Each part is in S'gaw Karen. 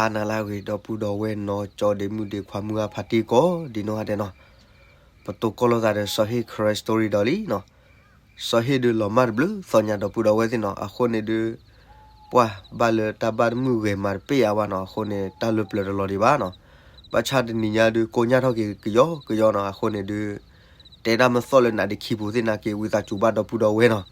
ဟါနၤလၢအဂ့ၤ ဒီပုၢ်ဒီဝဲၢ်နီၢ်ကၠီဒ့မုၣ်ဒ့ခွါမုၢ်ဂၢ်ဖါတံၢ်ကိးဒ်နီၢ်ဂၤဒဲးနီၤ, ပတိၢ်ကီၢ်လိာ်သးဒီးစီၤဟ့ၣ် Karen Story ဒီးလံနီၤ, စီၤဟ့ၣ်ဒုးလီၤမၢ်တဘျုးသီညါ ဒီပုၢ်ဒီဝဲၢ်သ့ၣ်နီၤ, အဃိန့ၣ်ဒုး ပှၢ်ဘၣ်လၢတၢ်ဘၣ်တမုၢ်ဂဲၤမၤတပ့ၢ်အါဘၣ်နီၤ, အဃိန့ၣ် တၢ်လၢပျၢၤတလီၤဒံးဘၣ်နီၤ, ဘၣ်ဆၣ်တနံၤညါဒုးကိညၣ်ထီၣ်က့ၤကယီကယီနီၤ, အဃိန့ၣ်ဒုး တဲတၢ်မ့ၢ်သီၣ်လၢနးဒံးခံပူၤသ့ၣ်နာ်က့ၤ ဝံသးစူၤဘၣ်ဒီပုၢ်ဒီဝဲၢ်နီၤ,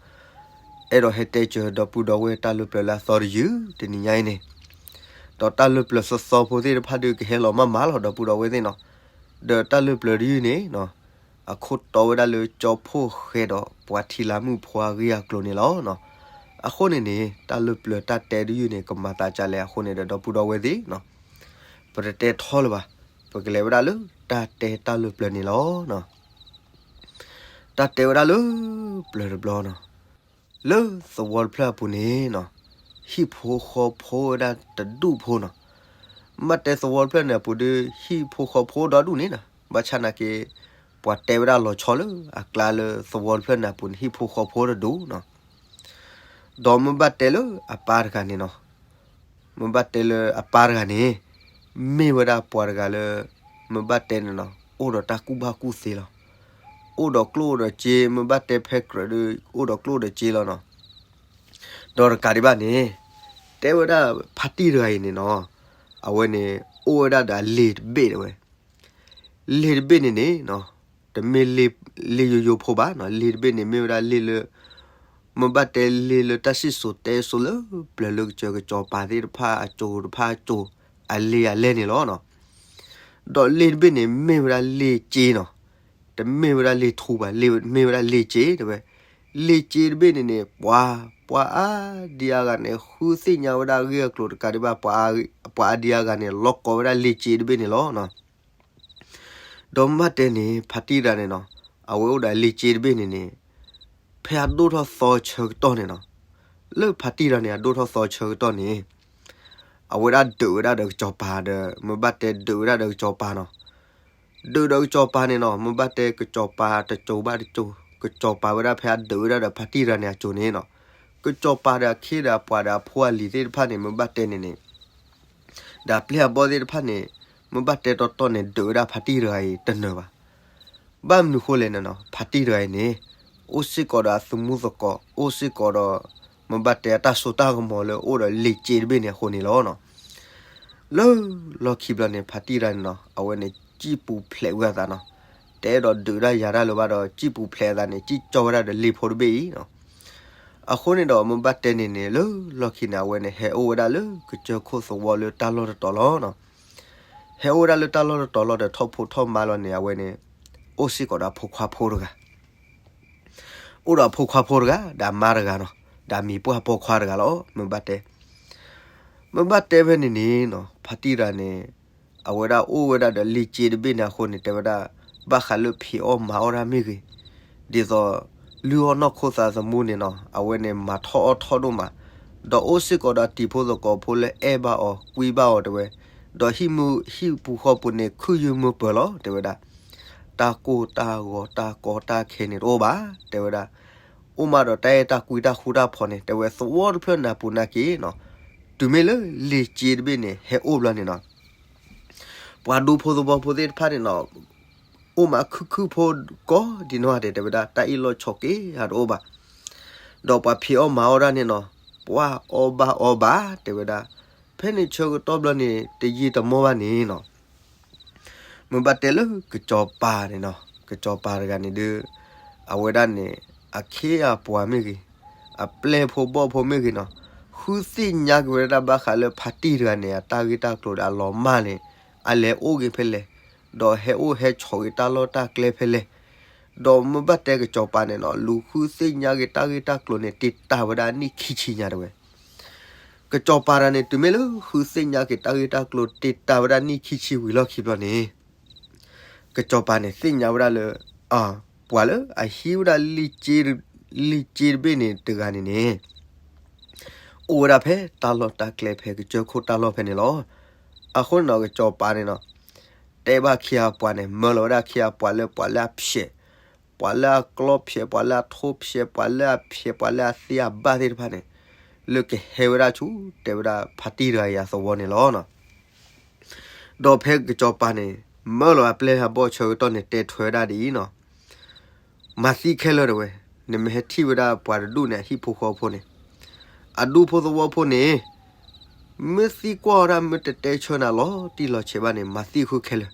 အဲၣ်ဒိးဟဲတဲစၢၤဒီပုၢ်ဒီဝဲၢ်တၢ်လၢပျၢၤလၢအသီတယုၢ် တနံၤညါအံၤန့ၣ်, ဒီးတၢ်လၢပျၢၤသီသီဖိသ့ၣ်တဖၣ်ဒုးကဟဲလီၤမၢ်မးလီၤ ဒီပုၢ်ဒီဝဲၢ်သ့ၣ်နီၤ, ဒီးတၢ်လၢပျၢၤတယုၢ်န့ၣ်နီၤ, အခိၣ်တီဝဲဒၣ်လၢကၠီဖှိၣ်ဃဲဒီးပှၤထံလၤမုၣ်ဖိအဂ့ၢ်အကျိၤန့ၣ်လီၤနီၤ, အဃိန့ၣ်န့ၣ် တၢ်လၢပျၢၤတၢ်တဲတယုၢ်န့ၣ် ကမၤသးဒ်လဲၣ်အဃိန့ၣ်ဒီး ဒီပုၢ်ဒီဝဲၢ်သ့ၣ်နီၤ, ပတတဲထီလၢၤဘၣ်, ပကလဲၤဝဲဒၣ်လၢတၢ်တဲတၢ်လၢပျၢၤန့ၣ်လီၤနီၤ. တၢ်တဲဝဲဒၣ်လၢပျၢၤတဘျီနီၤ, လၢသဝီတဖျၢၣ်အပူၤန့ၣ်နီၤ, ဟံၣ်ဖိဃီဖိဝဲဒၣ်တဒူၣ်ဖိနီၤ, မ့ၢ်ဘၣ်တဲသဝီတဖျၢၣ်န့ၣ်အပူၤဒီး ဟံၣ်ဖိဃီဖိဒီဒူၣ်န့ၣ်နီၤ, ဘၣ်ဆၣ်နာ်က့ၤ ပှၤတဲဝဲဒၣ်လီၤဆီလၢအကျါလၢသဝီတဖျၢၣ်န့ၣ်အပူၤန့ၣ် ဟံၣ်ဖိဃီဖိတဒူၣ်နီၤ, ဒီးမ့ၢ်ဘၣ်တဲလၢအပၢ်တဂၤန့ၣ်နီၤ, မ့ၢ်ဘၣ်တဲလၢအပၢ်တဂၤန့ၣ် မ့ၢ်ဝဲဒၣ်ပှၤတဂၤလၢ မ့ၢ်ဘၣ်တဲန့ၣ်နီၤ အိၣ်ဒီးတၢ်ကူၣ်ဘၣ်ကူၣ်သ့လီၤ, အိၣ်ဒီးကျိၣ်ဒီးစ့ မ့ၢ်ဘၣ်တဲဖဲကြၢးဒီး အိၣ်ဒီးကျိၣ်ဒီးစ့လီၤနီၤ, ဒီးတကးဒံးဘၣ်န့ၣ် တဲဝဲဒၣ်ဖါတံၢ်တဂၤအံၤန့ၣ်နီၤ, အဝဲန့ၣ် အိၣ်ဝဲဒၣ်ဒီးအလ့ၤတဘ့ၣ်တဲဝဲ လ့ၤတဘ့ၣ်န့ၣ်န့ၣ်နီၤ, တမ့ၢ်လ့ၤယိယိဖိဘၣ်နီၤ, လ့ၤတဘ့ၣ်န့ၣ်မ့ၢ်ဝဲဒၣ်လ့ၤလၢ မ့ၢ်ဘၣ်တဲလ့ၤလၢတၢ်စံၣ်စိၤတဲစိၤလၢပျၢၤလၢကစၢၢ်ကစီၤပၤသ့ၣ်တဖၣ်အစိၤတဖၣ်အစိၤ အလ့ၤအလဲၢ်န့ၣ်လီၤနီၤ, ဒီးလ့ၤတဘ့ၣ်န့ၣ်မ့ၢ်ဝဲဒၣ်လ့ၤစ့နီၤ, တမ့ၢ်ဝဲဒၣ်လ့ၤထူဘၣ်, လ့ၤမ့ၢ်ဝဲဒၣ်လ့ၤစ့တဲဝဲ, လ့ၤစ့တဘ့ၣ်န့ၣ်န့ၣ် ပှၤ ပှၤအါဒံအါဂၤန့ၣ် ဃုသ့ၣ်ညါဝဲဒၣ်အဂ့ၢ်အကျိၤတကးဒံးဘၣ် ပှၤအါဒံအါဂၤန့ၣ် လီၤကိးဝဲဒၣ်လ့ၤစ့တဘ့ၣ်န့ၣ်လီၤနီၤ. ဒီးမ့ၢ်ဘၣ်တဲန့ၣ် ဖါတံၢ်တဂၤန့ၣ်နီၤ, အဝဲအိၣ်ဒီးလ့ၤစ့တဘ့ၣ်န့ၣ်န့ၣ် ဖဲအဒိၣ်ထီၣ်သီဆၢကတီၢ်န့ၣ်နီၤ, လၢဖါတံၢ်တဂၤန့ၣ် အဒိၣ်ထီၣ်သီဆၢကတီၢ်န့ၣ် အဝဲဒၣ်ဒုးဝဲဒၣ်ဒီးကစီၤပၤဒီး မ့ၢ်ဘၣ်တဲဒုးဝဲဒၣ်ဒီးကစီၤပၤနီၤ, ဒုးဒီးကစီၤပၤန့ၣ်နီၤ, မ့ၢ်ဘၣ်တဲကစီၤပၤတစိၤဘၣ်တစိၤ, ကစီၤပၤဝဲဒၣ်ဖဲအဒုးဝဲဒၣ်ဒီးဖါတံၢ်တဂၤန့ၣ်အစိၤန့ၣ်နီၤ, ကစီၤပၤဒီးအခ့ဒီးအပှၤဒီးအဖိအလံၤသ့ၣ်တဖၣ်န့ၣ် မ့ၢ်ဘၣ်တဲန့ၣ်န့ၣ် ဒီးအပျဲၢ်အဘီၣ်သ့ၣ်တဖၣ်န့ၣ် မ့ၢ်ဘၣ်တဲတီတီန့ၣ် ဒုးဝဲဒၣ်ဖါတံၢ်တဂၤအံၤတနၢၤဘၣ်. ဘၣ်မနုၤဃိလဲၣ်န့ၣ်နီၤ, ဖါတံၢ်တဂၤအံၤန့ၣ် အိၣ်စ့ၢ်ကီးဒီးအသမူသကိး, အိၣ်စ့ၢ်ကီးဒီး မ့ၢ်ဘၣ်တဲအတၢ်စိတၢ်ကမီၤလၢအိၣ်ဒီးလ့ၤစ့တဘ့ၣ်န့ၣ်အဃိန့ၣ်လီၤနီၤ. လၢလီၢ်ခံဘျီန့ၣ် ဖါတံၢ်တဂၤန့ၣ်နီၤ အဝဲန့ၣ်စံၣ်ပူၤဖျဲးဝဲအသးနီၤ, တအဲၣ်ဒိးဒုးဒၣ်ယၤတၢ်လၢၤဘၣ်ဒီး စံၣ်ပူၤဖျဲးအသးန့ၣ် စံၣ်ကၠီဝဲဒၣ်ဒီးလ့ၤဖိတဘ့ၣ်အံၤနီၤ. အဃိန့ၣ်ဒီး မ့ၢ်ဘၣ်တဲန့ၣ်န့ၣ် လၢလီၢ်ခံန့ၣ် အဝဲန့ၣ် ဟဲအိၣ်ဝဲဒၣ်လၢကစၢၢ်ခိၣ်သဝီလၢတၢ်လီၢ်တတီၤလီၤနီၤ. ဟဲအိၣ်ဝဲဒၣ်လၢတၢ်လီၢ်တတီၤလီၤဒီး ထီၣ်ဖိထီၣ်မါလီၤန့ၣ် အဝဲန့ၣ် အိၣ်စ့ၢ်ကီးဒီးအဖိခွါဖိတဂၤ အိၣ်ဒီးအဖိခွါဖိတဂၤ ဒီးအမါတဂၤနီၤ, ဒီးမံၤပှၢ်ပိာ်ခွါတဂၤလီၤ. မ့ၢ်ဘၣ်တဲ မ့ၢ်ဘၣ်တဲဖဲန့ၣ်န့ၣ်နီၤ ဖါတံၢ်တဂၤန့ၣ် အဝဲဒၣ်အိၣ်ဝဲဒၣ်ဒီးလ့ၤစ့တဘ့ၣ်န့ၣ်အဃိန့ၣ် တဲဝဲဒၣ် ဘၣ်ဃးလၢဖံးအီၣ်မၤအီၣ်တၢ်မ့ၢ်ဂ့ၤ, ဒ်သိး လုၢ်အီၣ်နီၢ်ခိသးသမူန့ၣ်နီၤ အဝဲန့ၣ်မၤထီၣ်အီၣ်ထီၣ်ဒိၣ်မး, ဒီးအိၣ်စ့ၢ်ကီးဒီးတံၤဖိသကိးဖိလၢအဲၣ်ဘၣ်အီၤ ကွံဘၣ်အီၤတဲဝဲ, ဒီးဟံၣ်မုၢ်ဟံၣ်ပူၤဃီပူၤန့ၣ် ခုၣ်ယုၢ်မုၢ်ပၢၤလီၤ တဲဝဲဒၣ်. တၢ်ကိၢ်တၢ်ဂီၤတၢ်ကီတၢ်ခဲန့ၣ်တအိၣ်ဘၣ် တဲဝဲဒၣ်. အိၣ်မးဒီးတၢ်အဲၣ်တၢ်ကွံတၢ်ဃူတၢ်ဖိးန့ၣ် တဲဝဲသဝီတဖျၢၣ်န့ၣ်အပူၤနာ်က့နီၤ, တုၤမ့ၢ်လၢလ့ၤစ့တဘ့ၣ်န့ၣ် ဟဲအိၣ်ဘျီန့ၣ်နီၤ ပှၤဒူဖိသဝီဖိသ့ၣ်တဖၣ်န့ၣ်နီၤ အိၣ်မးခုၣ်ခုၣ်ဖိကိးဒ်နီၢ်ဂၤဒဲး တဲဝဲဒၣ် တၢ်အ့ၣ်လိာ်ဆိးက့ၤအတအိၣ်ဘၣ်. ဒီးပှၤဖံးအီၣ်မၤအီၣ်ဒၣ်န့ၣ်နီၤ ပှၤအီၣ်ဘၣ်အီဘၣ် တဲဝဲဒၣ်. ဖဲန့ၣ်ဆၢကတီၢ်ဘျီန့ၣ် တယံာ်တမီၢ်ဘၣ်န့ၣ်နီၤ မ့ၢ်ဘၣ်တဲလၢကစီၤပၤန့ၣ်နီၤ ကစီၤပၤတဂၤန့ၣ်ဒုး အဝဲဒၣ်န့ၣ် အခ့အပှၤမ့ၢ်ဂ့ၤ, အပျဲၢ်ဖိဘီၣ်ဖိမ့ၢ်ဂ့ၤနီၤ ဃုသ့ၣ်ညါက့ၤဝဲဒၣ်ဘၣ်ဃးလၢဖါတံၢ်တဂၤန့ၣ် အတၢ်ဂ့ၢ်တၢ်ကျိၤဒီးအလီၤမၢ်န့ၣ် အလဲၤအိၣ်ဂ့ၤဖဲလဲၣ်, ဒီးဟဲအိၣ်ဟဲဆိးက့ၤတၢ်လီၢ်တၢ်ကျဲဖဲလဲၣ်. ဒီးမ့ၢ်ဘၣ်တဲကစီၤပၤန့ၣ်နီၤ လူၤဃုသ့ၣ်ညါက့ၤတၢ်ဂ့ၢ်တၢ်ကျိၤန့ၣ် တ့ၢ်တၢ်ဝဲဒၣ်နံၣ်ခံဆံညါတဲဝဲ ကစီၤပၤတဂၤန့ၣ် တုၤမ့ၢ်လၢဃုသ့ၣ်ညါက့ၤတၢ်ဂ့ၢ်တၢ်ကျိၤတ့ၢ်တၢ်ဝဲဒၣ်နံၣ်ခံဆံဝံၤလီၢ်ခံဘျီန့ၣ် ကစီၤပၤန့ၣ်သ့ၣ်ညါဝဲဒၣ်လၢ ပှၤလၢအဟံးဝဲဒၣ် လ့ၤစ့တဘ့ၣ်န့ၣ်တဂၤန့ၣ်န့ၣ် အိၣ်ဝဲဒၣ်ဖဲတၢ်လီၢ်တၢ်ကျဲဖဲကစၢၢ်ခိၣ်တၢ်လီၢ်ဖဲန့ၣ်လီၤ. အဃိန့ၣ်နီၤ ကစီၤပၤန့ၣ်နီၤ တဲဘၣ်ခ့အပှၤန့ၣ် မၢလီၤဝဲဒၣ်ခ့အပှၤလၢပှၤလၢအဖျဲး, ပှၤလၢအကျီဖျဲး, ပှၤလၢအထိဖျဲး, ပှၤလၢအဖျဲး, ပှၤလၢအသ့အဘၣ်သ့ၣ်တဖၣ်န့ၣ် လၢကဟဲဝဲဒၣ်ဆူ တဲဝဲဒၣ်ဖါတံၢ်တဂၤအံၤအသဝီန့ၣ်လီၤနီၤ. ဒီးဖဲကစီၤပၤန့ၣ် မၢလီၤအပျဲၢ်အဘီၣ်ဆၢကတီၢ်န့ၣ် တဲထွဲဝဲဒၣ်ဒ်အံၤနီၤ, မၤသံခဲလၢာ်တဲဝဲ, နမ့ၢ်ဟဲထံၣ်ဝဲဒၣ်ပှၤတဒူၣ်န့ၣ် အဟံၣ်ဖိဃီဖိန့ၣ်, အဒူၣ်ဖိသဝီဖိန့ၣ် မ့ၢ်သံကွၢ်ဝဲဒၣ် မ့ၢ်တတဲဆၢနၤလီၤတံၢ်လီၤဆဲးဘၣ်န့ၣ် မၤသံဃုခဲလၢာ်,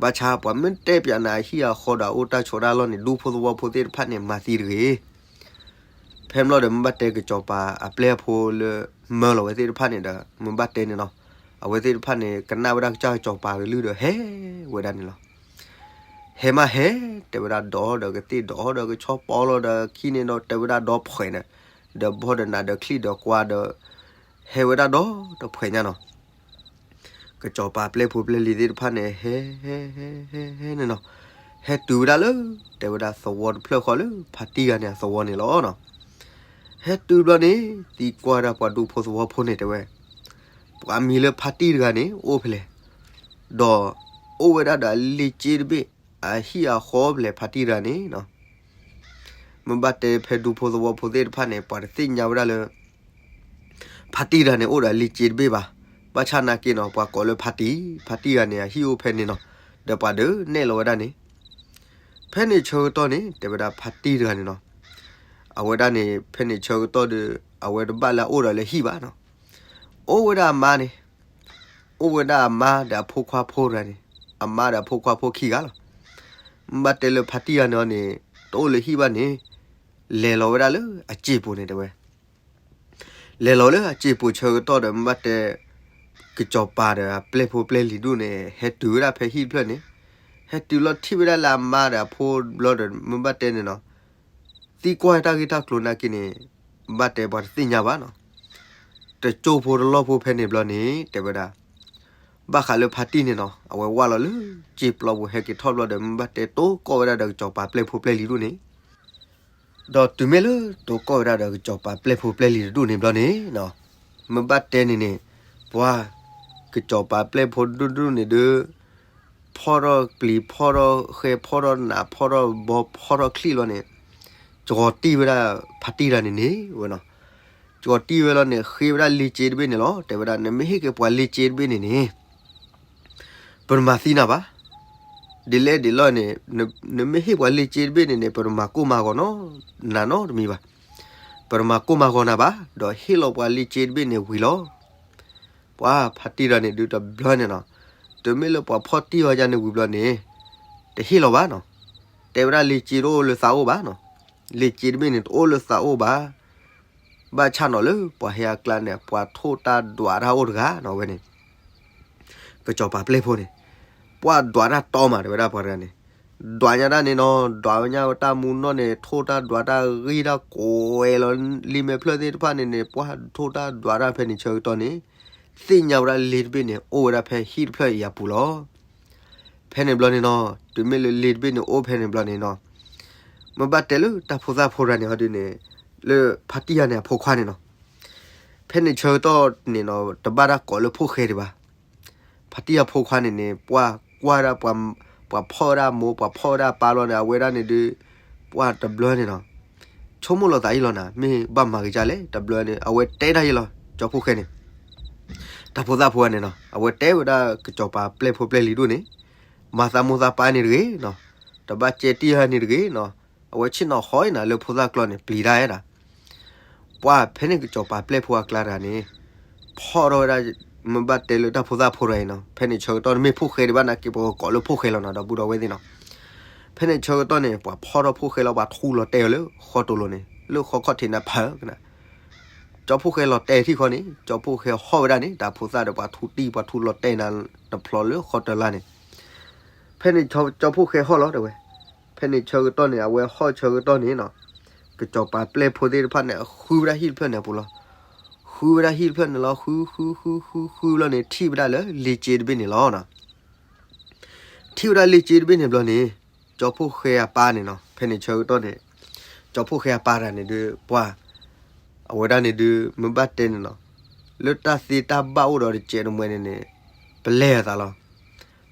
ဘၣ်ဆၣ်ပှၤမ့ၢ်တဲပၠးနၤအဟံၣ်အဃီဒီးအအိၣ်တၢ်ဆိးတၢ်လီၢ်န့ၣ် ဒူၣ်ဖိသဝီဖိသ့ၣ်တဖၣ်န့ၣ် မၤသံတဂ့ၤ. ဖဲမ့ၢ်လီၤဒီး မ့ၢ်ဘၣ်တဲကစီၤပၤအပျဲၢ်ဖိလၢမၢလီၤဝဲသ့ၣ်တဖၣ်န့ၣ်ဒီး မ့ၢ်ဘၣ်တဲန့ၣ်နီၤ, အဝဲသ့ၣ်တဖၣ်န့ၣ် ကနၣ်ဝဲဒၣ်ကစၢ်ကစီၤပၤကလုၢ်ဒီးဟဲဝဲဒၣ်န့ၣ်လီၤ. ဟဲမးဟဲ, တဲဝဲဒၣ်ဒီးဒီးကသ့ၣ်ဒီးဒီးကဆီပီလီၤဒီးခံန့ၣ်ဒီး တဲဝဲဒၣ်ဒီးဖှဲးန့ၣ်, ဒီးဘီၣ်ဒီးနးဒီးချံၣ်ဒီးကွါဒီး ဟဲဝဲဒၣ်ဒီးတဖှဲးညါနီၤ. ကစီၤပၤပျဲၢ်ဖိပျဲၢ်လံၤသ့ၣ်တဖၣ်န့ၣ် ဟဲ ဟဲ ဟဲ ဟဲန့ၣ်နီၤ, ဟဲတုၤဝဲဒၣ်လၢ တဲဝဲဒၣ်သဝီတဖျၢၣ်ဃီလၢဖါတံၢ်ဂၤန့ၣ်အသဝီန့ၣ်လီၤနီၤ. ဟဲတုၤဘျီန့ၣ် သံကွၢ်ဝဲဒၣ်ပှၤဒူၣ်ဖိသဝီဖိန့ၣ်တဲဝဲ, ပှၤမံၤလၢဖါတံၢ်တဂၤန့ၣ် အိၣ်ဖဲလဲၣ်, ဒီးအိၣ်ဝဲဒၣ်ဒီးအလ့ၢ်က့တဘ့ၣ် အဟံၣ်အဃီဖဲလဲၣ် ဖါတံၢ်တဂၤန့ၣ်နီၤ. မ့ၢ်ဘၣ်တဲဖဲဒူၣ်ဖိသဝီဖိသ့ၣ်တဖၣ်န့ၣ် ပှၤတသ့ၣ်ညါဝဲဒၣ်လၢ ဖါတံၢ်တဂၤန့ၣ် အိၣ်ဒီးအလ့ၢ်က့တဘ့ၣ်ဘၣ်. ဘၣ်ဆၣ်နာ်က့နီၤ ပှၤကိးလၢဖါတံၢ်, ဖါတံၢ်တဂၤန့ၣ် အဟံၣ်အိၣ်ဖဲန့ၣ်နီၤ, ဒီးပှၤဒုးနဲၣ်လီၤဝဲဒၣ်န့ၣ်. ဖဲန့ၣ်ဆၢကတီၢ်န့ၣ် တဲဝဲဒၣ်ဖါတံၢ်တဂၤန့ၣ်နီၤ, အဝဲဒၣ်န့ၣ် ဖဲန့ၣ်ဆၢကတီၢ်ဒီး အဝဲတဘၣ်လၢအအိၣ်ဒီးလၢဟံၣ်ဘၣ်နီၤ. အိၣ်ဝဲဒၣ်အမါန့ၣ်, အိၣ်ဝဲဒၣ်အမါဒီးအဖိခွါဖိတဂၤန့ၣ်, အမါဒီးအဖိခွါဖိခံဂၤလီၤ. မ့ၢ်ဘၣ်တဲလၢဖါတံၢ်တဂၤန့ၣ်န့ၣ် တအိၣ်လၢဟံၣ်ဘၣ်န့ၣ် လဲၤလီၤဝဲဒၣ်လၢအစ့ၢ်ပူၤန့ၣ်တဲဝဲ လဲၤလီၤလၢအစ့ၢ်ပူၤဆၢကတီၢ်ဒီး မ့ၢ်ဘၣ်တဲ ကစီၤပၤဒီးအပျဲၢ်ဖိပျဲၢ်လံၤဒူၣ်န့ၣ် ဟဲတုၤဝဲဒၣ်ဖဲဟံၣ်တဖျၢၣ်န့ၣ်, ဟဲတုၤလီၤထံၣ်ဝဲဒၣ်လၢအမါဒီးအဖိဘျီဒီး မ့ၢ်ဘၣ်တဲန့ၣ်နီၤ, သံကွၢ်တၢ်ဂ့ၢ်တၢ်ကျိၤနာ်က့န့ၣ် ဘၣ်တဲပှၤတသ့ၣ်ညါဘၣ်နီၤ. တကၠိဖိတလီၢ်ဖိဖဲန့ၣ်ဘျီန့ၣ် တဲဝဲဒၣ် ဘၣ်ဃးလၢဖါတံၢ်န့ၣ်နီၤ အဝဲဝၢ်လီၤလၢစ့ပျီပူၤဟဲက့ၤထီၣ်ဘျီဒီး မ့ၢ်ဘၣ်တဲတိကိးဝဲဒၣ်ဒီးကစီၤပၤပျဲၢ်ဖိပျဲၢ်လံၤဒူၣ်န့ၣ်, ဒီးတုၤမ့ၢ်လၢတိကိးဝဲဒၣ်ဒီးကစီၤပၤပျဲၢ်ဖိပျဲၢ်လံၤတဒူၣ်န့ၣ်ဘျီန့ၣ်, မ့ၢ်ဘၣ်တဲန့ၣ်န့ၣ်, ပှၤကစီၤပၤပျဲၢ်ဖိဒူၣ်ဒူၣ်န့ၣ်ဒီး ဖီၣ်ထီၣ်ပျံၤဖီၣ်ထီၣ်ဃဲ ဖီၣ်ထီၣ်နးဖီၣ်ထီၣ်ဘီဖီၣ်ထီၣ်ချံၣ်လီၤန့ၣ်, ကၠီၤတံၢ်ဝဲဒၣ်ဖါတံၢ်တဂၤန့ၣ်န့ၣ်ဝဲနီၤ. ကၠီၤတံၢ်ဝဲလီၤန့ၣ် ဃ့ဝဲဒၣ်လ့ၢ်က့တဘ့ၣ်န့ၣ်လီၤ. တဲဝဲဒၣ် နမ့ၢ်ဟ့ၣ်က့ၤပှၤလ့ၢ်က့တဘ့ၣ်န့ၣ်န့ၣ် ပတမၤသံနၤဘၣ်. ဒ်လဲၣ်ဒ်လဲၣ်န့ၣ်, နမ့ၢ်ဟ့ၣ်ပှၤလ့ၢ်က့တဘ့ၣ်န့ၣ်န့ၣ် ပတမၤကိၢ်မၤဂီၤနီနၤနီတမံၤဘၣ်. ပတမၤကိၢ်မၤဂီၤနၤဘၣ်, ဒီးဟ့ၣ်လီၤပှၤလ့ၢ်က့တဘ့ၣ်န့ၣ်ဝံၤလီၤ. ပှၤဖါတံၢ်တဂၤန့ၣ်ဒုးတဘျီန့ၣ်နီၤ, တမ့ၢ်လၢပှၤဖီၣ်တံၢ်အီၤယၤန့ၣ်ဝံၤဘျီန့ၣ် တဟ့ၣ်လီၤဘၣ်နီၤ. တဲဝဲဒၣ်လ့ၢ်က့တအိၣ်လၢသးအိၣ်ဘၣ်နီၤ. လ့ၢ်က့တဘ့ၣ်န့ၣ် တအိၣ်လၢသးအိၣ်ဘၣ်. ဘၣ်ဆၣ်နီၤလၢပှၤဟဲအကျါန့ၣ် ပှၤထိၣ်တၢ်ဒွးတၢ်အိၣ်တဂၤနီၤဝဲန့ၣ် ကစီၤပၤပျဲၢ်ဖိန့ၣ်, ပှၤဒွးတၢ်တီမး တဲဝဲဒၣ်ပှၤတဂၤန့ၣ်, ဒွးညါတၢ်န့ၣ်နီၤ, ဒွးညါဝဲတၢ်မူနီၢ်န့ၣ် ထိၣ်တၢ်ဒွးတၢ်ဂ့ၢ်တၢ်ကိးဝဲလီၤ. လံာ်မဲာ်ဖျၢၣ်သ့ၣ်တဖၣ်န့ၣ်န့ၣ် ပှၤထိၣ်တၢ်ဒွးတၢ်ဖဲန့ၣ်ဆၢကတီၢ်န့ၣ်, သ့ၣ်ညါဝဲဒၣ်လ့ၢ်တဘ့ၣ်န့ၣ် အိၣ်ဝဲဒၣ်ဖဲဟံၣ်တဖျၢၣ်အံၤအပူၤလီၤ. ဖဲန့ၣ်ဘျီန့ၣ်နီၤ, တုၤမ့ၢ်လၢလ့ၢ်တဘ့ၣ်န့ၣ်အိၣ်ဖဲန့ၣ်ဘျီန့ၣ်နီၤ, မ့ၢ်ဘၣ်တဲလၢတၢ်ဖိသၣ်ဖိတဂၤန့ၣ်ဟီဒုန့ၣ်, လၢဖါတံၢ်ယၤန့ၣ်အဖိခွါန့ၣ်နီၤ, ဖဲန့ၣ်ဆၢကတီၢ်န့ၣ်နီၤ တဘၣ်တၢ်ကိးလၢဖိၣ်ဃဲဒံးဘၣ်. ဖါတံၢ်အဖိခွါန့ၣ်န့ၣ် ပှၤကွၢ်ဒၣ် ပှၤဖီၣ်ဝဲဒၣ်အမိၢ် ပှၤဖီၣ်ဝဲဒၣ်အပၢ်လီၤန့ၣ် အဝဲဒၣ်န့ၣ်ဒုး ပှၤတဘျီန့ၣ်နီၤ, ဆိကမိၣ်လီၤသးအံၤလီၤနၤ မ့ၢ်ဘၣ်မၤက့ၤဒ်လဲၣ် တဘျီန့ၣ် အဝဲတဲဒၣ်ယဲလီၤ ကၠီဖိၣ်ဃဲန့ၣ်, တၢ်ဖိသၣ်ဖိန့ၣ်နီၤ အဝဲတဲဝဲဒၣ်ကစီၤပၤပျဲၢ်ဖိပျဲၢ်လံၤဒိၣ်န့ၣ်, မၤသးမိၢ်သးပၢ်န့ၣ်တဂ့ၤနီၤ, တဘၣ်ကဲတံၢ်ဟဲန့ၣ်တဂ့ၤနီၤ, အဝဲဆ့ၣ်နီၤဃီအံၤနၤ လၢဖိသၣ်ကျီန့ၣ် ပျံၤတၢ်ဝဲဒၣ် ပှၤဖဲန့ၣ်ကစီၤပၤပျဲၢ်ဖိအကျါတဂၤန့ၣ်, ဖီၣ်ထီၣ်ဝဲဒၣ်, မ့ၢ်ဘၣ်တဲလၢတၢ်ဖိသၣ်ဖိတဂၤအံၤနီၤ ဖဲန့ၣ်ဆၢကတီၢ်န့ၣ်မ့ၢ်ဖိၣ်ဃဲဒံးဘၣ်နာ်က့ ပကကိးလၢဖိၣ်ဃဲလီၤနီၤ ဒီပုၢ်ဒီဝဲၢ်သ့ၣ်နီၤ, ဖဲန့ၣ်ဆၢကတီၢ်န့ၣ် ပှၤဖီၣ်ထီၣ်ဖိၣ်ဃဲလီၤ ပှၤထူလီၤတဲာ်အီၤလၢဃီတိၤလိၤန့ၣ် လၢဃီခီၣ်ထံးန့ၣ်ဖးကနၤ, ကၠီဖိၣ်ဃဲလီၤတဲာ်ထံၣ်ဃီန့ၣ် ကၠီဖိၣ်ဃဲဟီၣ်ဝဲဒၣ်န့ၣ် တၢ်ဖိသၣ်ဒီးပှၤထူတံၢ် ပှၤထူလီၤတဲာ်နၤတဖျီလၢဃီတလါန့ၣ်, ဖဲန့ၣ်ကၠီဖိၣ်ဃဲဟီၣ်လီၤတဲဝဲ, ဖဲန့ၣ်ဆၢကတီၢ်န့ၣ် အဝဲဟီၣ်ဆၢကတီၢ်န့ၣ်နီၤ, ကစီၤပၤပျဲၢ်ဖိသ့ၣ်တဖၣ်န့ၣ် ဃုဝဲဒၣ်ဟံၣ်တဖျၢၣ်န့ၣ်အပူၤလီၤ, ဃုဝဲဒၣ်ဟံၣ်တဖျၢၣ်န့ၣ်လီၤ ဃုဃုဃုဃုဃုလီၤန့ၣ် ထံၣ်ဝဲဒၣ်လၢလ့ၢ်က့တဘ့ၣ်န့ၣ်လီၤနီၤ, ထံၣ်ဝဲဒၣ်လ့ၢ်က့တဘ့ၣ်န့ၣ်ဘျီန့ၣ်, ကၠီဖိၣ်ဃဲအပၢ်န့ၣ်နီၤ ဖဲန့ၣ်ဆၢကတီၢ်န့ၣ်, ကၠီဖိၣ်ဃဲအပၢ်တဂၤန့ၣ်ဒုး ပှၤ အဝဲဒၣ်န့ၣ်ဒုး မ့ၢ်ဘၣ်တဲန့ၣ်နီၤ, လၢတၢ်သ့တၢ်ဘၣ်အိၣ်ဒီးတစဲးတမှဲၤန့ၣ်န့ၣ်, ပလဲအသးလီၤ,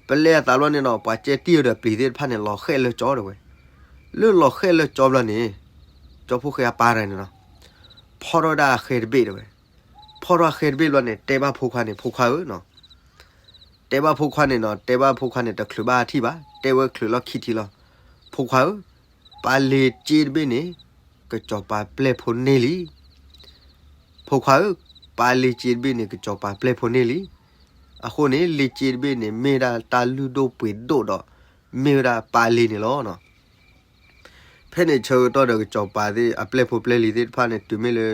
ပလဲအသးလီၤန့ၣ်နီၤ ပှၤကဲတံၢ်အီၤဒီးပျံၤသ့ၣ်တဖၣ်န့ၣ် လီၤဃဲၣ်လၢကၠီတဲဝဲ, လၢလီၤဃဲၣ်လၢကၠီဘျီန့ၣ်, ကၠီဖိၣ်ဃဲအပၢ်တဂၤန့ၣ်နီၤ, ဖီၣ်ထီၣ်ဝဲဒၣ်အဃဲတဘ့ၣ်တဲဝဲ, ဖီၣ်ထီၣ်အဃဲတဘ့ၣ်ဘျီန့ၣ် တဲဘၣ်ဖိခွါန့ၣ် ဖိခွါဧၢနီၤ တဲဘၣ်ဖိခွါန့ၣ်နီၤ, တဲဘၣ်ဖိခွါန့ၣ် တချုးဘၣ်ထံၣ်ဘၣ်, တဲဝဲချုးလီၢ်ခံထံလီၤ. ဖိခွါဧၢ, ပၢ်လ့ၤစ့တဘ့ၣ်န့ၣ် ကစီၤပၤပျဲၢ်ဖိန့ၢ်လံ. ဖိခွါဧၢ, ပၢ်လ့ၤစ့တဘ့ၣ်န့ၣ် ကစီၤပၤပျဲၢ်ဖိန့ၢ်လံ. အဃိန့ၣ် လ့ၤစ့တဘ့ၣ်န့ၣ် မ့ၢ်ဝဲဒၣ်တၢ်လုၢ်ဒိၣ်ပှ့ၤဒိၣ်ဒီး မ့ၢ်ဝဲဒၣ်ပၢ်လ့ၤန့ၣ်လီၤ. ဖဲန့ၣ်ဆၢကတီၢ်ဒီး ကစီၤပၤသ့ၣ်အပျဲၢ်ဖိပျဲၢ်လံၤသ့ၣ်တဖၣ်န့ၣ် တုၤမ့ၢ်လၢ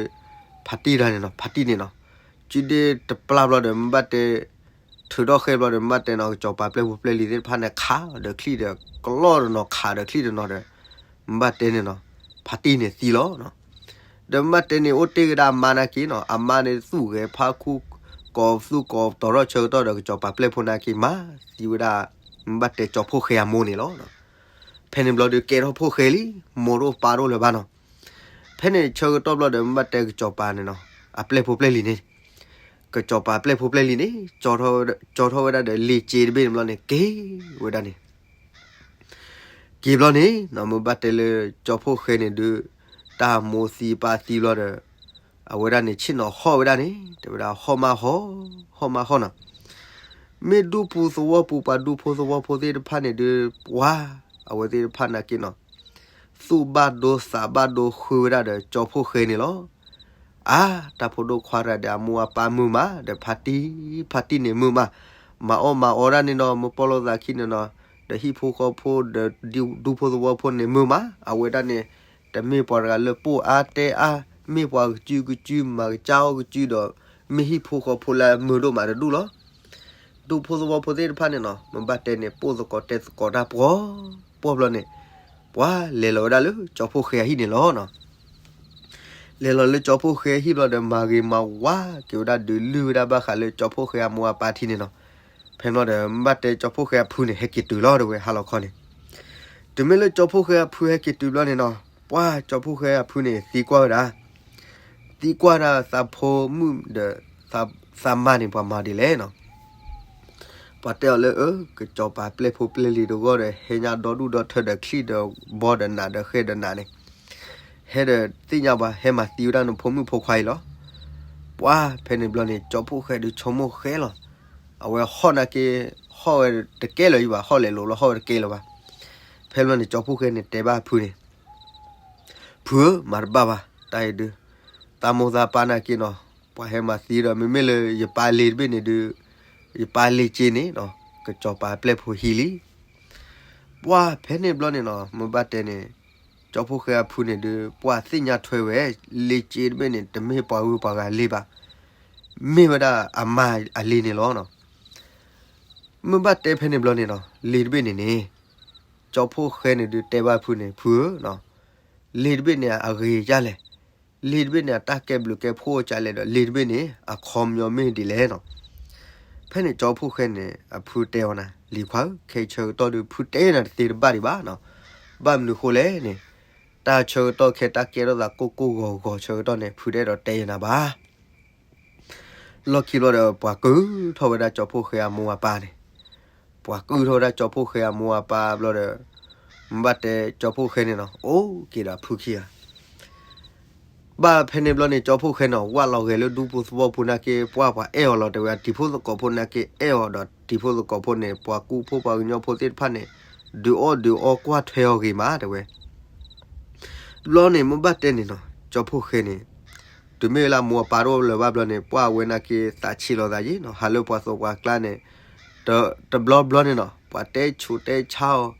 ဖါတံၢ်တၢ်န့ၣ်နီၤ, ဖါတံၢ်န့ၣ်နီၤ, စုဒ့တပျၢ်ဘျီဒီး မ့ၢ်ဘၣ်တဲ ထုးထီၣ်ဃဲဘျီဒီး မ့ၢ်ဘၣ်တဲနီၤ ကစီၤပၤပျဲၢ်ဖိပျဲၢ်လံၤသ့ၣ်တဖၣ်န့ၣ် ခးဒီးချံၣ်ဒီး ကလီၢ်တနီၤ ခးဒီးချံၣ်တနီၤဒီး မ့ၢ်ဘၣ်တဲန့ၣ်နီၤ, ဖါတံၢ်န့ၣ်သံလီၤ. ဒီးမ့ၢ်ဘၣ်တဲန့ၣ် အိၣ်တ့ၢ်ကဒါအမါနာ်က့နီၤ, အမါန့ၣ်သူၣ်ဂဲၤဖးခူ ကိးသူၣ်ကိးတီၤထီၣ်ဆၢကတီၢ်ဒီး ကစီၤပၤပျဲၢ်ဖိနာ်က့ မၤသံဝဲဒၣ် မ့ၢ်ဘၣ်တဲကၠီဖှိၣ်ဃဲအမိၢ်န့ၣ်လီၤ. ဖဲန့ၣ်ဘျီဒီး ကဲထီၣ်ဖှိၣ်ဃဲလံ, မိၢ်တအိၣ်ပၢ်တအိၣ်လၢၤဘၣ်နီၤ. ဖဲန့ၣ်ဆၢကတီၢ်ဘျီဒီး မ့ၢ်ဘၣ်တဲကစီၤပၤန့ၣ်နီၤ, အပျဲၢ်ဖိပျဲၢ်လံၤန့ၣ်, ကစီၤပၤပျဲၢ်ဖိပျဲၢ်လံၤန့ၣ် ကၠီထီၣ်ဝဲဒၣ်ဒီး လ့ၤစ့တဘ့ၣ်န့ၣ်ဘျီန့ၣ် က့ၤဝဲဒၣ်န့ၣ် က့ၤဘျီန့ၣ်နီၤ, မ့ၢ်ဘၣ်တဲလၢကၠီဖှိၣ်ဃဲန့ၣ်ဒုး တၢ်မိၢ်သံပၢ်သံဘျီဒီး အဝဲဒၣ်န့ၣ် ဆ့ၣ်နီၤဟီၣ်ဝဲဒၣ်န့ၣ် တဲဝဲဒၣ် ဟီၣ်မးဟီၣ်, ဟီၣ်မးဟီၣ်နီၤ. မ့ၢ်ဒူဖိသဝီဖိ ပှၤဒူဖိသဝီဖိသ့ၣ်တဖၣ်န့ၣ်ဒုး ပှၤ အဝဲသ့ၣ်တဖၣ်နာ်က့နီၤ သူၣ်ဘၣ်ဒိသးဘၣ်ဒိဃုဝဲဒၣ်ဒီးကၠီဖှိၣ်ဃဲန့ၣ်လီၤ. အါ, တၢ်ဖိဒိၣ်ခွါတဂၤဒီး အမိၢ်အပၢ်မုာ်မး ဒီးဖါတံၢ်, ဖါတံၢ်န့ၣ်မုာ်မး, မၤအီၣ်မၤအီဒၣ်န့ၣ်နီၤ, မ့ၢ်ပီၢ်လိာ်သးခံန့ၣ်နီၤ, ဒီးဟံၣ်ဖိဃီဖိ ဒီးဒူဖိသဝီဖိန့ၣ်မုာ်မး, အဝဲဒၣ်န့ၣ် တမ့ၢ်ပှၤတဂၤလၢပိၢ်အါတဲအါ, မ့ၢ်ပှၤကစုကစု မၤကစၢ်အီၣ်ကစုဒီး မ့ၢ်ဟံၣ်ဖိဃီဖိလၢအမုာ်ဒိၣ်မးတဒူၣ်လီၤ. ဒူဖိသဝီဖိသ့ၣ်တဖၣ်န့ၣ်နီၤ, မ့ၢ်ဘၣ်တဲန့ၣ် ပိၢ်သကိးတဲသကိးတၢ်ပှီၢ်ပှီၢ်ဘျီန့ၣ်, ပှၤလဲၤလီၤဝဲဒၣ်လၢကၠီဖှိၣ်ဃဲအဟံၣ်န့ၣ်လီၤနီၤ. လဲၤလီၤလၢကၠီဖှိၣ်ဃဲအဟံၣ်ဘျီဒီး မၤဂ့ၤမၤဝါက့ၤဝဲဒၣ် ဒုးလုၢ်ဝဲဒၣ်ဘၣ်ဃးလၢကၠီဖှိၣ်ဃဲအမိၢ်အပၢ်ထံန့ၣ်နီၤ. ဖဲဘျီဒီး မ့ၢ်ဘၣ်တဲကၠီဖှိၣ်ဃဲအဖုန့ၣ် ဟဲက့ၤတုၤလီၤတဝဲ ဟါလီၤခီန့ၣ်. တုၤမ့ၢ်လၢကၠီဖှိၣ်ဃဲအဖုဟဲက့ၤတုၤဘျီန့ၣ်နီၤ, ပှၤကၠီဖှိၣ်ဃဲအဖုန့ၣ် သံကွၢ်ဝဲဒၣ် သံကွၢ်ဒၣ်သးဖိမုၣ်ဒီး သးမါန့ၣ် ပှၤမၤဒ်လဲၣ်နီၤ. ပှၤတဲအီၤလၢ အၢ ကစီၤပၤပျဲၢ်ဖိပျဲၢ်လံၤတဂီၢ်ဒီး ဟဲညါဒီဒူၣ်ဒီထၢဒီးချံၣ်ဒီးဘီဒီးနးဒီးဃဲဒီးနးန့ၣ်, ဟဲဒီးသ့ၣ်ညါပှၤ ဟဲမၤသံဝဲဒၣ်နဖိမုၣ်ဖိခွါအံၤလီၤ. ပှၤဖဲန့ၣ်ဘျီန့ၣ် ကၠီဖှိၣ်ဃဲဒုးဆိကမိၣ်ဃဲလီၤ. အဝဲဟီၣ်နာ်က့ ဟီၣ်ဝဲတကဲလၢၤအံၤဘၣ်, ဟီၣ်လဲၤလိာ်လီၤ ဟီၣ်ဝဲတကဲလၢၤဘၣ်. ဖဲဘျီန့ၣ် ကၠီဖှိၣ်ဃဲန့ၣ် တဲဘၣ်အဖုန့ၣ် ဖုဧၢ, မၤတဘၣ်ဘၣ်, တၢ်အံၤဒုး သးမိၢ်သးပၢ်နာ်က့နီၤ, ပှၤဟဲမၤသံဒီး မ့မ့ၢ်လၢယပၢ်လ့ၤတဘ့ၣ်န့ၣ်ဒုး, ယပၢ်လ့ၤစ့န့ၣ်နီၤ, ကစီၤပၤပျဲၢ်ဖိဟံးလံ. ပှၤဖဲန့ၣ်ဘျီန့ၣ်နီၤ, မ့ၢ်ဘၣ်တဲန့ၣ်, ကၠီဖှိၣ်ဃဲအဖုန့ၣ်ဒုး ပှၤသ့ၣ်ညါထွဲဝဲ, လ့ၤစ့တဘ့ၣ်န့ၣ် တမ့ၢ်ပှၤဂုၤပှၤဂၤလ့ၤဘၣ်, မ့ၢ်ဝဲဒၣ်အမါအလ့ၤန့ၣ်လီၤနီၤ. မ့ၢ်ဘၣ်တဲဖဲန့ၣ်ဘျီန့ၣ်နီၤ, လ့ၤတဘ့ၣ်န့ၣ်န့ၣ်, ကၠီဖှိၣ်ဃဲန့ၣ်ဒုးတဲဘၣ်ဖုန့ၣ်, ဖုဧၢ, လ့ၤတဘ့ၣ်န့ၣ်အဂ့ၤဒ်လဲၣ်, လ့ၤတဘ့ၣ်န့ၣ် အတၢ်ကဲဘျုးကဲဖှိၣ်ဒ်လဲၣ်ဒီး လ့ၤတဘ့ၣ်န့ၣ် အခီပညီမ့ၢ်ဒ်လဲၣ်နီၤ. ဖဲန့ၣ်ကၠီဖှိၣ်ဃဲန့ၣ် အဖုတဲအီၤနၤ, လံၤခွါဧၢ, ခဲအံၤဆၢကတီၢ်ဒုး ဖုတဲနၤတသ့တဘၣ်ဒံးဘၣ်နီၤ. ဘၣ်မနုၤဃိလဲၣ်န့ၣ်, တၢ်ဆၢကတီၢ်ခဲ တၢ်ကဲထီၣ်သးကိၢ်ကိၢ်ဂီၤဂီၤဆၢကတီၢ်န့ၣ် ဖုတအဲၣ်ဒိးတဲယနၤဘၣ်. လီၢ်ခံဘျီဒီး ပှၤကုၢ်ထီၣ်ဝဲဒၣ်ကၠီဖှိၣ်ဃဲအမိၢ်အပၢ်န့ၣ်, ပှၤကုၢ်ထီၣ်ဝဲဒၣ်ကၠီဖှိၣ်ဃဲအမိၢ်အပၢ်ဘျီဒီး, မ့ၢ်ဘၣ်တဲကၠီဖှိၣ်ဃဲန့ၣ်နီၤ, အိၣ်က့ၤဒီးဖုခံဂၤ ဘၣ်ဖဲန့ၣ်ဘျီန့ၣ် ကၠီဖှိၣ်ဃဲန့ၣ် ဝၢ်လီၤဂဲၤလၢဒူဖိသဝီဖိနာ်က့ ပှၢ်ပှၤအဲၣ်အီၤလီၤတဲဝဲ, တံၤဖိသကိးဖိနာ်က့အဲၣ်အီၤဒီး တံၤဖိသကိးဖိန့ၣ် ပှၤကူဖိပှၤကညီဖိသ့ၣ်တဖၣ်န့ၣ် ဒုးအီၣ်ဒုးအီကွၢ်ထွဲအီၤဂ့ၤမးတဲဝဲ. ဘျီန့ၣ် မ့ၢ်ဘၣ်တဲန့ၣ်နီၤ, ကၠီဖှိၣ်ဃဲန့ၣ် တုၤမ့ၢ်လၢအမိၢ်အပၢ်တအိၣ်လၢၤဘၣ်ဘျီန့ၣ် ပှၢ်ဝဲနာ်က့သးဆံးလီၤသးယံၤနီၤ, ဟးလၢပှၤသိးပှၤကျါန့ၣ် တဘျီဘျီန့ၣ်နီၤ ပှၤတဲဆူးတဲဆါအီၤ,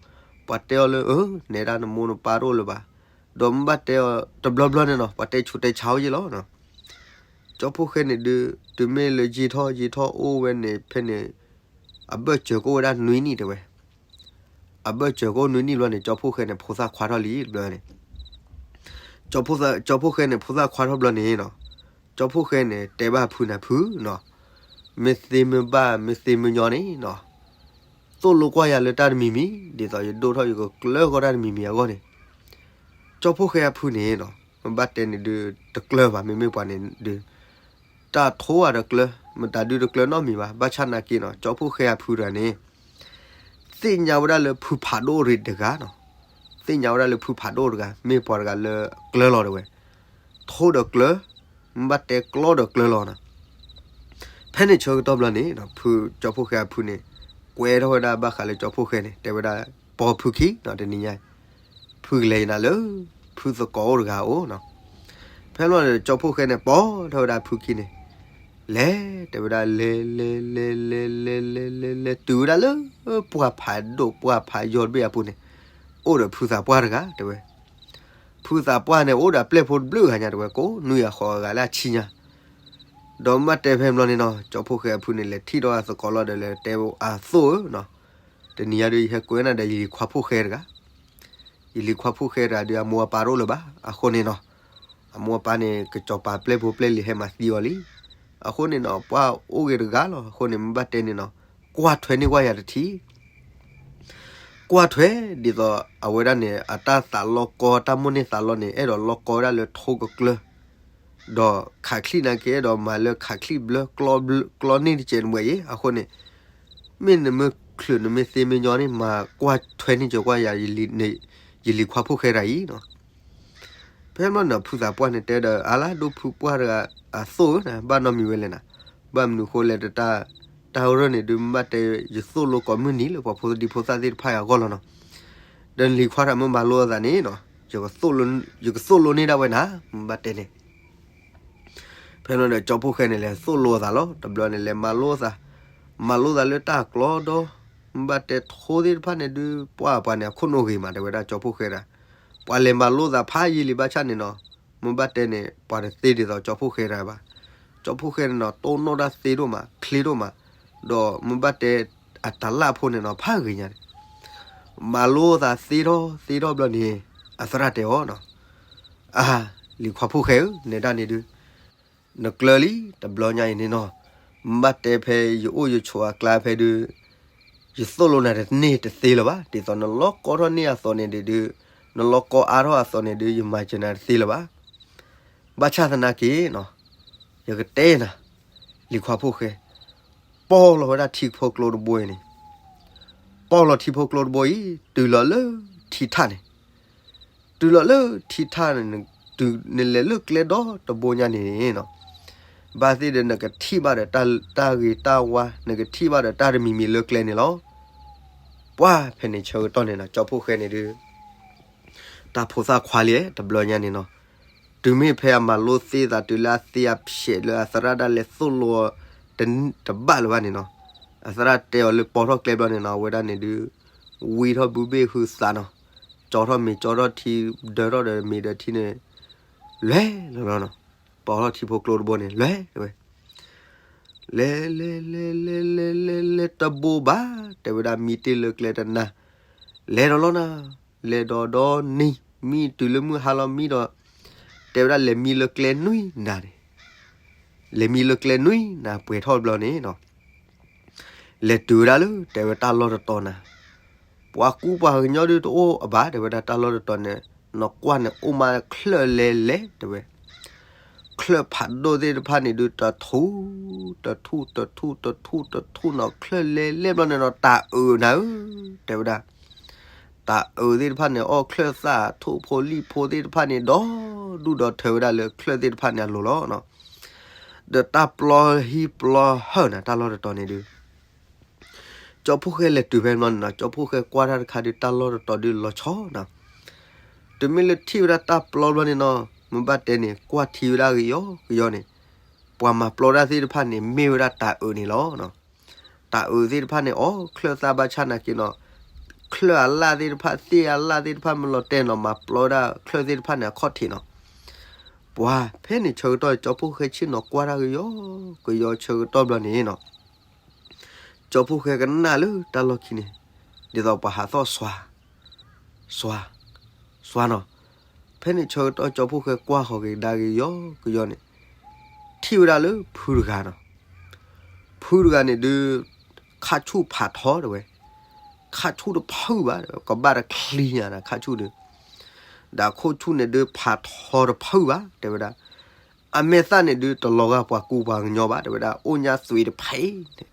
ပှၤတဲအီၤလၢ အၢ နဲဒၣ်နမိၢ်နပၢ်တအိၣ်လၢၤဘၣ်, ဒီးမ့ၢ်ဘၣ်တဲအီၤတဘျီဘျီန့ၣ်နီၤ ပှၤတဲဆူးတဲဆါအီၤယံၤလီၤ. ကၠီဖှိၣ်ဃဲန့ၣ်ဒုး တုၤမ့ၢ်လၢယံာ်ထီၣ်ယံာ်ထီၣ်အိၣ်ဝဲန့ၣ် ဖဲန့ၣ် အဘၢၣ်စၢၤကအိၣ်ဝဲဒၣ်နွံနံၣ်တဲဝဲ. အဘၢၣ်စၢၤကအိၣ်နွံနံၣ်ဘျီန့ၣ် ကၠီဖှိၣ်ဃဲန့ၣ် ဖိသၣ်ခွါထီၣ်လံတဘျီန့ၣ် ကၠီဖှိၣ်ဃဲန့ၣ် ဖိသၣ်ခွါထီၣ်ဘျီန့ၣ်နီၤ, ကၠီဖှိၣ်ဃဲန့ၣ် တဲဘၣ်ဖုနၤဖုနီၤ, မ့ၢ်သ့မ့ၢ်ဘၣ် မ့ၢ်သ့မ့ၢ်ညီန့ၣ်နီၤ, သိၣ်လိကွၢ်ယၤလၢတၢ်တမံၤမံၤ ဒ်သိးယဒိၣ်ထီၣ်ယကကျၢၤကီတၢ်တမံၤမံၤအဂီၢ်န့ၣ်, ကၠီဖှိၣ်ဃဲအဖုန့ၣ်နီၤ မ့ၢ်ဘၣ်တဲန့ၣ်ဒုး တကျၢၤဘၣ် မ့မ့ၢ်ပှၤန့ၣ်ဒုး တၢ်ထိအတကျၢၤ မတၤဒုးတကျၢၤနီတမံၤဘၣ်. ဘၣ်ဆၣ်နာ်က့နီၤ ကၠီဖှိၣ်ဃဲအဖုတဂၤန့ၣ် သ့ၣ်ညါဝဲဒၣ်လၢဖုဖးဒိၣ်ရ့ၣ်တဂၤနီၤ, သ့ၣ်ညါဝဲဒၣ်လၢဖုဖးဒိၣ်တဂၤ မ့ၢ်ပှၤတဂၤလၢကျၢၤလီၤတဲဝဲ, ထိဒီးကျၢၤ, မ့ၢ်ဘၣ်တဲကျီဒီးကျၢၤလီၤနီၤ. ဖဲန့ၣ်ဆၢကတီၢ်ဘျီန့ၣ် ဖုကၠီဖှိၣ်ဃဲအဖုန့ၣ် ကွဲထီၣ်ဝဲဒၣ်ဘၣ်ဃးလၢကၠီဖှိၣ်ဃဲန့ၣ် တဲဝဲဒၣ် ပိာ်ဖုခံနီၤ တနံၤညါ ဖုကလဲၤနၤလၢ ဖုသကိးအိၣ်တဂၤအအိၣ်နီၤ. ဖဲန့ၣ်ကၠီဖှိၣ်ဃဲန့ၣ် ပိာ်ထီၣ်ဝဲဒၣ်ဖုခံန့ၣ် လဲၤ တဲဝဲဒၣ် လဲၤ လဲၤ လဲၤ လဲၤ လဲၤ လဲၤ လဲၤ လဲၤ လဲၤ တုၤဝဲဒၣ်လၢ ပှၢ်ဖးဒိၣ်ပှၢ်ဖးယီတဘ့ၣ်အပူၤန့ၣ် အိၣ်ဒီးဖုသးပှၢ်တဂၤ တဲဝဲ ဖုသးပှၢ်န့ၣ် အိၣ်ဒီးအပျဲၢ်ဖိတဘျုးဂၤညါ တဲဝဲ ကိးနွံဂၤဃိးဂၤလၢအဆံညါ ဒီးမ့ၢ်တဲဖဲန့ၣ်ဘျီန့ၣ်နီၤ ကၠီဖှိၣ်ဃဲအဖုန့ၣ် လဲၤထံၣ်ဒီးအသကိးလီၤဒီး လဲၤတဲအသိၣ်ဧၢနီၤ, တနံၤညါဒုး ယဟဲကွဲနၤဒီးယလံၤခွါဖှိၣ်ဃဲတဂၤ, ယလံၤခွါဖှိၣ်ဃဲတဂၤဒုး အမိၢ်အပၢ်တအိၣ်လၢၤဘၣ်. အဃိန့ၣ်နီၤ အမိၢ်အပၢ်န့ၣ် ကစီၤပၤပျဲၢ်ဖိပျဲၢ်လံၤဟဲမၤသံအီၤလံ. အဃိန့ၣ်နီၤ ပှၢ်အိၣ်ဂ့ၤတဂၤလီၤ. အဃိန့ၣ် မ့ၢ်ဘၣ်တဲန့ၣ်နီၤ ကွၢ်ထွဲန့ၢ်ကွၢ်ယၤတထံၣ် ကွၢ်ထွဲ ဒ်သိးအဝဲဒၣ်န့ၣ် အတၢ်သးလီကီ တၢ်မိၣ်န့ၢ်သးလီန့ၣ် အဲၣ်ဒိးလီကီဝဲဒၣ်လၢထိကကျၢၤ, ဒီးခးချံၣ်နာ်က့ အဲၣ်ဒိးမၤလၢခးချံၣ်ဘျၢ ကျီန့ၢ်တကဲးတမှဲၤအံၤ အဃိန့ၣ် မ့ၢ်နမ့ၢ်ချုးနမ့ၢ်သ့မ့ၢ်ညီန့ၣ် မၤကွၢ်ထွဲန့ၢ်ကၠီကွၢ်ယၤ ယလံၤခွါဖှိၣ်ဃဲတဂၤအံၤနီၤ. ဖဲမ့ၢ်နီၤ ဖုသးပှၢ်န့ၣ် တဲဒီး အါလၢဒိၣ်ဖုပှၢ်တဂၤ အသိၣ်ဧၢ ဘၣ်နီတမံၤဝဲလဲၣ်နၤ, ဘၣ်မနုၤဃိလဲၣ် တၢ် တၢ်ရၢၢ်န့ၣ်ဒုး မ့ၢ်ဘၣ်တဲ ယသိၣ်လိကီးမုၢ်နံၤလၢပှၤဖိသဒံဖိသၣ်သ့ၣ်တဖၣ်အဂီၢ်လီၤနီၤ. ဒီးနလံၤခွါတဂၤမ့ၢ်မၤလိအသးန့ၣ်နီၤ ယကသိၣ်လိန့ၢ်ဒၣ်ဝဲနၤ မ့ၢ်ဘၣ်တဲန့ၣ် ဖဲန့ၣ်ဒီး ကၠီဖှိၣ်ဃဲန့ၣ် လဲၤသိၣ်လိအသးလီၤ. တဘျီန့ၣ် လဲၤမၤလိအသး, မၤလိသးလၢတၢ်ကျီဒီ, မ့ၢ်ဘၣ်တဲထိသ့ၣ်တဖၣ်န့ၣ်ဒုး ပှၢ်ပှၤန့ၣ် အခိၣ်နူာ်ဂ့ၤမး တဲဝဲဒၣ်ကၠီဖှိၣ်ဃဲဒၣ်, ပှၤလဲၤမၤလိသးဖးယံာ်လံဘၣ်ဆၣ်န့ၣ်နီၤ, မ့ၢ်ဘၣ်တဲန့ၣ် ပှၤတသ့ဒ်သိးကၠီဖှိၣ်ဃဲဒၣ်ဘၣ်. ကၠီဖှိၣ်ဃဲန့ၣ်နီၤ တိၢ်နီၣ်တၢ်သ့ဒိၣ်မး ချ့ဒိၣ်မး, ဒီးမ့ၢ်ဘၣ်တဲ အတလၢ်ဖိန့ၣ်နီၤ ဖးဂ့ၤညါန့ၣ် မၤလိသးသ့ထီၣ်သ့ထီၣ်ဘျီန့ၣ် အသရၣ်တဲအီၤနီၤ, အါ, လံၤခွါဖှိၣ်ဃဲဧၢ, နဲဒၣ်န့ၣ်ဒုး နကျၢၤလံ တဘျီညါအံၤန့ၣ်နီၤ, မ့ၢ်ဘၣ်တဲဖဲယအိၣ်ယဆိးအကျါဖဲဒုး ယသိၣ်လိနၤတန့ၢ်တသ့လၢၤဘၣ်. ဒ်သိးနလီကီထီၣ်န့ၢ်အသိးန့ၣ်ဒုး နလီကီအါထီၣ်အသိးန့ၣ်ဒုး ယမၤစၢၤနၤတသ့လၢၤဘၣ်. ဘၣ်ဆၣ်သနာ်က့နီၤ, ယကတဲနၤ, လံၤခွါဖှိၣ်ဃဲ ပီၢ်လီၤဝဲဒၣ်ထံဖိကျိတဘိအံၤန့ၣ်, ပီၢ်လီၤထံဖိကျိတဘိအံၤ တုၤလီၤလၢထံထၣ်န့ၣ်, တုၤလီၤလၢထံထၣ်န့ၣ် တုၤနလဲၤလၢကျဲဒီတဘိညါန့ၣ်နီၤ, ဘၣ်သ့ၣ်ဒီးနကထံၣ်ဘၣ်ဒီးတၢ်ဂ့ၤတၢ်ဝါ နကထံၣ်ဘၣ်ဒီးတၢ်တမံၤမံၤလၢကျဲန့ၣ်လီၤ. ပှၢ်ဖဲန့ၣ်ဆၢကတီၢ်န့ၣ်နီၤ ကၠီဖှိၣ်ဃဲန့ၣ်ဒုး တၢ်ဖိသၣ်ခွါလံ တဘျီညါန့ၣ်နီၤ, တုၤမ့ၢ်ဖဲအမၤလိသ့သးတုၤလၢအသ့အဖျဲးလၢအသရၣ်ဒၣ်လဲာ်သိၣ်လိအီၤ တဘၣ်လၢၤဘၣ်န့ၣ်နီၤ, အသရၣ်တဲအီၤလၢပီၢ်ထီၣ်ကျဲဘျီန့ၣ်နီၤ အဝဲဒၣ်န့ၣ်ဒုး ဝံထီၣ်ဘုဘ့ၣ်ဟုသးနီၤ, ကၠီထီၣ်မ့ၤကၠီထီၣ်ထံ ဒၢထီၣ်ဒီးမ့ၤဒီးထံန့ၣ် လဲၤလီၤလီၤနီၤ, ပီၢ်ထီၣ်ထံဖိကျိတဘိန့ၣ် လဲၤဝဲ လဲၤလဲၤလဲၤလဲၤလဲၤလဲၤလဲၤတဘိဘၣ်, တဲဝဲဒၣ်မံတ့ၢ်လၢကျဲတနၤ, လဲၤဒီးလီၤနၤ, လဲၤဒီးဒီနံၤ မံတုၤလၢမုၢ်ဟါလီၤမံဒီး, တဲဝဲဒၣ်လဲၤမံလၢကျဲနွံနၤန့ၣ်, လဲၤမံလၢကျဲနွံနၤပှဲၤထီၣ်ဘျီန့ၣ်နီၤ လဲၤတုၤဝဲဒၣ်လၢ တဲဝဲတၢ်လီၢ်တတီၤနၤ, ပှၤကူပှၤကညီဒုးတအိၣ်အဘၣ် တဲဝဲဒၣ်တၢ်လီၢ်တတီၤန့ၣ်, နကွၢ်န့ၣ်အိၣ်မးချၢၣ်လဲလဲ တဲဝဲ, ချၢၣ်ဖးဒိၣ်သ့ၣ်တဖၣ်န့ၣ်ဒုး တထူၣ် တထူၣ် တထူၣ် တထူၣ် တထူၣ်နီၤ ချၢၣ်လဲလဲဘျီန့ၣ်နီၤ တၤအုးနၤဧၢ, တဲဝဲဒၣ် တၤအုးသ့ၣ်တဖၣ်န့ၣ် အီၣ်ချၢၣ်သၣ် ထိၣ်ဖိလံၣ်ဖိသ့ၣ်တဖၣ်န့ၣ် ဒီဒူၣ်ဒီထၢဝဲဒၣ်လၢချၢၣ်သ့ၣ်တဖၣ်န့ၣ်အလိၤလီၤ. ဒီးတၢ်ပျီဟံၣ်ပျီဟၢၣ်နၤ တၢ်လီၢ်တတီၤန့ၣ်ဒုး ကၠီဖှိၣ်ဃဲလဲၤတုၤဖဲန့ၣ်ဘျီန့ၣ်နီၤ ကၠီဖှိၣ်ဃဲကွၢ်တၢ်တခါဒုး တၢ်လီၢ်တတီၤဒုးလီၤဆီနီၤ, တုၤမ့ၢ်လၢထံၣ်ဝဲဒၣ်တၢ်ပျီဘျီန့ၣ်နီၤ မ့ၢ်ဘၣ်တဲန့ၣ် ကွၢ်ထံဝဲဒၣ်ကယီကယီန့ၣ်, ပှၤမၤပျီတၢ်သ့ၣ်တဖၣ်န့ၣ် မ့ၢ်ဝဲဒၣ်တၤအုးန့ၣ်လီၤ. တၤအုးသ့ၣ်တဖၣ်န့ၣ် အီၣ်ချၢၣ်သၣ်ဘၣ်ဆၣ်နာ်က့နီၤ, ချၢၣ်အလၣ်သ့ၣ်တဖၣ် သ့ၣ်အလၣ်သ့ၣ်တဖၣ် မ့ၢ်လီၤတဲာ်နီၤ မၤပျီဒၣ်ချၢၣ်သ့ၣ်တဖၣ်န့ၣ်အခီၣ်ထံးနီၤ. ပှၤဖဲန့ၣ်ဆၢကတီၢ် ကၠီဖှိၣ်ဃဲဆ့ၣ်နီၤကွၢ်တၢ်ကယီကယီဆၢကတီၢ်ဘျီန့ၣ်နီၤ ကၠီဖှိၣ်ဃဲကနၣ်လၢတၢ်လီၢ်ခံန့ၣ် ဒ်သိးပှၤဟးသီၣ်စွၤ စွၤ စွၤနီၤ. ဖဲန့ၣ်ဆၢကတီၢ် ကၠီဖှိၣ်ဃဲကွၢ်ဃီၤက့ၤကဒါက့ၤယီၤကယီၤန့ၣ် ထံၣ်ဝဲဒၣ်လၢဖုတဂၤနီၤ. ဖုတဂၤန့ၣ်ဒုး ခါဆူၣ်ဖးထီတဲဝဲ, ခါဆူၣ်တဖုၣ်ဘၣ်, ကဘၣ်တချံညါဒီးခါဆူၣ်ဒုး, ဒီးခိၣ်ဆူၣ်န့ၣ်ဒုး ဖးထီတဖုၣ်ဘၣ် တဲဝဲဒၣ်. အမဲာ်သၣ်န့ၣ်ဒုး တလီၤဂာ်ပှၤကူပှၤကညီဘၣ် တဲဝဲဒၣ်, အိၣ်ညါသွံးတဖဲ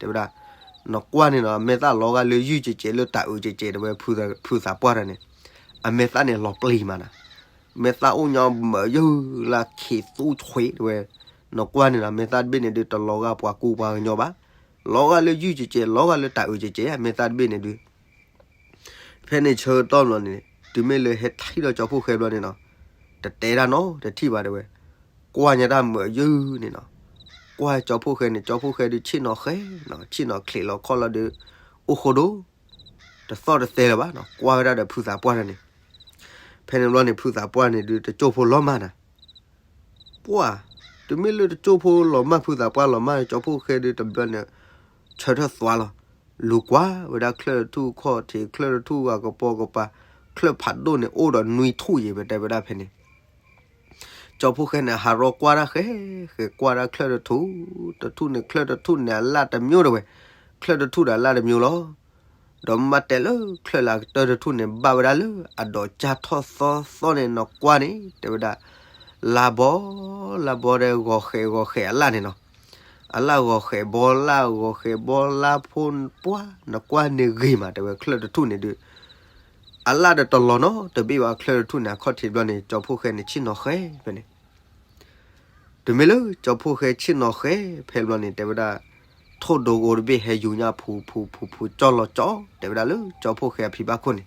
တဲဝဲဒၣ်. နကွၢ်န့ၣ်နီၤ အမဲာ်သၣ်လီၤဂာ်လၢယုၢ်ကဲးကဲး လၢတၤအုးကဲးကဲးတဲဝဲ, ဖုသးပှၢ်တဂၤန့ၣ် အမဲာ်သၣ်န့ၣ်လီၤပျံၤမးနီၤ. မဲာ်သၣ်အိၣ်ညါမၤယုၢ်လၢခ့သူဆွံးတဲဝဲ, နကွၢ်န့ၣ်ဒီး မ့ၢ်သးတဘ့ၣ်န့ၣ်ဒုး တလီၤဂာ်ပှၤကူပှၤကညီဘၣ်, လီၤဂာ်လၢယုၢ်ကဲးကဲး လီၤဂာ်လၢတၢ်အုးကဲးကဲး မ့ၢ်သးတဘ့ၣ်န့ၣ်ဒုး ဖဲန့ၣ်ဆၢကတီၢ်ဘျီန့ၣ် တုၤမ့ၢ်လၢဟဲထံၣ်ဒီးကၠီဖှိၣ်ဃဲဘျီန့ၣ်နီၤ, တတဲတၢ်နီတထံၣ်ဘၣ်တဲဝဲ, ကွၢ်ညါတၢ်မုာ်ယုၢ်န့ၣ်နီၤ, ကွၢ်ကၠီဖှိၣ်ဃဲန့ၣ် ကၠီဖှိၣ်ဃဲဒုးဆ့ၣ်နီၤဃဲနီၤ, ဆ့ၣ်နီၤချံးလီၤခီၣ်လီၤဒုး အိၣ်ဃိဒိၣ်, တသီၣ်တသဲလၢၤဘၣ်နီၤ, ကွၢ်ဝဲဒၣ်ဒီးဖုသးပှၢ်တၢ်န့ၣ်, ဖဲန့ၣ်ဘျီန့ၣ် ဖုသးပှၢ်န့ၣ်ဒုး တကၠိၢ်ဖိလီၤမၢ်နၤ ပှၢ်, တုၤမ့ၢ်လၢတကၠိၢ်ဖိလီၤမၢ် ဖုသးပှၢ်လီၤမၢ် ကၠီဖှိၣ်ဃဲဒုးတဘျီန့ၣ် ဆၢထၢၣ်သွါလီၤ, လူၤကွၢ်ဝဲဒၣ်ချၢၣ်တထူၣ်ခီၣ်ထံး ချၢၣ်တထူၣ်ဂၤကပီၤကပၤ, ချၢၣ်ဖးဒိၣ်န့ၣ် အိၣ်ဒီးနွံထူၣ်ယံၤ ပတဲဝဲဒၣ်ဖဲန့ၣ် ကၠီဖှိၣ်ဃဲန့ၣ် ဟးရီကွၢ်တၢ်ဃဲ, ဃဲကွၢ်တၢ်ချၢၣ်တထူၣ်, တထူၣ်န့ၣ် ချၢၣ်တထူၣ်န့ၣ် အလၣ်တမျိုးတဲဝဲ, ချၢၣ်တထူၣ်ဒီးအလၣ်တမျိုးလီၤ. ဒီးမ့ၢ်ဘၣ်တဲလၢချၢၣ်လၢအကတၢၢ်တထူၣ်န့ၣ် ဘၣ်ဝဲဒၣ်လၢအဒိးကၢ်ထီၣ်သီသီန့ၣ် နကွၢ်န့ၣ် တဲဝဲဒၣ်, လါဘီ, လါဘီဒီး ဂီၤဃဲးဂီၤဃဲးအလၣ်န့ၣ်နီၤ, အလၣ်ဂီၤဃဲးဘီလၣ် ဂီၤဃဲးဘီလၣ်ဖိပှၢ် နကွၢ်န့ၣ်ဂ့ၤမး တဲဝဲ ချၢၣ်တထူၣ်န့ၣ်ဒုး အလၣ်ဒီးတလီၤနီတဘ့ၣ်ဘၣ် ချၢၣ်တထူၣ်န့ၣ် အခီၣ်ထံးဘျီန့ၣ် ကၠီဖှိၣ်ဃဲန့ၣ် ဆ့ၣ်နီၤဃဲဖဲန့ၣ် တုၤမ့ၢ်လၢကၠီဖှိၣ်ဃဲဆ့ၣ်နီၤဃဲဖဲဘျီန့ၣ် တဲဝဲဒၣ်, ထိၣ်ဒိကိတဘ့ၣ်ဟဲယူၤညါဖုဖုဖုဖုကၠီၢ်လီၤကၠီ တဲဝဲဒၣ်လၢကၠီဖှိၣ်ဃဲအဖံဘၣ်ခိၣ်န့ၣ်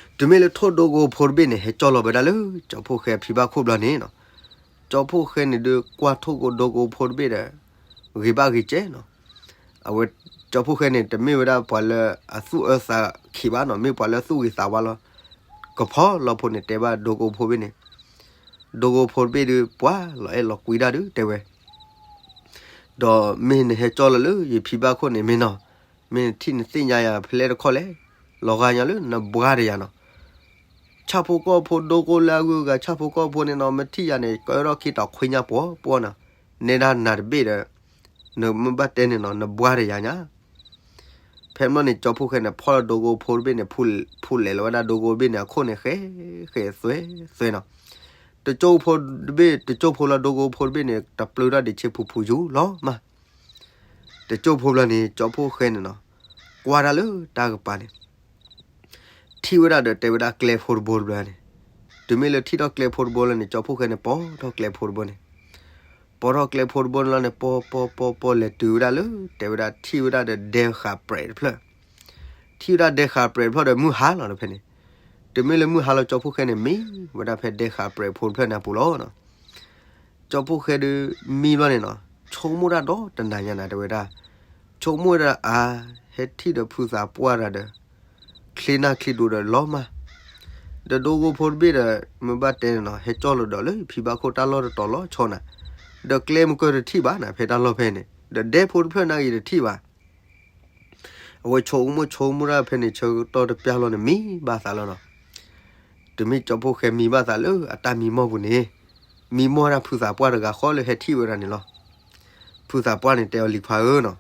တုၤမ့ၢ်လၢထိၣ်ဒိကိဖိတဘ့ၣ်န့ၣ် ဟဲကၠီၢ်လီၤဝဲဒၣ်လၢကၠီဖှိၣ်ဃဲအဖံဘၣ်ခိၣ်ဘျီန့ၣ်နီၤ, ကၠီဖှိၣ်ဃဲန့ၣ်ဒုးကွၢ်ထိၣ်ဒိကိဖိတဘ့ၣ်ဒီး ဂ့ၤဘၣ်ဂ့ၤကဲနီၤ, အဝဲကၠီဖှိၣ်ဃဲန့ၣ် တမ့ၢ်ဝဲဒၣ်ပှၤလၢအသူၣ်အၢသးခံးဘၣ်နီၤ, မ့ၢ်ပှၤလၢသူၣ်ဂ့ၤသးဝါလီၤ, ကဖီလီၤဖိန့ၣ် တဲဘၣ်ဒိကိဖိတဘ့ၣ်န့ၣ်, ဒိကိဖိတဘ့ၣ်ဒုး ပှၤလီၤအဲၣ်လီၤကွံဒၣ်ဒုး တဲဝဲ ဒီးမ့ၢ်နဟဲကၠီၢ်လီၤလၢယဖံဘၣ်ခိၣ်န့ၣ်မ့ၢ်နီၤ, မ့ၢ်နထံၣ်နသ့ၣ်ညါယၤဖဲလဲၣ်တခီလဲၣ်, လီၤဂာ်ညါလၢနဘှါတယၤနီၤ, ဆၣ်ဖိကီၢ်ဖိဒိကိလၢအဂုၤအဂၤ ဆၣ်ဖိကီၢ်ဖိန့ၣ်နီၤ မ့ၢ်ထံၣ်ယၤန့ၣ် ကဲထီၣ်ခံတီၤခွံညါပှီၤပှီၤနီၤ, နဲဒၣ်နၤတဘ့ၣ်ဒီး နမ့ၢ်ဘၣ်တဲန့ၣ်နီၤ နဘှါတယၤညါ ဖဲမ့ၢ်န့ၣ် ကၠီဖှိၣ်ဃဲန့ၣ် ဖီၣ်လီၤဒိကိဖိတဘ့ၣ်န့ၣ် ဖူးလဲၤလီၤဝဲဒၣ်ဒိကိဘ့ၣ်န့ၣ်အခိၣ်န့ၣ် ဃဲဃဲသွဲသွဲနီၤ, တကၠိၢ်ဖိတဘ့ၣ် တကၠိၢ်ဖိလၢဒိကိဖိတဘ့ၣ်န့ၣ် တပျုၢ်ထီၣ်ဒံးဆ့ဖူးဖူးယူၤလီၤမး, တကၠိၢ်ဖိဘျီန့ၣ် ကၠီဖှိၣ်ဃဲန့ၣ်နီၤ ကွၢ်တၢ်လၢတၢ်ကပၤန့ၣ် ထံၣ်ဝဲဒၣ်ဒီးတဲဝဲဒၣ်ကျဲဖိတဘိတဘျီန့ၣ်, တုၤမ့ၢ်လၢထံၣ်ထီၣ်ကျဲဖိတဘိလီၤန့ၣ် ကၠီဖှိၣ်ဃဲန့ၣ် ပိာ်ထီၣ်ကျဲဖိတဘိန့ၣ်, ပိာ်ထီၣ်ကျဲဖိတဘိန့ၣ်လီၤန့ၣ် ပိာ်ပိာ်ပိာ်ပိာ်လဲၤတုၤဝဲဒၣ်လၢ တဲဝဲဒၣ်ထံၣ်ဝဲဒၣ်ဒီးဒဲဃာ်ပြဲးတဖျၢၣ်, ထံၣ်ဝဲဒၣ်ဒဲဃာ်ပြဲးတဖျၢၣ်ဒီးမုၢ်ဟါလီၤဒီးဖဲန့ၣ်, တုၤမ့ၢ်လၢမုၢ်ဟါလီၤ ကၠီဖှိၣ်ဃဲန့ၣ် မံဝဲဒၣ်ဖဲဒဲဃာ်ပြဲးဖိတဖျၢၣ်န့ၣ်အပူၤလီၤ. ကၠီဖှိၣ်ဃဲဒုးမံဘျီန့ၣ်နီၤ ဆိကမိၣ်တၢ်ဒီးတနၤညါနၤ တဲဝဲဒၣ်, ဆိကမိၣ်ဝဲဒၣ်အါ, ဟဲထံၣ်ဒီးဖုသးပှၢ်တဂၤဒီး ချ့နၢ်ချ့ဒိဒီးလီၤမး, ဒီးဒိကိဖိတဘ့ၣ်ဒီး မ့ၢ်ဘၣ်တဲန့ၣ်နီၤ ဟဲကၠီၢ်လီၤဒီးလၢဖံဘၣ်ခိၣ်တၢ်လီၢ်တတီၤလီၤဆီနၤ, ဒီးကျဲမုၢ်ကၢတထံၣ်ဘၣ်နၤ ဖဲတၢ်လီၢ်ဖဲန့ၣ် ဒီးဒဲဖိတဖျၢၣ်နၢ်ဂ့ၤတထံၣ်ဘၣ် အဝဲဆိကမိၣ်ဆိကမိၣ်တၢ်ဖဲန့ၣ် ဆၢကတီၢ်တပျၢ်လီၤန့ၣ် မံဘၣ်သးလီၤနီၤ. တုၤမ့ၢ်ကၠီဖှိၣ်ဃဲမံဘၣ်သးလၢအတၢ်မံမီၢ်ပူၤန့ၣ်, မံမီၢ်ဒၣ်ဖုသးပှၢ်တဂၤဃီလၢဟဲထံၣ်ဝဲဒၣ်န့ၣ်လီၤ. ဖုသးပှၢ်န့ၣ်တဲအီၤ လံၤခွါဧၢနီၤ,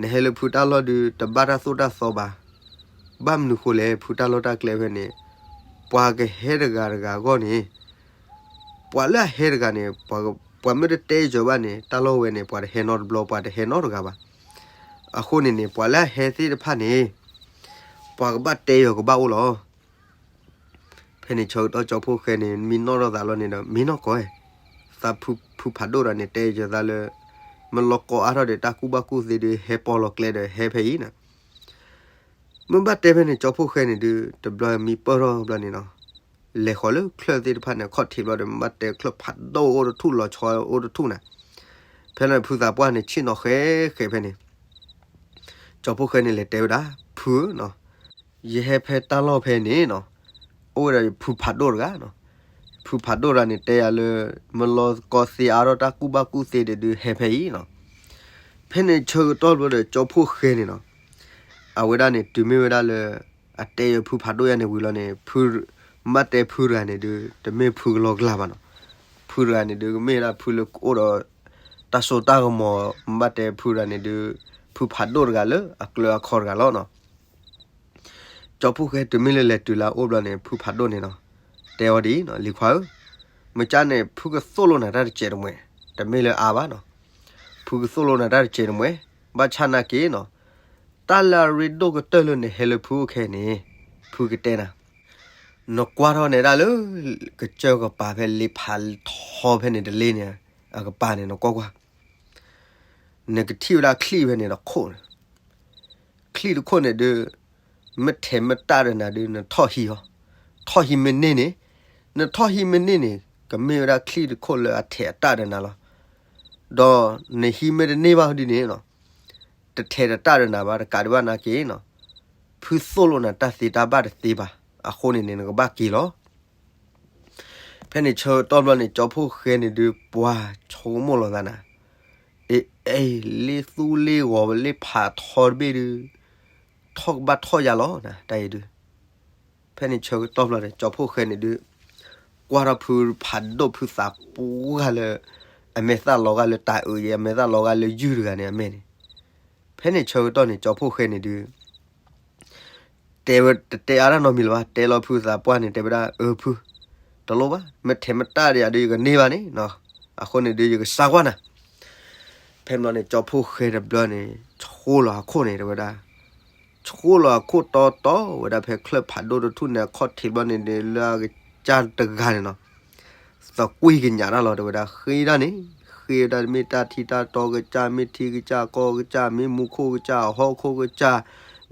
နဟဲလၢဖုတၢ်လီၢ်ဒုး တဘၣ်တၢ်သိၣ်တၢ်သီဘၣ်. ဘၣ်မနုၤဃိလဲၣ် ဖုတၢ်လီၢ်တၢ်ကျဲဖဲန့ၣ်, ပှၤကဟဲတဂၤတဂၤအဂီၢ်န့ၣ် ပှၤလၢအဟဲတဂၤန့ၣ် ပှၤမ့ၢ်တတဲယီၤဘၣ်န့ၣ် တၢ်လီၢ်ဝဲန့ၣ် ပှၤတဟဲနီတဘျီ ပှၤတဟဲနီတဂၤဘၣ်. အဃိန့ၣ်န့ၣ် ပှၤလၢအဟဲသ့ၣ်တဖၣ်န့ၣ် ပှၤကဘၣ်တဲယီၤကဘၣ်အိၣ်လီၤ. ဖဲန့ၣ်ဆၢကတီၢ်ကၠီဖှိၣ်ဃဲန့ၣ် မံနီၣ်ထီၣ်သးလီၤန့ၣ်ဒီး မံနီၣ်ကီးဝဲ, သးဖုဖုဖးဒိၣ်တဂၤန့ၣ် တဲယီၤသးလၢ မ့ၢ်လီၤကီအါထီၣ်ဒီး တၢ်ကူၣ်ဘၣ်ကူၣ်သ့ဒုး ဟဲပိာ်လီၤကျဲဒီးဟဲဖဲအံၤနီၤ. မ့ၢ်ဘၣ်တဲဖဲန့ၣ် ကၠီဖှိၣ်ဃဲန့ၣ်ဒုး တဘျီမံပၢၢ်ထီၣ်ဘျီန့ၣ်နီၤ, လဲၤဃီၤလၢချၢၣ်သ့ၣ်တဖၣ်န့ၣ် အခီၣ်ထံးဘျီဒီး မ့ၢ်ဘၣ်တဲချၢၣ်ဖးဒိၣ်အိၣ်တထူၣ်လီၤဆီအိၣ်တထူၣ်နၤ. ဖဲန့ၣ်ဖုသးပှၢ်န့ၣ် ဆ့ၣ်နီၤဃဲဃဲဖဲန့ၣ် ကၠီဖှိၣ်ဃဲန့ၣ် လဲၤတဲဝဲဒၣ် ဖုဧၢနီၤ, ယဟဲဖဲတၢ်လီၢ်ဖဲန့ၣ်နီၤ, အိၣ်ဝဲဒၣ်ယဖုဖးဒိၣ်တဂၤနီၤ, ဖုဖးဒိၣ်တဂၤန့ၣ် တဲယၤလၢ မ့ၢ်လီၤကီသ့အါထီၣ် တၢ်ကူၣ်ဘၣ်ကူၣ်သ့ဒုး ဟဲဖဲအံၤနီၤ. ဖဲန့ၣ်ဆၢကတီၢ်ဘျီဒီး ကၠီဖှိၣ်ဃဲန့ၣ်နီၤ, အဝဲဒၣ်န့ၣ် တုၤမ့ၢ်ဝဲဒၣ်လၢ အတဲယၤဖုဖးဒိၣ်ယၤန့ၣ်ဝံၤလီၤန့ၣ် ဖု မ့ၢ်ဘၣ်တဲဖုတဂၤန့ၣ်ဒုး တမ့ၢ်ဖုကလီကလီဘၣ်နီၤ. ဖုတဂၤန့ၣ်ဒုး ကမ့ၢ်ဒၣ်ဖုလၢကအိၣ်ဒီး တၢ်စိတၢ်ကမီၤ မ့ၢ်ဘၣ်တဲဖုတဂၤန့ၣ်ဒုး ဖုဖးဒိၣ်တဂၤလၢအကျၢၤအခီတဂၤလီၤနီၤ. ကၠီဖှိၣ်ဃဲတုၤမ့ၢ်လၢလဲၤတုၤလၢအအိၣ်ဘျီန့ၣ် ဖုဖးဒိၣ်န့ၣ်နီၤ, တဲအီၤဒ်အံၤနီၤ, လံၤခွါဧၢ, မ့ၢ်ကၠၢ်န့ၣ် ဖုကသိၣ်လိနၤတၢ်တစဲးတမှဲၤ, တမ့ၢ်လၢအါဘၣ်နီၤ. ဖုကသိၣ်လိနၤတၢ်တစဲးတမှဲၤ, ဘၣ်ဆၣ်နာ်က့နီၤ, တၢ်လၢအရ့ဒိၣ်ကတၢၢ်လၢနဟဲလၢဖုအိၣ်ခဲအံၤန့ၣ် ဖုကတဲနၤ, နကွၢ်ထီၣ်န့ၣ်ဒၣ်လၢ ကစၢၢ်ကပၤဖဲလ့ဖးထီဖဲန့ၣ်တလ့န့ၣ် အကပၤန့ၣ် နကွၢ်ကွၢ်, နကထံၣ်ဝဲဒၣ်ချံၣ်ဖဲန့ၣ်တခိၣ်န့ၣ်, ချံၣ်တခိၣ်န့ၣ်ဒုး မ့ၢ်ထဲးမ့ၢ်တၢ်ဒီးနၤဒုး နထီၣ်ဟံးအီၤ, ထီၣ်ဟံးမ့ၢ်န့ၢ်န့ၣ်, နထီၣ်ဟံးမ့ၢ်န့ၢ်န့ၣ် ကမ့ၢ်ဝဲဒၣ်ချံၣ်တခိၣ်လၢအထဲးအတၢ်ဒီးနၤလီၤ. ဒီးနဟံးမ့ၢ်တန့ၢ်ဘၣ်ဒ်န့ၣ်နီၤ တထဲးတတၢ်ဒီးနၤဘၣ် တကးဒံးဘၣ်နာ်က့နီၤ, ဖုသိၣ်လိာ်နၤတၢ်သ့တၢ်ဘၣ်တသ့ဘၣ်, အဃိန့ၣ်န့ၣ် နကဘၣ်က့ၤလီၤ. ဖဲန့ၣ်ဆၢကတီၢ်ဘျီန့ၣ် ကၠီဖှိၣ်ဃဲန့ၣ်ဒုး ပှၤဆိကမိၣ်လီၤသးနၤ, အ့ အ့ လ့သူလ့ဂီၤ လ့ဖးထီတဘ့ၣ်ဒုး ထီၣ်ကဘၣ်ထီၣ်ယၤလီၤနၤ တၢ်အံၤဒုး. ဖဲန့ၣ်ဆၢကတီၢ်ဘျီန့ၣ် ကၠီဖှိၣ်ဃဲန့ၣ်ဒုး ကွၢ်ထီၣ်ဖုဖးဒိၣ်ဖုသးပှၢ်လၢ အမဲာ်သၣ်လီၤဂာ်လၢတၤအုးယဲ အမဲာ်သၣ်လီၤဂာ်လၢယုၢ်တဂၤန့ၣ် အမဲာ်န့ၣ်. ဖဲန့ၣ်ဆၢကတီၢ်န့ၣ် ကၠီဖှိၣ်ဃဲန့ၣ်ဒုး တဲဝဲ တတဲအါတၢ်နီတမံၤလၢၤဘၣ်, တဲလီၤဖုသးပှၢ်န့ၣ် တဲဝဲဒၣ် အၢ ဖု, တလိၣ်ဘၣ်, မ့ၢ်ထဲးမ့ၢ်တၢ်ဒီးယၤဒုး ယကန့ၢ်ဘၣ်န့ၣ်, အဃိန့ၣ်ဒုး ယကစၢ်ကွၢ်နၤ. ဖဲန့ၣ်ဘျီန့ၣ် ကၠီဖှိၣ်ဃဲတဘျီန့ၣ် ဆှိလီၤအခိၣ်န့ၣ် တဲဝဲဒၣ်, ဆှိလီၤအခိၣ်တီတီဝဲဒၣ်ဖဲချၢၣ်ဖးဒိၣ်တထူၣ်န့ၣ် အခီၣ်ထံးဘျီန့ၣ်ဒီး လၢအကစၢ်တဂၤန့ၣ်နီၤ သကွံၢ်ကညးတၢ်လီၤ တဲဝဲဒၣ်, ဃ့ဒၣ်န့ၣ်, ဃ့ဝဲဒၣ် မ့ၢ်တၢ်ထံတၢ်တီကစၢ်, မ့ၢ်ထံကစၢ်ကီၢ်ကစၢ်, မ့ၢ်မူခိၣ်ကစၢ်, ဟီၣ်ခိၣ်ကစၢ်,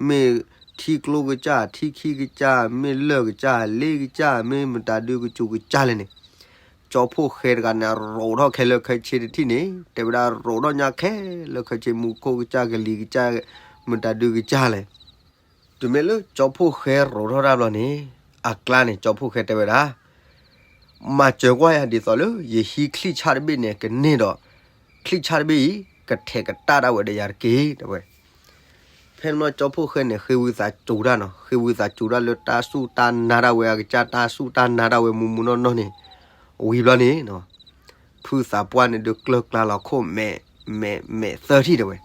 မ့ၢ်ထံကျိကစၢ်, ထံခံကစၢ်, မ့ၢ်လၢၢ်ကစၢ်, လ့ကစၢ်, မ့ၢ်မတၤဒုးကစူၤကစၢ်လဲၣ်န့ၣ်, ကၠီဖှိၣ်ဃဲတဂၤန့ၣ် ရိးထီၣ်ခဲလၢာ်ခဲဆ့တထံၣ်န့ၣ်, တဲဝဲဒၣ် ရိးထီၣ်ညါခဲလၢာ်ခဲဆ့, မူခိၣ်ကစၢ်, ကလံၤကစၢ်, မတၤဒုးကစၢ်လဲၣ်. တုၤမ့ၢ်လၢကၠီဖှိၣ်ဃဲရိးထီၣ်တၢ်ဘျီန့ၣ်, အကျါန့ၣ် ကၠီဖှိၣ်ဃဲတဲဝဲဒၣ်, မၤစၢၤကွၢ်ယၤဒ်သိးလၢ ယဟံးချံၣ်ဆၣ်တဘ့ၣ်န့ၣ် ကန့ၢ်ဒီး ချံၣ်ဆၣ်တဘ့ၣ်အံၤ ကထဲးကတၢ်ဒၣ်ဝဲဒီးယၤတက့ၢ် တဲဝဲ. ဖဲန့ၣ်ဘျီ ကၠီဖှိၣ်ဃဲန့ၣ် ဃ့ဝံသးစူၤတၢ်နီၤ, ဃ့ဝံသးစူၤတၢ်လၢတၢ်စူၢ်တၢ်နာ်ဒၣ်ဝဲ အကစၢ်တၢ်စူၢ်တၢ်နာ်ဒၣ်ဝဲမူမူနီၢ်နီၢ်န့ၣ်, ဝံၤဘျီန့ၣ် ဖုသးပှၢ်န့ၣ်ဒုးကျၢၢ်ကျါလီၤခိၣ်မဲာ်, မဲာ်, မဲာ်သၢထံၣ်တဲဝဲ.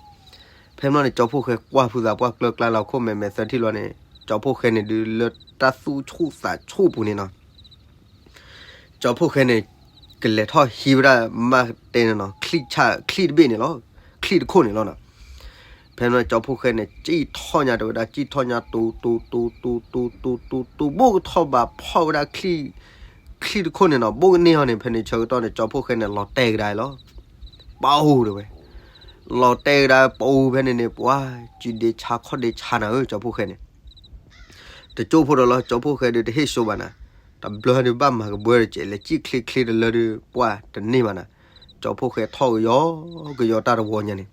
ဖဲန့ၣ်ဘျီန့ၣ် ကၠီဖှိၣ်ဃဲကွၢ်ဖုသးပှၢ်ကျၢၢ်ကျါလီၤခိၣ်မဲာ် မဲာ်သၢထံၣ်လီၤန့ၣ်, ကၠီဖှိၣ်ဃဲန့ၣ်ဒုးလၢတၢ်သူၣ်ဆူၣ်သးဆူၣ်ပူၤန့ၣ်နီၤ ကၠီဖှိၣ်ဃဲန့ၣ် ကလဲၤထီၣ်ဟံးဝဲဒၣ် မ့ၢ်တဲန့ၣ်နီၤ, ချံၣ်ဆၣ်, ချံၣ်တဘ့ၣ်န့ၣ်လီၤ, ချံၣ်တခိၣ်န့ၣ်လီၤနီၤ. ဖဲန့ၣ် ကၠီဖှိၣ်ဃဲန့ၣ် စံၣ်ထီၣ်ညါတဲဝဲဒၣ်, စံၣ်ထီၣ်ညါ တူၤတူၤတူၤတူၤတူၤတူၤတူၤတူၤ ဘိၣ်ကထီၣ်ဘးဖီၣ်ဝဲဒၣ်ချံၣ်, ချံၣ်တခိၣ်န့ၣ်နီၤ, ဘိၣ်ကန့ၢ်အီၤန့ၣ်, ဖဲန့ၣ်ဆၢကတီၢ်န့ၣ် ကၠီဖှိၣ်ဃဲန့ၣ် လီၤတဲာ်ကဒါလီၤ. ပအိၣ်တဲဝဲ, လီၤတဲာ်ကဒါပအိၣ်ဖဲန့ၣ်န့ၣ် ပှၤစုဒ့ဆါခီၣ်ဒ့ဆါနၤဧၢ ကၠီဖှိၣ်ဃဲန့ၣ် တကၠိဖိဒီးလီၤ, ကၠီဖှိၣ်ဃဲဒုးတဟ့ၣ်စိဘၣ်နၤ, တဘျီဒုးဘၣ်မၤကဘှဲတစဲး လဲၤစံၣ်ချ့ချ့တလၢဒုး ပှၤတန့ၢ်ဘၣ်နၤ. ကၠီဖှိၣ်ဃဲထီၣ်ကယီကယီတၢ်တဝီညါန့ၣ်,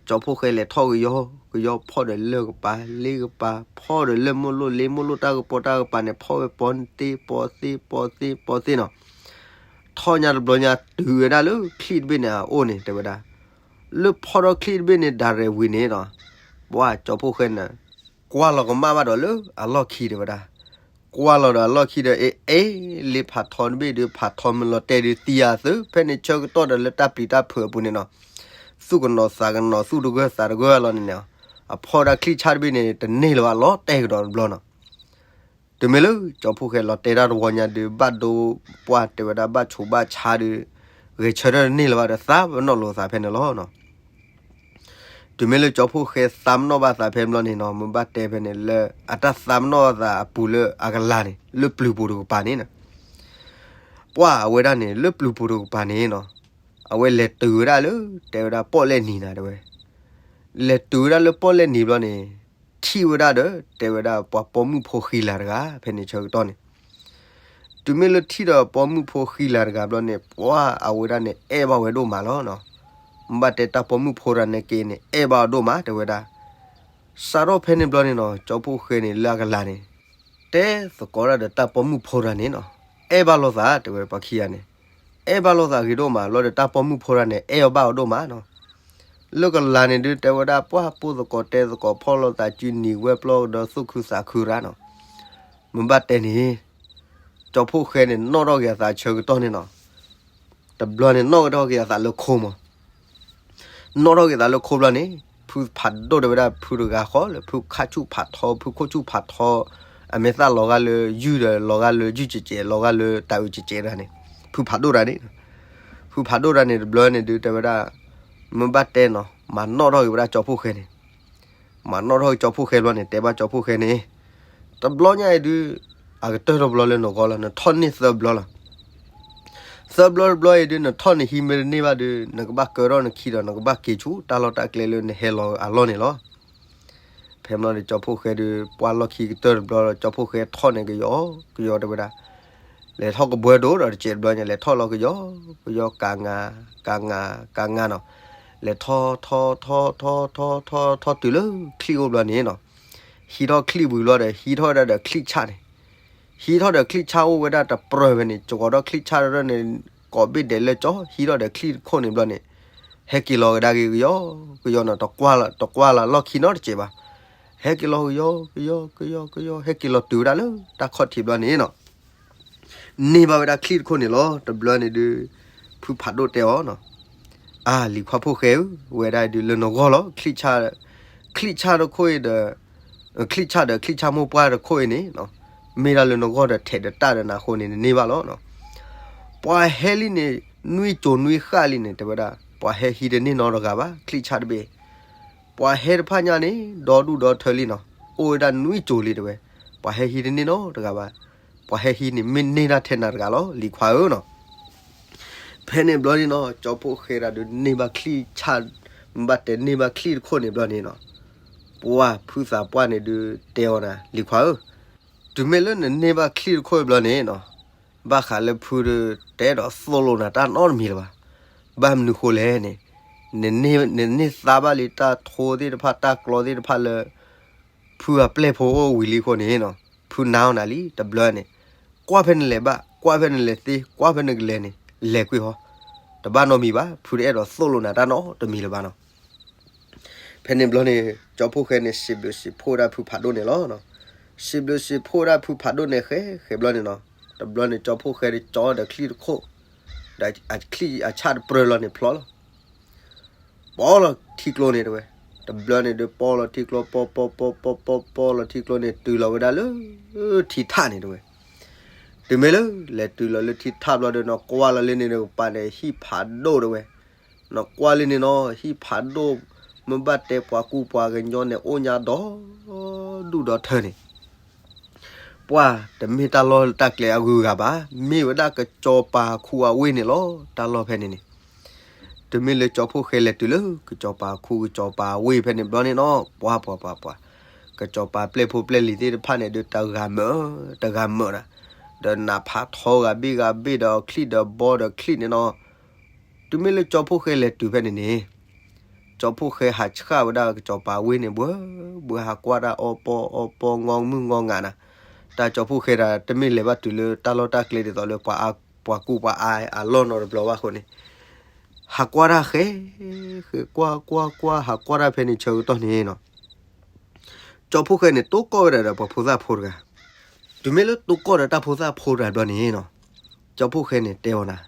ကၠီဖှိၣ်ဃဲလဲၤထီၣ်ကယီကယီ ဖီၣ်ဒီးလၢၢ်ကပၤ လ့ကပၤ, ဖီၣ်ဒီးလၢၢ်မိၢ်လိၣ် လ့မိၢ်လိၣ်တၢ်ကပီၤတၢ်ကပၤန့ၣ် ဖီၣ်ဝဲပီသ့ပီသ့ပီသ့ပီသ့နီၤ. ထီၣ်ညါတဘျီညါ တုၤဝဲဒၣ်လၢချံၣ်တဘ့ၣ်န့ၣ်အအိၣ်န့ၣ် တဲဝဲဒၣ်, လၢဖီၣ်ထီၣ်ချံၣ်တဘ့ၣ်န့ၣ် ဒၣ်ရဲၣ်ဝံၤန့ၣ်ဒီး ပှၤကၠီဖှိၣ်ဃဲန့ၣ် ကွၢ်လီၤကမၣ်ဘၣ်ဒီးလၢအလီၢ်ခံတဲဝဲဒၣ်, ကွၢ်လီၤဒီးအလီၢ်ခံဒီး အ့ အ့ လ့ဖးထီတဘ့ၣ်ဒီး ဖးထီမ့ၢ်လီၤတဲာ်ဒုးသံယၤသု, ဖဲန့ၣ်ဆၢကတီၢ်ဒီးလၢတၢ်ပျံၤတၢ်ဖုးအပူၤန့ၣ်နီၤ, သူၣ်ကနီၤသးကနီၤ သူၣ်တဂၢၢ်သးတဂၢၢ်လီၤန့ၣ်န့ၣ်, အဖီၣ်ဝဲဒၣ်ချံၣ်ဆၣ်တဘ့ၣ်န့ၣ် တန့ၢ်လၢၤဘၣ် လီၤတဲာ်ကဒီးတဘျီနီၤ. တုၤမ့ၢ်လၢကၠီဖှိၣ်ဃဲလီၤတဲာ်တၢ်တဝီညါဒုး ဘၣ်ဒိပှၤတဲဝဲဒၣ် ဘၣ်ဆူးဘၣ်ဆါဒီး ဂဲၤဆၢထၢၣ်တန့ၢ်လၢၤဘၣ်ဒီး သးပနီၣ်လိာ်သးဖဲန့ၣ်လီၤနီၤ. တုၤမ့ၢ်လၢကၠီဖှိၣ်ဃဲသးပနီၣ်ဘၣ်သးဖဲန့ၣ်ဘျီန့ၣ်နီၤ, မ့ၢ်ဘၣ်တဲဖဲန့ၣ် လၢအတၢ်သးပနီၣ်သးအပူၤလၢအကလၤန့ၣ် လၢပျုၤပူၤတကပၤန့ၣ်နီၤ, ပှၤအဝဲဒၣ်န့ၣ် လၢပျုၤပူၤတကပၤန့ၣ်နီၤ, အဝဲလဲၤတုၤဝဲဒၣ်လၢ တဲဝဲဒၣ်ပီၣ်လဲၣ်နံၤနၤတဲဝဲ, လဲၤတုၤဝဲဒၣ်လၢပီၣ်လဲၣ်နံၤဘျီန့ၣ် ထံၣ်ဝဲဒၣ်ဒီး တဲဝဲဒၣ်ပှၤပိာ်မုၣ်ဖိဃံလၤတဂၤ ဖဲန့ၣ်ဆၢကတီၢ်န့ၣ် တုၤမ့ၢ်လၢထံၣ်ဒီးပိာ်မုၣ်ဖိဃံလၤတဂၤဘျီန့ၣ် ပှၤအဝဲဒၣ်န့ၣ် အဲၣ်ဘၣ်ဝဲဒိၣ်မးလီၤနီၤ. မ့ၢ်ဘၣ်တဲတၢ်ပိာ်မုၣ်ဖိတဂၤန့ၣ်က့န့ၣ် အဲၣ်ဘၣ်အီၤဒိၣ်မး တဲဝဲဒၣ်. စးထီၣ်ဖဲန့ၣ်ဘျီန့ၣ်နီၤ ကၠီဖှိၣ်ဃဲန့ၣ် လၢအကလၤန့ၣ် တဲသကိးတၢ်ဒီးတၢ်ပိာ်မုၣ်ဖိတဂၤန့ၣ်နီၤ, အဲၣ်ဘၣ်လိာ်သး တဲဝဲပှၤခံဂၤန့ၣ်, အဲၣ်ဘၣ်လိာ်သးဂ့ၤဒိၣ်မး ဘျီဒီးတၢ်ပိာ်မုၣ်ဖိတဂၤန့ၣ် အဲၣ်အီၤဘၣ်အီၤဒိၣ်မးနီၤ. လၢကလၤန့ၣ်ဒုး တဲဝဲဒၣ်ပှၤပိာ်သကိးတဲသကိး ဖီၣ်လိာ်သးစုနံၤဝဲပျီကဒီးသူၣ်ခုသးခုရၣ်နီၤ. မ့ၢ်ဘၣ်တဲန့ၣ် ကၠီဖှိၣ်ဃဲန့ၣ် နီၣ်ထီၣ်က့ၤအသးဆၢကတီၢ်န့ၣ်နီၤ, တဘျီန့ၣ် နီၣ်ထီၣ်က့ၤအသးလၢခိမး, နီၣ်ထီၣ်က့ၤသးလၢခိဘျီန့ၣ် ဖုဖးဒိၣ်တဲဝဲဒၣ် ဖုတဂၤဃီလၢ ဖုခါဆူၣ်ဖးထီ ဖုခိၣ်ဆူၣ်ဖးထီ, အမဲာ်သၣ်လီၤဂာ်လၢယုၢ်ဒီး လီၤဂာ်လၢယုၢ်ကဲးကဲး လီၤဂာ်လၢတၤအုးကဲးကဲးတဂၤန့ၣ်, ဖုဖးဒိၣ်တဂၤန့ၣ်, ဖုဖးဒိၣ်တဂၤန့ၣ် တဘျီန့ၣ်ဒုး တဲဝဲဒၣ် မ့ၢ်ဘၣ်တဲနီၤ မၤနီၣ်ထီၣ်က့ၤဝဲဒၣ်ကၠီဖှိၣ်ဃဲန့ၣ်, မၤနီၣ်ထီၣ်က့ၤကၠီဖှိၣ်ဃဲဘျီန့ၣ် တဲဘၣ်ကၠီဖှိၣ်ဃဲန့ၣ်, တဘျီညါအံၤဒုး အကတၢၢ်တဘျီလၢနဂီၢ်လီၤ, နထီၣ်န့ၢ်သၢဘျီလီၤ. သၢဘျီတဘျီအံၤဒုး နထီၣ်နဟံးမ့ၢ်တန့ၢ်ဘၣ်ဒုး နကဘၣ်ကၢထီၣ်နခံဒီး နကဘၣ်က့ၤဆူတၢ်လီၢ်တၢ်ကျဲလၢနဟဲလီၤအလီၢ်န့ၣ်လီၤ. ဖဲမ့ၢ်ဒီးကၠီဖှိၣ်ဃဲဒုး ပှၢ်လီၢ်ခံကတၢၢ်တဘျီဒီး ကၠီဖှိၣ်ဃဲထီၣ်န့ၣ်ကယီကယီတဲဝဲဒၣ်, လဲၤထီၣ်ကဘှၢဒိၣ်ဒီးတစဲးတဘျီညါ လဲၤထီၣ်လီၤကယီ ကယီ ကငါ ကငါ ကငါနီၤ, လဲၤထီၣ်ထီၣ်ထီၣ်ထီၣ်ထီၣ်ထီၣ်ထီၣ်တုၤလၢချံၣ်အိၣ်ဘျီန့ၣ်နီၤ, ဟံးထီၣ်ချံၣ်ဝံၤဘျီဒီး ဟံးထီၣ်ဝဲဒၣ်ဒီးချံၣ်ဆၣ်န့ၣ်, ဟံးထီၣ်ဒီးချံၣ်ဆၣ်အိၣ်ဝဲဒၣ်တပြၢၢ်ဖဲန့ၣ် ကဝီၤထီၣ်ချံၣ်ဆၣ်ရၢၢ်န့ၣ် ကိးဘ့ၣ်ဒဲးလၢကၠီ ဟံးထီၣ်ဒီးချံၣ်တခိၣ်န့ၣ်ဘျီန့ၣ်, ဟဲက့ၤလီၤကဒါက့ၤကယီကယီနီၤ, တကွၢ်လၢ်လီၢ်ခံနီတစဲးဘၣ်, ဟဲက့ၤလီၤကယီကယီကယီကယီ ဟဲက့ၤလီၤတုၤဝဲဒၣ်လၢတၢ်ခီၣ်ထံးဘျီန့ၣ်နီၤ န့ၢ်ဘၣ်ဝဲဒၣ်ချံၣ်တခိၣ်န့ၣ်လီၤ. တဘျီန့ၣ်ဒုး ဖုဖးဒိၣ်တဲအီၤနီၤ, အါ လံၤခွါဖှိၣ်ဃဲဧၢ, ဝဲဒၣ်ဒုးလၢနဂီၢ်လီၤ, ချံၣ်ဆၣ်တခိၣ်အံၤဒီး ချံၣ်ဆၣ်ဒီးချံၣ်ဆၣ်မိၢ်ပှၢ်တခိၣ်အံၤန့ၣ် မ့ၢ်ဒၣ်လၢနဂီၢ်ဒီးထဲးဒီးတၢ်ဒီးနၤအဃိန့ၣ် နန့ၢ်ဘၣ်လီၤ. ပှၤဟဲလံန့ၣ် နွံကိၤနွံဃၣ်လံန့ၣ် တဲဝဲဒၣ် ပှၤဟဲဟံးတန့ၢ်နီတဂၤဘၣ် ချံၣ်ဆၣ်တဘ့ၣ်, ပှၤဟဲတဖၣ်ညါန့ၣ် ဒီဒူၣ်ဒီထၢလံနီၤ, အိၣ်ဝဲဒၣ်နွံကိၤလံတဲဝဲ, ပှၤဟဲဟံးတန့ၢ်နီတဂၤဘၣ်, ပှၤဟဲဟံးန့ၣ်မ့ၢ်န့ၢ်ဒၣ်ထဲနၤတဂၤလီၤ လံၤခွါဧၢနီၤ ဖဲန့ၣ်ဘျီန့ၣ်နီၤ ကၠီဖှိၣ်ဃဲဒၣ်ဒုးန့ၢ်ဘၣ်ချံၣ်ဆၣ်, ဘၣ်တဲန့ၢ်ဘၣ်ချံၣ်တခိၣ်န့ၣ်ဘျီန့ၣ်နီၤ, ပှၢ်ဖုသးပှၢ်န့ၣ်ဒုးတဲအီၤနၤ လံၤခွါဧၢ, တုၤမ့ၢ်လၢနန့ၢ်ဘၣ်ချံၣ်တခိၣ်ဘျီန့ၣ်နီၤ, ဘၣ်ဃးလၢဖုဒုးတအဲၣ်ဒိးသိၣ်လိနၤတၢ်နီတမံၤလၢၤဘၣ်. ဘၣ်မနုၤဃိလဲၣ်န့ၣ်, နန့ၢ်သါဘၣ်လံတၢ်ထိသ့ၣ်တဖၣ်တၢ်ကျီသ့ၣ်တဖၣ်လၢ ဖုအပျဲၢ်ဖိအိၣ်ဝံၤလံအဃိန့ၣ်နီၤ, ဖုနာ်အီၤနၤလံတဘျီန့ၣ်, ကွၢ်ဖဲနလဲၤဘၣ် ကွၢ်ဖဲနလဲၤသ့ ကွၢ်ဖဲနကလဲၤန့ၣ် လဲၤကွံာ်ဟီ, တဘၣ်နီတမံၤဘၣ်, ဖုတအဲၣ်ဒိးသိၣ်လိနၤတၢ်နီတမံၤလၢၤဘၣ်နီၤ. ဖဲန့ၣ်ဘျီန့ၣ် ကၠီဖှိၣ်ဃဲန့ၣ် စံးဘျုးစံးဖှိၣ်ဒၣ်ဖုဖးဒိၣ်န့ၣ်လီၤ. စံးဘျုးစံးဖှိၣ်ဒၣ်ဖုဖးဒိၣ်န့ၣ်ဃဲဃဲဘျီန့ၣ်နီၤ, တဘျီန့ၣ် ကၠီဖှိၣ်ဃဲဒီးကၠီဒီးချံၣ်တခိၣ်, ဒီးအချံၣ်အဆၣ်တပြၢလီၤန့ၣ်ဖျီလီၤ ပီလီၤထံကျိန့ၣ်တဲဝဲ, တဘျီန့ၣ်ဒုးပီလီၤထံကျိ ပီပီပီပီပီပီလီၤထံကျိန့ၣ် တုၤလီၤဝဲဒၣ်လၢထံထၣ်န့ၣ်တဲဝဲ. တုၤမ့ၢ်လၢလဲၤတုၤလီၤလၢထံထၣ်ဘျီဒီးနီၤ ကွၢ်လီၤလၢန့ၣ်ဒီးကပၤန့ၣ် ဟံၣ်ဖးဒိၣ်တဲဝဲ, နီၤကွၢ်လၢန့ၣ်နီၤ ဟံၣ်ဖးဒိၣ်, မ့ၢ်ဘၣ်တဲပှၤကူပှၤကညီန့ၣ် အိၣ်ညါဒီဒူၣ်ဒီထၢန့ၣ် ပှၢ်တမ့ၢ်တၢ်လီၢ်တၢ်ကျဲအဂုၤအဂၤဘၣ်, မ့ၢ်ဝဲဒၣ်ကစီၤပၤခူအဝ့ၢ်န့ၣ်လီၤ. တၢ်လီၢ်ဖဲန့ၣ်န့ၣ်, တုၤမ့ၢ်လၢကၠီဖှိၣ်ဃဲလဲၤတုၤလၢ ကစီၤပၤခူကစီၤပၤအဝ့ၢ်ဖဲန့ၣ်ဘျီန့ၣ်နီၤ ပှၤပှၤပှၤပှၤ, ကစီၤပၤပျဲၢ်ဖိပျဲၢ်လံၤသ့ၣ်တဖၣ်န့ၣ်ဒုး တဂၤမၢာ်တဂၤမၢာ်နၤ, ဒီးနးဖးထီဂၤဘ့ၣ်ဂၤဘ့ၣ်ဒီးချံၣ်ဒီးဘီဒီးချံၣ်န့ၣ်နီၤ တုၤမ့ၢ်လၢကၠီဖှိၣ်ဃဲလဲၤတုၤဖဲန့ၣ်န့ၣ်, ကၠီဖှိၣ်ဃဲဟးဆှၣ်ဝဲဒၣ်ကစီၤပၤဝ့ၢ်န့ၣ် ဘှၢဘှၢဟးကွၢ်တၢ်အီပီအီပီ ငီမုၢ်ငီငးနၤ, တၢ်ကၠီဖှိၣ်ဃဲဒၣ်တမ့ၢ်လဲၤဘၣ်တုၤလၢတၢ်လီၢ်တၢ်ကျဲဒ်သိးလၢပှၤကူပှၤအါအလီၢ်နီတဘျီဘၣ်အဃိန့ၣ်, ဟးကွၢ်တၢ်ဃဲ, ဃဲကွၢ်ကွၢ်ကွၢ် ဟးကွၢ်တၢ်ဖဲန့ၣ်ဆၢကတီၢ်န့ၣ်နီၤ ကၠီဖှိၣ်ဃဲန့ၣ် တိၢ်ကီၢ်ဝဲဒၣ်ဒီးပှၤဖိသၣ်ဖိတဂၤ, တုၤမ့ၢ်လၢတိၢ်ကီၢ်ဒီးတၢ်ဖိသၣ်ဖိတဂၤဘျီန့ၣ်နီၤ, ကၠီဖှိၣ်ဃဲန့ၣ်တဲအီၤနၤ,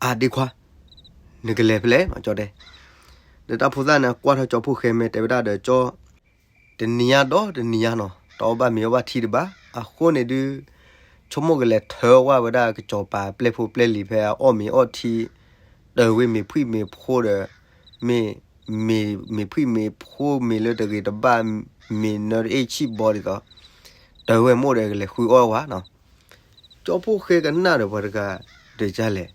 အါဒ့ခွါ, နကလဲၤဖဲလဲၣ်နီၤ ကၠီတဲ, ဒီးတၢ်ဖိသၣ်န့ၣ်ကွၢ်ထီၣ်ကၠီဖှိၣ်ဃဲမ့ၢ်တဲဝဲဒၣ်ဒီးကၠီ တနံၤညါဒီးတနံၤညါနီၤ တအီၣ်ဘၣ်မ့ၤအီၣ်ဘၣ်ထံတဘၣ်, အဃိန့ၣ်ဒုး ဆိကမိၣ်ကလဲၤထၢဝဲဒၣ်ကစီၤပၤပျဲၢ်ဖိပျဲၢ်လံၤဖဲအအီၣ်မ့ၤအီၣ်ထံ, တၢ်ဝဲမ့ၤဖှံမ့ၤဖိဒီး, မ့ၢ်, မ့ၢ်မ့ၤဖှံမ့ၤဖိမ့ၤလၢတဂ့ၤတဘၣ်, မ့ၤနၢတအ့ၣ်ဆံၣ်ဘီဒ်သိး, တၢ်ဝဲမိၢ်ဒီးကလဲၤဃုအီၣ်ဝဲနီၤ ကၠီဖှိၣ်ဃဲကနၣ်ဒီးပှၤတဂၤ, ဒီးဒ်လဲၣ်,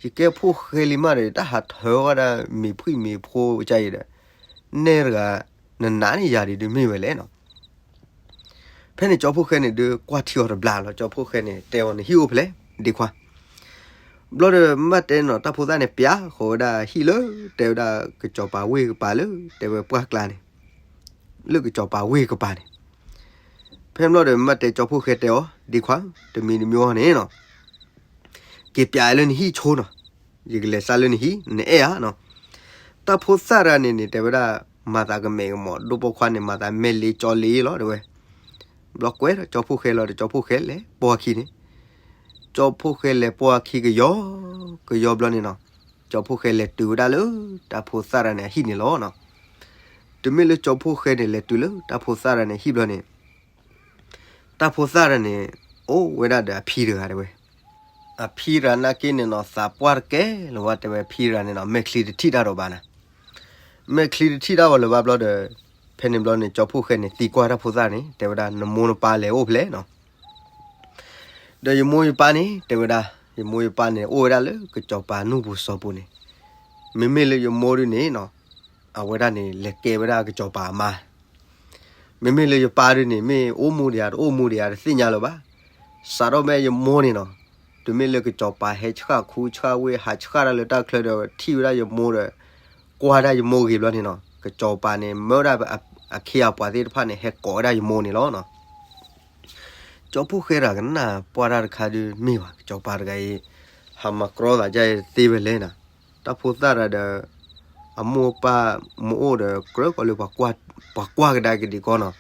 ယကဲဖိၣ်ဃဲလံမးဒီး တၢ်ဟးထၢဝဲဒၣ်မ့ၤဖှံမ့ၤဖိကစၢ်အံၤဒီး, နဲတဂၤ, နနာ်န့ၢ်ယၤဒ်ဒုးမ့ၢ်ဝဲလဲၣ်နီၤ. ဖဲန့ၣ်ကၠီဖှိၣ်ဃဲန့ၣ်ဒုး ကွၢ်ထံအီၤတဘျီလီၤ. ကၠီဖှိၣ်ဃဲန့ၣ် တဲအီၤန့ၣ် ဟံၣ်အိၣ်ဖဲလဲၣ်, ဒ့ခွါ ဘျီဒီးမ့ၢ်တဲနီၤ တၢ်ဖိသၣ်န့ၣ် ပျးဃီၤဝဲဒၣ်ဟံၣ်လၢ တဲဝဲဒၣ်ကစီၤပၤဝ့ၢ်ကပၤလၢ တဲဝဲပှၢ်ကျါန့ၣ်, လၢကစီၤပၤဝ့ၢ်ကပၤန့ၣ်, ဖဲဘျီဒီးမ့ၢ်တဲကၠီဖှိၣ်ဃဲတဲအီၤ ဒ့ခွါ, တမံၤတမံၤအီၤန့ၣ်နီၤ, က့ၤပျးလၢနဟံၣ်ဆိနီၤ, ယကလဲၤစးလၢနဟံၣ် နအဲၣ်ဧါနီၤ. တၢ်ဖိသၣ်တဂၤန့ၣ်န့ၣ် တဲဝဲဒၣ် မၤသးကမဲာ်ကမီၤ ဒိၣ်ပိာ်ခွါန့ၣ် မၤသးမဲာ်လ့ကၠီလ့လီၤ တဲဝဲ. ဘျီကွဲးဒီးကၠီဖှိၣ်ဃဲလီၤဒီးကၠီဖှိၣ်ဃဲလဲၤပိာ်အခံန့ၣ်, ကၠီဖှိၣ်ဃဲလဲၤပိာ်အခံကယီကယီဘျီန့ၣ်နီၤ, ကၠီဖှိၣ်ဃဲလဲၤတုၤဝဲဒၣ်လၢ တၢ်ဖိသၣ်တဂၤန့ၣ် အဟံၣ်န့ၣ်လီၤနီၤ. တုၤမ့ၢ်လၢကၠီဖှိၣ်ဃဲန့ၣ် လဲၤတုၤလၢတၢ်ဖိသၣ်တဂၤန့ၣ် အဟံၣ်ဘျီန့ၣ် တၢ်ဖိသၣ်တဂၤန့ၣ် အိၣ်ဝဲဒၣ်ဒီးအဖံတဂၤတဲဝဲ. အဖံတဂၤနာ်က့န့ၣ်နီၤ သးပှၢ်တကဲလၢၤဝဲတဲဝဲ ဖံတဂၤန့ၣ်နီၤ မဲာ်ချံတထံၣ်တၢ်ဒီးဘၣ်နၤ, မဲာ်ချံတထံၣ်တၢ်ဝဲလၢၤဘၣ်ဘျီဒီး, ဖဲန့ၣ်ဘျီန့ၣ် ကၠီဖှိၣ်ဃဲန့ၣ် သံကွၢ်တၢ်ဖိသၣ်န့ၣ် တဲဝဲဒၣ် နမိၢ်နပၢ်လဲၤအိၣ်ဖဲလဲၣ်နီၤ. ဒီးယမိၢ်ယပၢ်န့ၣ် တဲဝဲဒၣ်, ယမိၢ်ယပၢ်န့ၣ် အိၣ်ဝဲဒၣ်လၢကစီၤပၤနူၢ်ပူၤစီၤပူၤန့ၣ်, မ့မ့ၢ်လၢယမိၢ်ဒုန့ၣ်နီၤ, အဝဲဒၣ်န့ၣ် လဲၤကဲဝဲဒၣ်ကစီၤပၤအမါ, မ့မ့ၢ်လၢယပၢ်ဒုန့ၣ် မ့ၢ်အိၣ်မူဒံးဧါ တအိၣ်မူဒံးဧါ တသ့ၣ်ညါလၢၤဘၣ်. စးထီၣ်ဖဲယမိၢ်န့ၣ်နီၤ, တုၤမ့ၢ်လၢကစီၤပၤဟဲဆှၣ်ခူဆှၣ်ဝ့ၢ် ဟးဆှၣ်တၢ်လၢတၢ်ချၢဒီး ထံၣ်ဝဲဒၣ်ယမိၢ်ဒီး ကွၢ်ဒၣ်ယမိၢ်ဂ့ၤဘျီန့ၣ်နီၤ, ကစီၤပၤန့ၣ် မၢဝဲဒၣ်အခ့အပှၤသ့ၣ်တဖၣ်န့ၣ် ဟဲကိးဝဲဒၣ်ယမိၢ်န့ၣ်လီၤနီၤ. ကၠီဖှိၣ်ဃဲတဂၤကနၣ်ပှၢ်တၢ်တခါဒုးမ့ၢ်ဘၣ်, ကစီၤပၤတဂၤအံၤ ဟးမၤကြီသးဒ်အံၤတသ့ဝဲလဲၣ်နီၤ. တၢ်ဖိသၣ်တဂၤဒီး အမိၢ်အပၢ်မ့ၢ်အိၣ်ဒီး ကြၢးကီးလၢ ပှၤကွၢ်ကဒါက့ၤဒံးကီးနီၤ,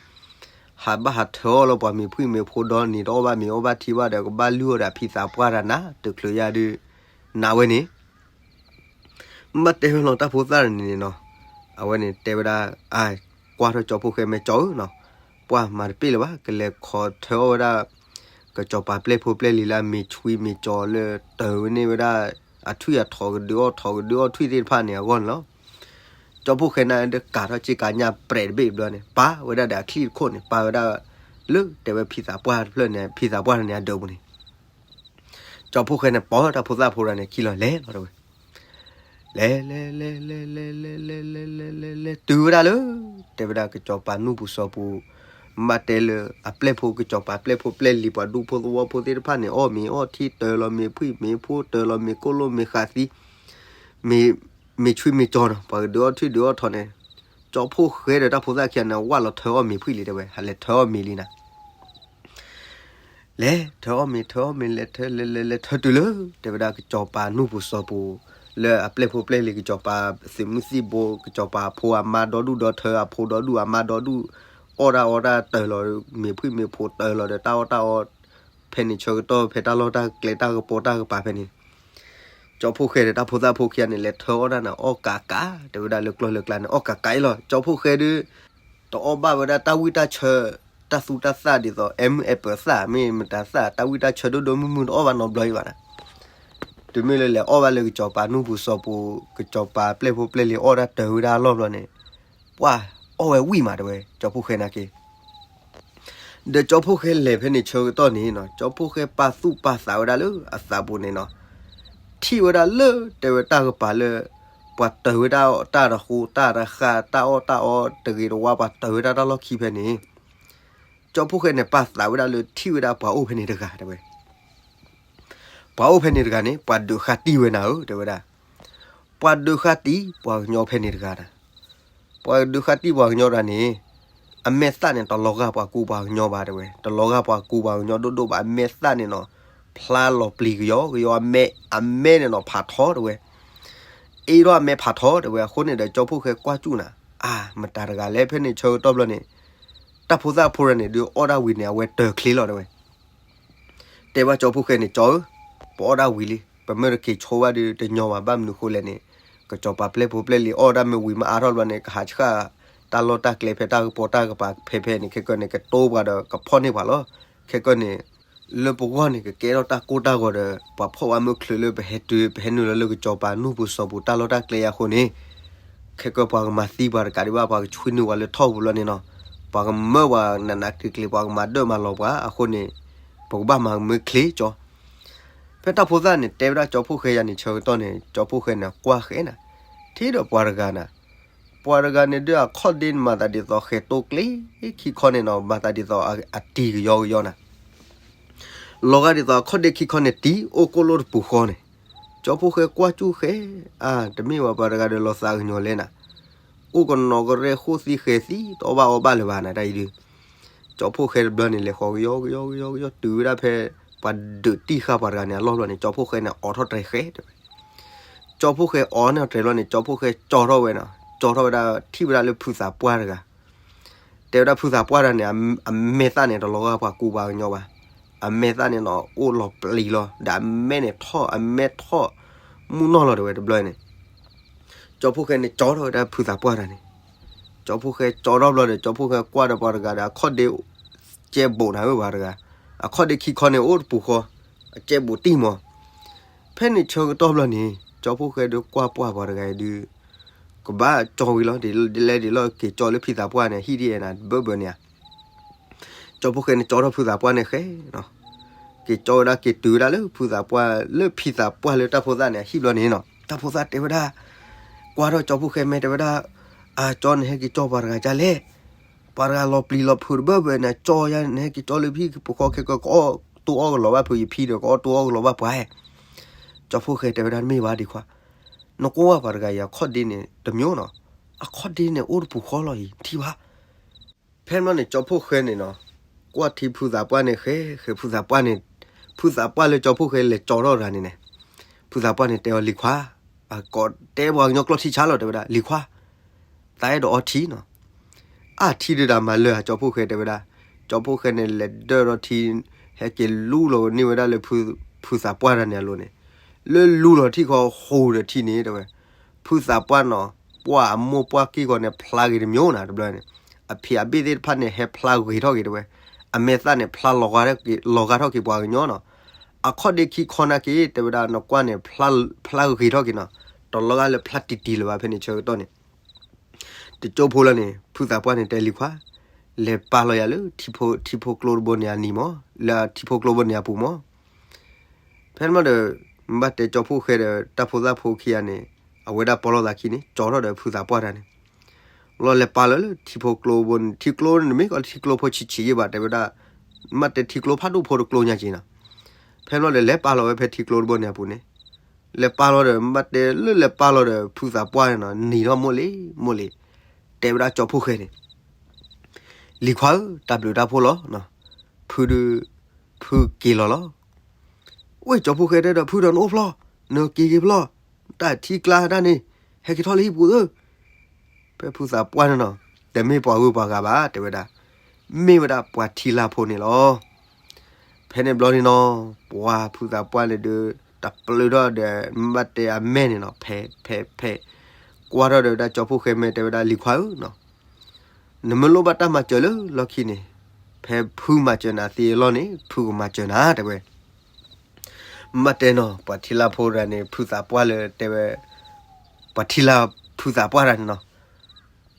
ဟးဘၣ်ဟးထၢအီၣ်လၢပှၤမ့ၤဖှံမ့ၤဖိဒီနံၤ တအီၣ်ဘၣ်မ့ၤအီၣ်ဘၣ်ထံဘၣ်ဒီး ကဘၣ်လုၢ်အီၣ်ဒီးဖံသးပှၢ်တဂၤနၤ တချုးယၤဒုး နၤဝဲန့ၣ် မ့ၢ်ဘၣ်တဲဝဲလီၤတၢ်ဖိသၣ်တဂၤန့ၣ်နီၤ, အဝဲန့ၣ်တဲဝဲဒၣ်, အါ, ကွၢ်ထီၣ်ကၠီဖှိၣ်ဃဲမဲာ်ကၠီဧၢနီၤ, ပှၢ်မၤတပ့ၢ်လၢၤဘၣ်, ကလဲၤခိးထၢအီၣ်ဝဲဒၣ် ကစီၤပၤပျဲၢ်ဖိပျဲၢ်လံၤလၢအမ့ၤဆွံမ့ၤကၠီလၢတၢၤဝဲန့ၣ်ဝဲဒၣ် အထွံၣ်အထိးကဒုးအီၣ်ထိးကဒုးအီၣ်ထွံၣ်သ့ၣ်တဖၣ်န့ၣ်အဂီၢ်န့ၣ်လီၤ. ကၠီဖှိၣ်ဃဲန့ၣ်ဒုးကးထီၣ်စ့ကၤညၣ်ပြဲးတဘ့ၣ်ဘျီန့ၣ် ပာ်ဝဲဒၣ်ဒီးအချံၣ်တခိၣ်န့ၣ် ပာ်ဝဲဒၣ်လၢတဲဝဲဖံသးပှၢ်တဖျၢၣ်န့ၣ် ဖံသးပှၢ်တဂၤန့ၣ်အဒၢးပူၤန့ၣ် ကၠီဖှိၣ်ဃဲန့ၣ် ပိာ်တၢ်ဖိသၣ်ဖိတဂၤန့ၣ် ခံလီၤလဲၤလီၤတဲဝဲ, လဲၤလဲၤလဲၤလဲၤလဲၤလဲၤလဲၤလဲၤလဲၤလဲၤလဲၤလဲၤတုၤဝဲဒၣ်လၢ တဲဝဲဒၣ်ကစီၤပၤနူၢ်ပူၤစီၤပူၤ, မ့ၢ်ဘၣ်တဲလၢအပျဲၢ်ဖိကစီၤပၤပျဲၢ်ဖိပျဲၢ်လံၤပှၤဒူဖိသဝီဖိသ့ၣ်တဖၣ်န့ၣ် အီၣ်မ့ၤအီၣ်ထံတၢၤလီၤမ့ၤဖှံမ့ၤဖိတၢၤလီၤမ့ၤကိၣ်လိၣ်မ့ၤဃးသံ မ့ၤဆွံမ့ၤကၠီနီၤ ပှၤကဒုးအီၣ်ထွံၣ်ဒုးအီၣ်ထိးန့ၣ်, ကၠီဖှိၣ်ဃဲဒီးတၢ်ဖိသၣ်ခံဂၤန့ၣ် ဝၢ်လီၤထၢအီၣ်မ့ၤဖှံလံတဲဝဲ ဟးလဲၤထၢအီၣ်မ့ၤလံနၤ လဲၤထၢအီၣ်မ့ၤ ထၢအီၣ်မ့ၤ လဲၤထၢ လဲၤလဲၤလဲၤထၢတုၤလၢ တဲဝဲဒၣ်ကစီၤပၤနူၢ်ပူၤစီၤပူၤ လၢအပျဲၢ်ဖိပျဲၢ်လံၤ ကစီၤပၤသုးမုၢ်သံၣ်ဘိ ကစီၤပၤအဖိအမါဒီဒူၣ်ဒီထၢ အဖိဒီဒူၣ်အမါဒီဒူၣ် အီၣ်တၢ်အီတၢ်တၢၤလီၤ မ့ၤဖှံမ့ၤဖိတၢၤလီၤဒီးတၢ်အီၣ်တၢ်အီ ဖဲန့ၣ်ဆၢကတီၢ်ဖဲတၢ်လီၢ်တၢ်ကျဲတၢ်ကပီၤတၢ်ကပၤဖဲန့ၣ် ကၠီဖှိၣ်ဃဲဒီးတၢ်ဖိသၣ်ဖိခံဂၤန့ၣ် လဲၤထၢအီၣ်တၢ်န့ၣ် အီၣ်ကးကး တဲဝဲဒၣ်လၢကျီၢ်လၢကျါန့ၣ် အီၣ်ကးကးအံၤလီၤ ကၠီဖှိၣ်ဃဲဒုး တအီၣ်ဘၣ်ဝဲဒၣ်တၢ်ဝံၣ်တၢ်ဆၢ တၢ်သူတၢ်သၣ်ဒ်သိး အဲမုၢ်အဲပၢၤသၣ် မ့ၢ်မတၤသၣ် တၢ်ဝံၣ်တၢ်ဆၢဒိၣ်ဒိၣ်မုၢ်မုၢ်တအီၣ်ဘၣ်နီတဘျီအံၤဘၣ်နၤ တုၤမ့ၢ်လၢလဲၤအီၣ်ဘၣ်လၢကစီၤပၤနူၢ်ပူၤစီၤပူၤ ကစီၤပၤပျဲၢ်ဖိပျဲၢ်လံၤအီၣ်တၢ်တၢၤဝဲဒၣ်အလီၢ်ဘျီန့ၣ် ပှၢ်အီၣ်ဝဲဝံၣ်မးတဲဝဲ ကၠီဖှိၣ်ဃဲနာ်က့ ဒီးကၠီဖှိၣ်ဃဲလဲၤဖဲန့ၣ်ဆၢကတီၢ်န့ၣ်နီၤ ကၠီဖှိၣ်ဃဲပာ်သူၣ်ပာ်သးဝဲဒၣ်လၢအသးပူၤန့ၣ်နီၤ ထံၣ်ဝဲဒၣ်လၢတဲဝဲတၢ်ကပၤလၢ ပှၤတၢၤဝဲဒၣ်တၢ်တဃိတၢ်တဃၣ်တၢ်အီၣ်တၢ်အီတဂ့ၤတဝါ ပှၤတၢၤဝဲဒၣ်တၢ်လီၢ်ခံဖဲန့ၣ် ကၠီဖှိၣ်ဃဲန့ၣ် ပာ်သးဝဲဒၣ်လၢထံၣ်ဝဲဒၣ်ပှၤအိၣ်ဖဲန့ၣ်တဂၤတဲဝဲ ပှၤအိၣ်ဖဲန့ၣ်တဂၤန့ၣ် ပှၤဒုးဃာ်တံၢ်ဝဲနၤဧၢ တဲဝဲဒၣ် ပှၤဒုးဃာ်တံၢ်ပှၤကညီဖဲန့ၣ်တဂၤနၤ ပှၤဒုးဃာ်တံၢ်ပှၤကညီတဂၤန့ၣ် အမဲာ်သၣ်န့ၣ် တလီၤဂာ်ပှၤကူပှၤကညီဘၣ်တဲဝဲ တလီၤဂာ်ပှၤကူပှၤကညီဒိၣ်ဒိၣ်ဘၣ် အမဲာ်သၣ်န့ၣ်နီၤ ဖျါလီၤပျံၤကယီကယီ အမဲာ် အမဲာ်န့ၣ်နီၤ ဖးထီတဲဝဲ အ့ၣ်ထီၣ်အမဲာ်ဖးထီတဲဝဲ အဃိန့ၣ်ဒီးကၠီဖှိၣ်ဃဲကွၢ်စူၣ်နၤ အါ မတၤတဂၤလဲၣ်ဖဲန့ၣ်ဆၢကတီၢ်ဘျီန့ၣ် တၢ်ဖိသၣ်ဖိတဂၤန့ၣ် ဒုးအီၣ်ဒၣ်ဝံၤန့ၣ် အဝဲတၢၤချ့လီၤတဲဝဲ တဲဘၣ်ကၠီဖှိၣ်ဃဲန့ၣ် ကၠီဧၢ, ပအီၣ်ဒၣ်ဝံၤလံ, ပမ့ၢ်တက့ၤဆိဘၣ်ဒီးတညီဘၣ် ဘၣ်မနုၤဃိလဲၣ်န့ၣ်, ကစီၤပၤပျဲၢ်ဖိပျဲၢ်လံၤအီၣ်ဒၣ်မ့ၢ်ဝံၤမ့ၢ်အါထီၣ်ဘျီန့ၣ် ကဟးဆှၣ်တၢ်လီၢ်တၢ်ကျဲဖဲတၢ်ကပီၤတၢ်ကပၤဖဲဖဲန့ၣ် ခဲကနံၣ်န့ၣ် ကတိပှၤဒီးကဖီၣ်န့ၢ်ပှၤလီၤ. ခဲကနံၣ်န့ၣ် လၢပဂီၢ်န့ၣ် ကကဲထီၣ်တၢ်ကိၢ်တၢ်ဂီၤဒီး ပှၤဖီၣ်ဝဲမုၢ်ချုးလၢပဟဲတုၤ ပဟဲနုာ်လီၤလၢကစီၤပၤနူၢ်ပူၤစီၤပူၤတၢ်လီၢ်တၢ်ကျဲအံၤအဃိန့ၣ် ခဲကနံၣ်ပှၤကမၤသံပှၤတကးဒံးဘၣ် ပှၤကဆွံနုာ်ပှၤလၢထီၣ်ပူၤလီၤန့ၣ်နီၤ, ပှၤကမၢပှၤနးနးကျံၤကျံၤ ပှၤကမၤဒၢၣ်မၤလီၤပှၤအဃိန့ၣ် ပကဘၣ်မၤကမၢချ့ကၠီ. ဖဲတၢ်ဖိသၣ်န့ၣ် တဲဝဲဒၣ်ကၠီဖှိၣ်ဃဲယၤန့ၣ် ဆၢကတီၢ်န့ၣ် ကၠီဖှိၣ်ဃဲန့ၣ် ကွၢ်ဃဲနၤ, ထံၣ်ဒီးပှၤတဂၤနၤ, ပှၤတဂၤန့ၣ်ဒုးအခီၣ်ဒ့န့ၣ် မၤသးဒ်သိးဃဲၤတိကျ့ခံခီန့ၣ်နီၤ, မၤသးဒ်သိးအတံၤကယီကယီနၤ လီၤဂာ်ဒ်သိးအခီၣ်ဒ့ခံခီန့ၣ် တံၤအိၣ်ကိၣ်လိၣ်တပူၤဃီန့ၣ်, ကၠီဖှိၣ်ဃဲကွၢ်စူၣ်ဃဲ, အါ တမ့ၢ်ဝဲပှၤတဂၤဒီးလီၤသးကညီၤလဲၣ်နၤ, အိၣ်ကနီၤကရဲၣ်ဃိၣ်သံဃဲၤသံ တအီၣ်ဘၣ်အီဘၣ်လၢၤဘၣ်နၤတၢ်အံၤဒုး, ကၠီဖှိၣ်ဃဲတဘျီန့ၣ် လဲၤဃီၤကယီကယီကယီကယီ တုၤဝဲဒၣ်ဖဲ ပှၤဒုးတံၢ်ဃာ်ပှၤတဂၤန့ၣ် အလီၢ်ဘျီန့ၣ် ကၠီဖှိၣ်ဃဲန့ၣ် အိးထီၣ်တြဲၤဃဲတဲဝဲ, ကၠီဖှိၣ်ဃဲအိးန့ၣ်တြဲၤဘျီန့ၣ် ကၠီဖှိၣ်ဃဲကၠီထီၣ်ဝဲနီၤ, ကၠီထီၣ်ဝဲဒၣ်ထံၣ်ဝဲဒၣ်လၢဖုသးပှၢ်တဂၤ တဲဝဲဒၣ်ဖုသးပှၢ်တဂၤန့ၣ် အမဲာ်သၣ်န့ၣ် တလီၤဂာ်ပှၤကူပှၤကညီဘၣ်, အမဲာ်သၣ်န့ၣ်နီၤ အိၣ်လီၤပျံၤလီၤ ဒီးအမဲာ်န့ၣ်ထီၣ် အမဲာ်ထီၣ် မုၢ်နီၢ်လီၤတဲဝဲတဘျီန့ၣ်, ကၠီဖှိၣ်ဃဲန့ၣ် ကၠီထီၣ်ဝဲဒၣ်ဖုသးပှၢ်တဂၤန့ၣ်, ကၠီဖှိၣ်ဃဲကၠီထီၣ်ဘျီဒီး ကၠီဖှိၣ်ဃဲကွၢ်ဒီးပှၤတဂၤဒီး အခီၣ်ဒ့ ကဲဘူးနၤဧၢပှၤတဂၤ, အခီၣ်ဒ့ခံခီန့ၣ် အိၣ်တပူၤဃီ, အကဲဘူးတံၢ်မး ဖဲန့ၣ်ဆၢကတီၢ်ဘျီန့ၣ် ကၠီဖှိၣ်ဃဲဒုးကွၢ်ပှၢ်ပှၤတဂၤအံၤဒုး ကဘၣ်ကၠီဝံၤလီၤ, ဒ်လဲၣ်ဒ်လဲၣ်က့ၤကၠီလၢဖုသးပှၢ်န့ၣ် ဟံၣ်ဒ်အဲၣ်နၤဘၢဘၢန့ၣ်ဧါ, ကၠီဖှိၣ်ဃဲန့ၣ် ကၠီထီၣ်ဖုသးပှၢ်န့ၣ်ဃဲနီၤ, က က့ၤကၠီဝဲဒၣ် က့ၤတုၤဝဲဒၣ်လၢဖုသးပှၢ် လၢဖံသးပှၢ်လၢတၢ်ဖိသၣ်န့ၣ် အဟံၣ်ဘျီန့ၣ်နီၤ. တၢ်ဖိသၣ်တဲဝဲဒၣ်, ကွၢ်ထီၣ်ကၠီဖိဃဲမဲာ် တဲဝဲဒၣ်, အၢ ကၠီ နဟဲက့ၤကၠီပှၤတဂၤကၢလဲၣ်. ပှၤတဂၤလီၤပျံၤလီၤဖုးတဘၢဘၢန့ၣ် ကၠီယၤ နဟဲက့ၤကၠီလၢဖံဖိဃီခဲ ကအီၣ်တိအီၣ်ကလီၤဘၣ်ဖုး ယဖံဒီး ကအီၣ်တိအီၣ်ကလီၤဘၣ်ပှၤ. ကၠီဖိဃဲတဲဝဲဒၣ် တမ့ၢ်ဘၣ်ဒံးခွါ, နကွၢ်ဝဲပှၤတဂၤအံၤ အခီၣ်ဒ့န့ၣ် တမျိုးနီၤ, အခီၣ်ဒ့န့ၣ် အိၣ်တပူၤဃီလီၤအံၤ နထံၣ်ဘၣ်. ဖဲမ့ၢ်န့ၣ် ကၠီဖိဃဲန့ၣ်နီၤ, ကွၢ်ထံဖုသးပှၢ်န့ၣ် ဃဲ ဃဲ ဖုသးပှၢ်န့ၣ်, ဖုသးပှၢ်လၢကၠီဖိဃဲလဲၤကၠီထီၣ်တဂၤန့ၣ်န့ၣ်, ဖုသးပှၢ်န့ၣ်တဲအီၤ လံၤခွါ, အကိးတဲပှၤကညီကျိာ်ထံဆါလီၤ တဲဝဲဒၣ် လံၤခွါ, သးအဲၣ်ဒိးအီထံနီၤ. အထံဒုးတၢ်မၤလၢာ်ဧါ ကၠီဖိဃဲတဲဝဲဒၣ်. ကၠီဖိဃဲန့ၣ် လဲၤဒၢၣ်ထီၣ်ထံ, ဟဲက့ၤလူလီၤန့ၢ်ဝဲဒၣ်လၢ ဖုသးပှၢ်တဂၤန့ၣ်အလိၤန့ၣ်, လၢလူလီၤထံၣ်ခီဃိၤဒီးထံန့ၣ် တဲဝဲ, ဖုသးပှၢ်နီၤ, ပှၢ်အမိၢ်ပှၢ်က့ၢ်ဂီၤန့ၣ် ဖျါဂ့ၤတမျိုးနီၤ တဘျီန့ၣ်, အဖံးအဘ့ၣ်သ့ၣ်တဖၣ်န့ၣ် ဟဲဖျါဂ့ၤထီၣ်က့ၤ တဲဝဲ, အမဲာ်သၣ်န့ၣ် ဖျါလီၤဂာ်ထီၣ်က့ၤ, လီၤဂာ်ထီၣ်က့ၤပှၤကညီနီၤ. အခီၣ်ဒ့ခံခီနာ်က့ တဲဝဲဒၣ် နကွၢ်န့ၣ် ဖျါဂ့ၤထီၣ်က့ၤနီၤ, တလီၤဂာ်လၢဖျါတံၢ်တံၢ်လၢၤဘၣ် ဖဲန့ၣ်ဆၢကတီၢ်န့ၣ် တကၠိဖိလီၤန့ၣ် ဖုသးပှၢ်န့ၣ်တဲလံၤခွါ, လဲၤပာ်လီၤယၤလၢ ထံဖိကျိတဘိန့ၣ်အနံၤမး, လၢထံဖိကျိဘိန့ၣ်အပူၤမး. ဖဲန့ၣ်မးဒီး ဘၣ်တဲကၠီဖိဃဲဒီး တၢ်ဖိသၣ်ဖိခံဂၤန့ၣ်, အဝဲဒၣ်ပီလီၤသးခံန့ၣ် ကၠီထီၣ်ဒီးဖုသးပှၢ်တဂၤန့ၣ်, လီၤလဲၤပာ်လီၤလၢထံဖိကျိဘိန့ၣ်, ထံကျိန့ၣ်တမ့ၢ်ကီးထံကျိဖိဆံးဆံးယဲၢ်ဘၣ် တဲဝဲဒၣ်, မ့ၢ်တဲထံကျိဖးဒိၣ်ဖိတကျိညါက့ၤနီၤ. ဖဲန့ၣ်မးဒီး လဲၤပာ်လီၤဝဲဖဲထံကျိတဘိန့ၣ်အပူၤန့ၣ်, လဲၤပာ်လီၤဒီး မ့ၢ်တဲလၢလဲၤပာ်လီၤဒီး ဖုသးပှၢ်န့ၣ်နီၤ နံၤထီၣ်မိၢ်လံမိၢ်လံ, တဲဝဲဒၣ်ကၠီဖိဃဲန့ၣ် လံၤခွါဧၢ, တၢ်ဘျုးတၢ်ဖှိၣ်လီၤ, ဖုဒုး, ဖုက့ၤလီၤလီၤ. ဝဲၢ်ကၠီဖိဃဲတဲဒီး ဖုဒီးနအိၣ်ဖျီၣ်, နက့ၤက့ၤဖျီၣ်, တၢ်ထံကျါဒၣ်န့ၣ်, ဟဲက့ၤထီၣ်လၢဟံၣ်ပူၤဧၢ. ဖဲဖုသးပှၢ်န့ၣ်နီၤ, တမ့ၢ်ပှၤဂုၤပှၤဂၤဘၣ် တဲဝဲဒၣ်, မ့ၢ်ဝဲဒၣ်ပှၤထံလာ်ဖိန့ၣ်လီၤ. ဖဲန့ၣ်ဘျီန့ၣ်နီၤ, ပှၤဖုသးပှၢ်န့ၣ်ဒုး, တပျုးထီၣ်ဒီး ဘၣ်တဲအမဲာ်န့ၣ်နီၤ, ဖဲ ဖဲ ဖဲ ကွၢ်ထီၣ်ဒီးဝဲဒၣ်ကၠီဖိဃဲမဲာ် တဲဝဲဒၣ် လံၤခွါဧၢနီၤ, နမ့ၢ်လိၣ်ဘၣ်တၢ်မၤစၢၤလၢလီၢ်ခံန့ၣ်, ဖဲဖုမၤစၢၤနၤသ့အလီၢ်န့ၣ် ဖုကမၤစၢၤနၤ တဲဝဲ. မ့ၢ်တဲနီၤ, ပှၤထံလာ်ဖိတဂၤန့ၣ် ဖုသးပှၢ်လၢတဲဝဲ, ပှၤထံလာ်ဖုသးပှၢ်တဂၤန့ၣ်နီၤ,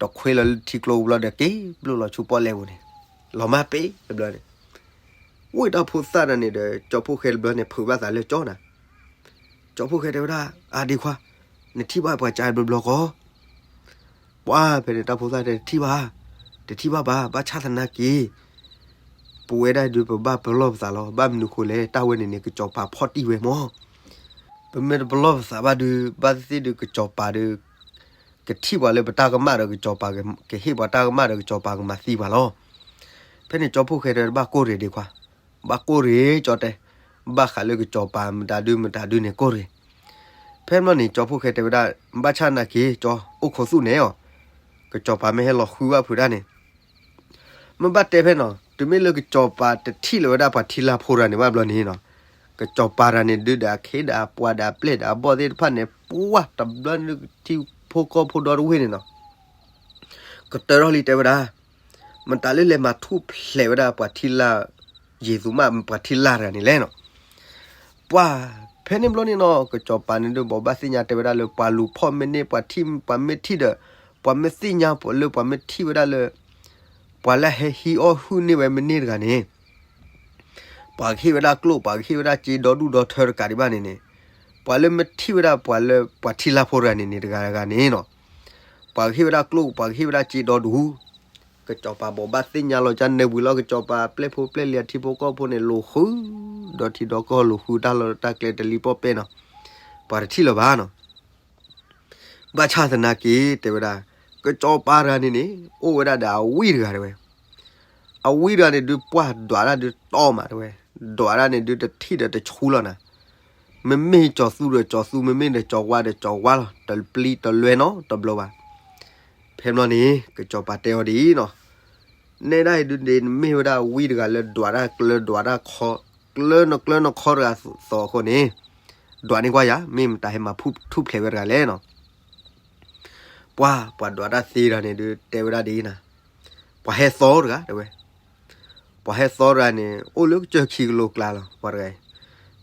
တခွ့လီၤလၢထံကျိဘျီဒီး က့ၤဘျုးလီၤဆူပီၣ်လဲၣ်ပူၤန့ၣ်, လီၤမၢ်ပ့ၤတဘျီန့ၣ်, ဝဲတၢ်ဖိသၣ်တဂၤန့ၣ်ဒီး ကၠီဖိဃဲတဘျီန့ၣ် ဖုးဘၣ်သးလၢကၠီနၤ. ကၠီဖိဃဲတဲဝဲဒၣ်, အါဒံးခွါ, နထံၣ်ဘၣ်ပှၤကၠီဘျီဘျီကီး ပှၤဖဲန့ၣ် တၢ်ဖိသၣ်တဲ တထံၣ်ဘၣ်, တထံၣ်ဘၣ်ဘၣ်, ဘၣ်ဆၣ်သနာ်က့ ပဝဲဒၣ်ဒုး ပဘၣ်ပလီၢ်ပသးလီၤ. ဘၣ်မနုၤဃိလဲၣ်, တၢ်ဝဲန့ၣ်န့ၣ် ကစီၤပၤဖီၣ်တံၢ်ဝဲမၢ်. ပမ့ၢ်တပလီၢ်ပသးဘၣ်ဒုး ဘၣ်သ့ၣ်သ့ၣ်ဒုး ကစီၤပၤဒုး ကထံၣ်ပှၤလၢပတၢ်ကမၣ်ဒီး ကစီၤပၤကဟ့ၣ်ပှၤတၢ်ကမၣ်ဒီး ကစီၤပၤကမၤသံပှၤလီၤ. ဖဲန့ၣ် ကၠီဖိဃဲတဲ ဘၣ်ကိၢ်ရ့ၣ်ဒံးခွါ, ဘၣ်ကိၢ်ရ့ၣ် ကၠီတဲ, ဘၣ်ဃးလၢကစီၤပၤမတၤဒုမတၤဒုန့ၣ် ကိၢ်ရ့ၣ်. ဖဲမ့ၢ်န့ၣ် ကၠီဖိဃဲတဲဝဲဒၣ်, ဘၣ်ဆၣ်သနာ်က့ ကၠီအိၣ်ခိးသူၣ်န့ၣ်အီၤ, ကစီၤပၤမ့ၢ်ဟဲလီၤဃုဘၣ်ဖုးဒၣ်န့ၣ် မ့ၢ်ဘၣ်တဲဖဲနီၤ, တုၤမ့ၢ်လၢကစီၤပၤတထံၣ်လၢၤဝဲဒၣ်ပှၤထံလာ်ဖိတဂၤန့ၣ်ဘၣ်ဘျီန့ၣ်နီၤ, ကစီၤပၤတဂၤန့ၣ်ဒုးဒီးအခ့ဒီးအပှၤဒီးအပျဲၢ်ဒီးအဘီၣ်သ့ၣ်တဖၣ်န့ၣ် ပှၢ်တဘျီန့ၣ် ထံဖိကီၢ်ဖိဒီတဝ့ၢ်န့ၣ်နီၤ, ကတၢၢ်ထီၣ်လံတဲဝဲဒၣ်, မတၤလၢလဲၤမၤထူၣ်ဖျဲးဝဲဒၣ်ပှၤထံလာ်, ယ့ၣ်သူမး ပှၤထံလာ်တဂၤန့ၣ်လဲၣ်နီၤ. ပှၤဖဲန့ၣ်ဘျီန့ၣ်နီၤ ကစီၤပၤန့ၣ်ဒုး ဘိးဘၣ်သ့ၣ်ညါတဲဝဲဒၣ်လၢ ပှၤလူၤဖီၣ်မ့ၢ်န့ၢ် ပှၤထံၣ် ပှၤမ့ၢ်ထံၣ်ဒီး ပှၤမ့ၢ်သ့ၣ်ညါလၢ ပှၤမ့ၢ်ထံၣ်ဝဲဒၣ်လၢ ပှၤလၢဟဲဟံးအီၣ်ဟုၣ်န့ၢ်ဝဲမ့ၢ်န့ၢ်တဂၤန့ၣ် ပှၤကဟ့ၣ်ဝဲဒၣ်ကျိၣ် ပှၤကဟ့ၣ်ဝဲဒၣ်စ့ဒီဒူၣ်ဒီထၢတကးဒံးဘၣ်န့ၣ်န့ၣ်, ပှၤလၢမ့ၢ်ထံၣ်ဝဲဒၣ်ပှၤလၢပှၤထံလာ်ဖိတဂၤန့ၣ်န့ၣ် တဂၤတဂၤန့ၣ်နီၤ, ပှၤကဟ့ၣ်ဝဲဒၣ်ကျိၣ် ပှၤကဟ့ၣ်ဝဲဒၣ်စ့ဒီဒူၣ်. ကစီၤပၤဘိးဘၣ်သ့ၣ်ညါလီၤကန့ၣ်ဝံၤလီၤ ကစီၤပၤပျဲၢ်ဖိပျဲၢ်လံၤအထံဖိကီၢ်ဖိန့ၣ် လူၤဃု ဒီထံဒီကီၢ် လူၤဃုတၢ်လီၢ်တၢ်ကျဲတလံၤပီၣ်ပဲၢ်နီၤ, ပှၤတထံၣ်လၢၤဘၣ်နီၤ. ဘၣ်ဆၣ်သနာ်က့ တဲဝဲဒၣ်, ကစီၤပၤတဂၤန့ၣ်န့ၣ် အိၣ်ဝဲဒၣ်ဒီးအဝံၢ်တဂၤတဲဝဲ, အဝံၢ်တဂၤန့ၣ်ဒုး ပှၢ်ဒွးတၢ်ဒုးတီမးတဲဝဲ, ဒွးတၢ်န့ၣ်ဒုးတထံၣ်ဒီးတဆူလီၤနၤ, မ့မ့ၢ်ကၠီၤသူဒီးကၠီၤသူ မ့မ့ၢ်ဒီးကၠီၤဝါဒီးကၠီၤဝါလီၤ, တပျံၤတလွဲနီတဘျီဘၣ်. ဖဲမ့ၢ်န့ၣ် ကစီၤပၤတဲအီၤဒ်အံၤနီၤ, နဲဒၣ်အံၤဒုးန့ၣ် နမ့ၢ်ဝဲဒၣ်ဝံၢ်တဂၤလၢဒွးတၢ်ကျၢဒွးတၢ်ခီ, ကျၢနကျၢနခီတဂၤသိးအဃိန့ၣ်, ဒွးန့ၢ်ကွၢ်ယၤ မ့ၢ်မတၤဟဲမၤထူၣ်ဖျဲးဝဲတဂၤလဲၣ်နီၤ. ပှၤ ပှၤဒွးတၢ်သ့တဂၤန့ၣ်ဒုး တဲဝဲဒၣ်ဒ်အံၤနၤ, ပှၤဟဲသီတဂၤတဲဝဲ, ပှၤဟဲသီတဂၤန့ၣ် အိၣ်လၢကစၢၢ်ခံကလိကျါလီၤ ပှၤတဂၤအံၤ,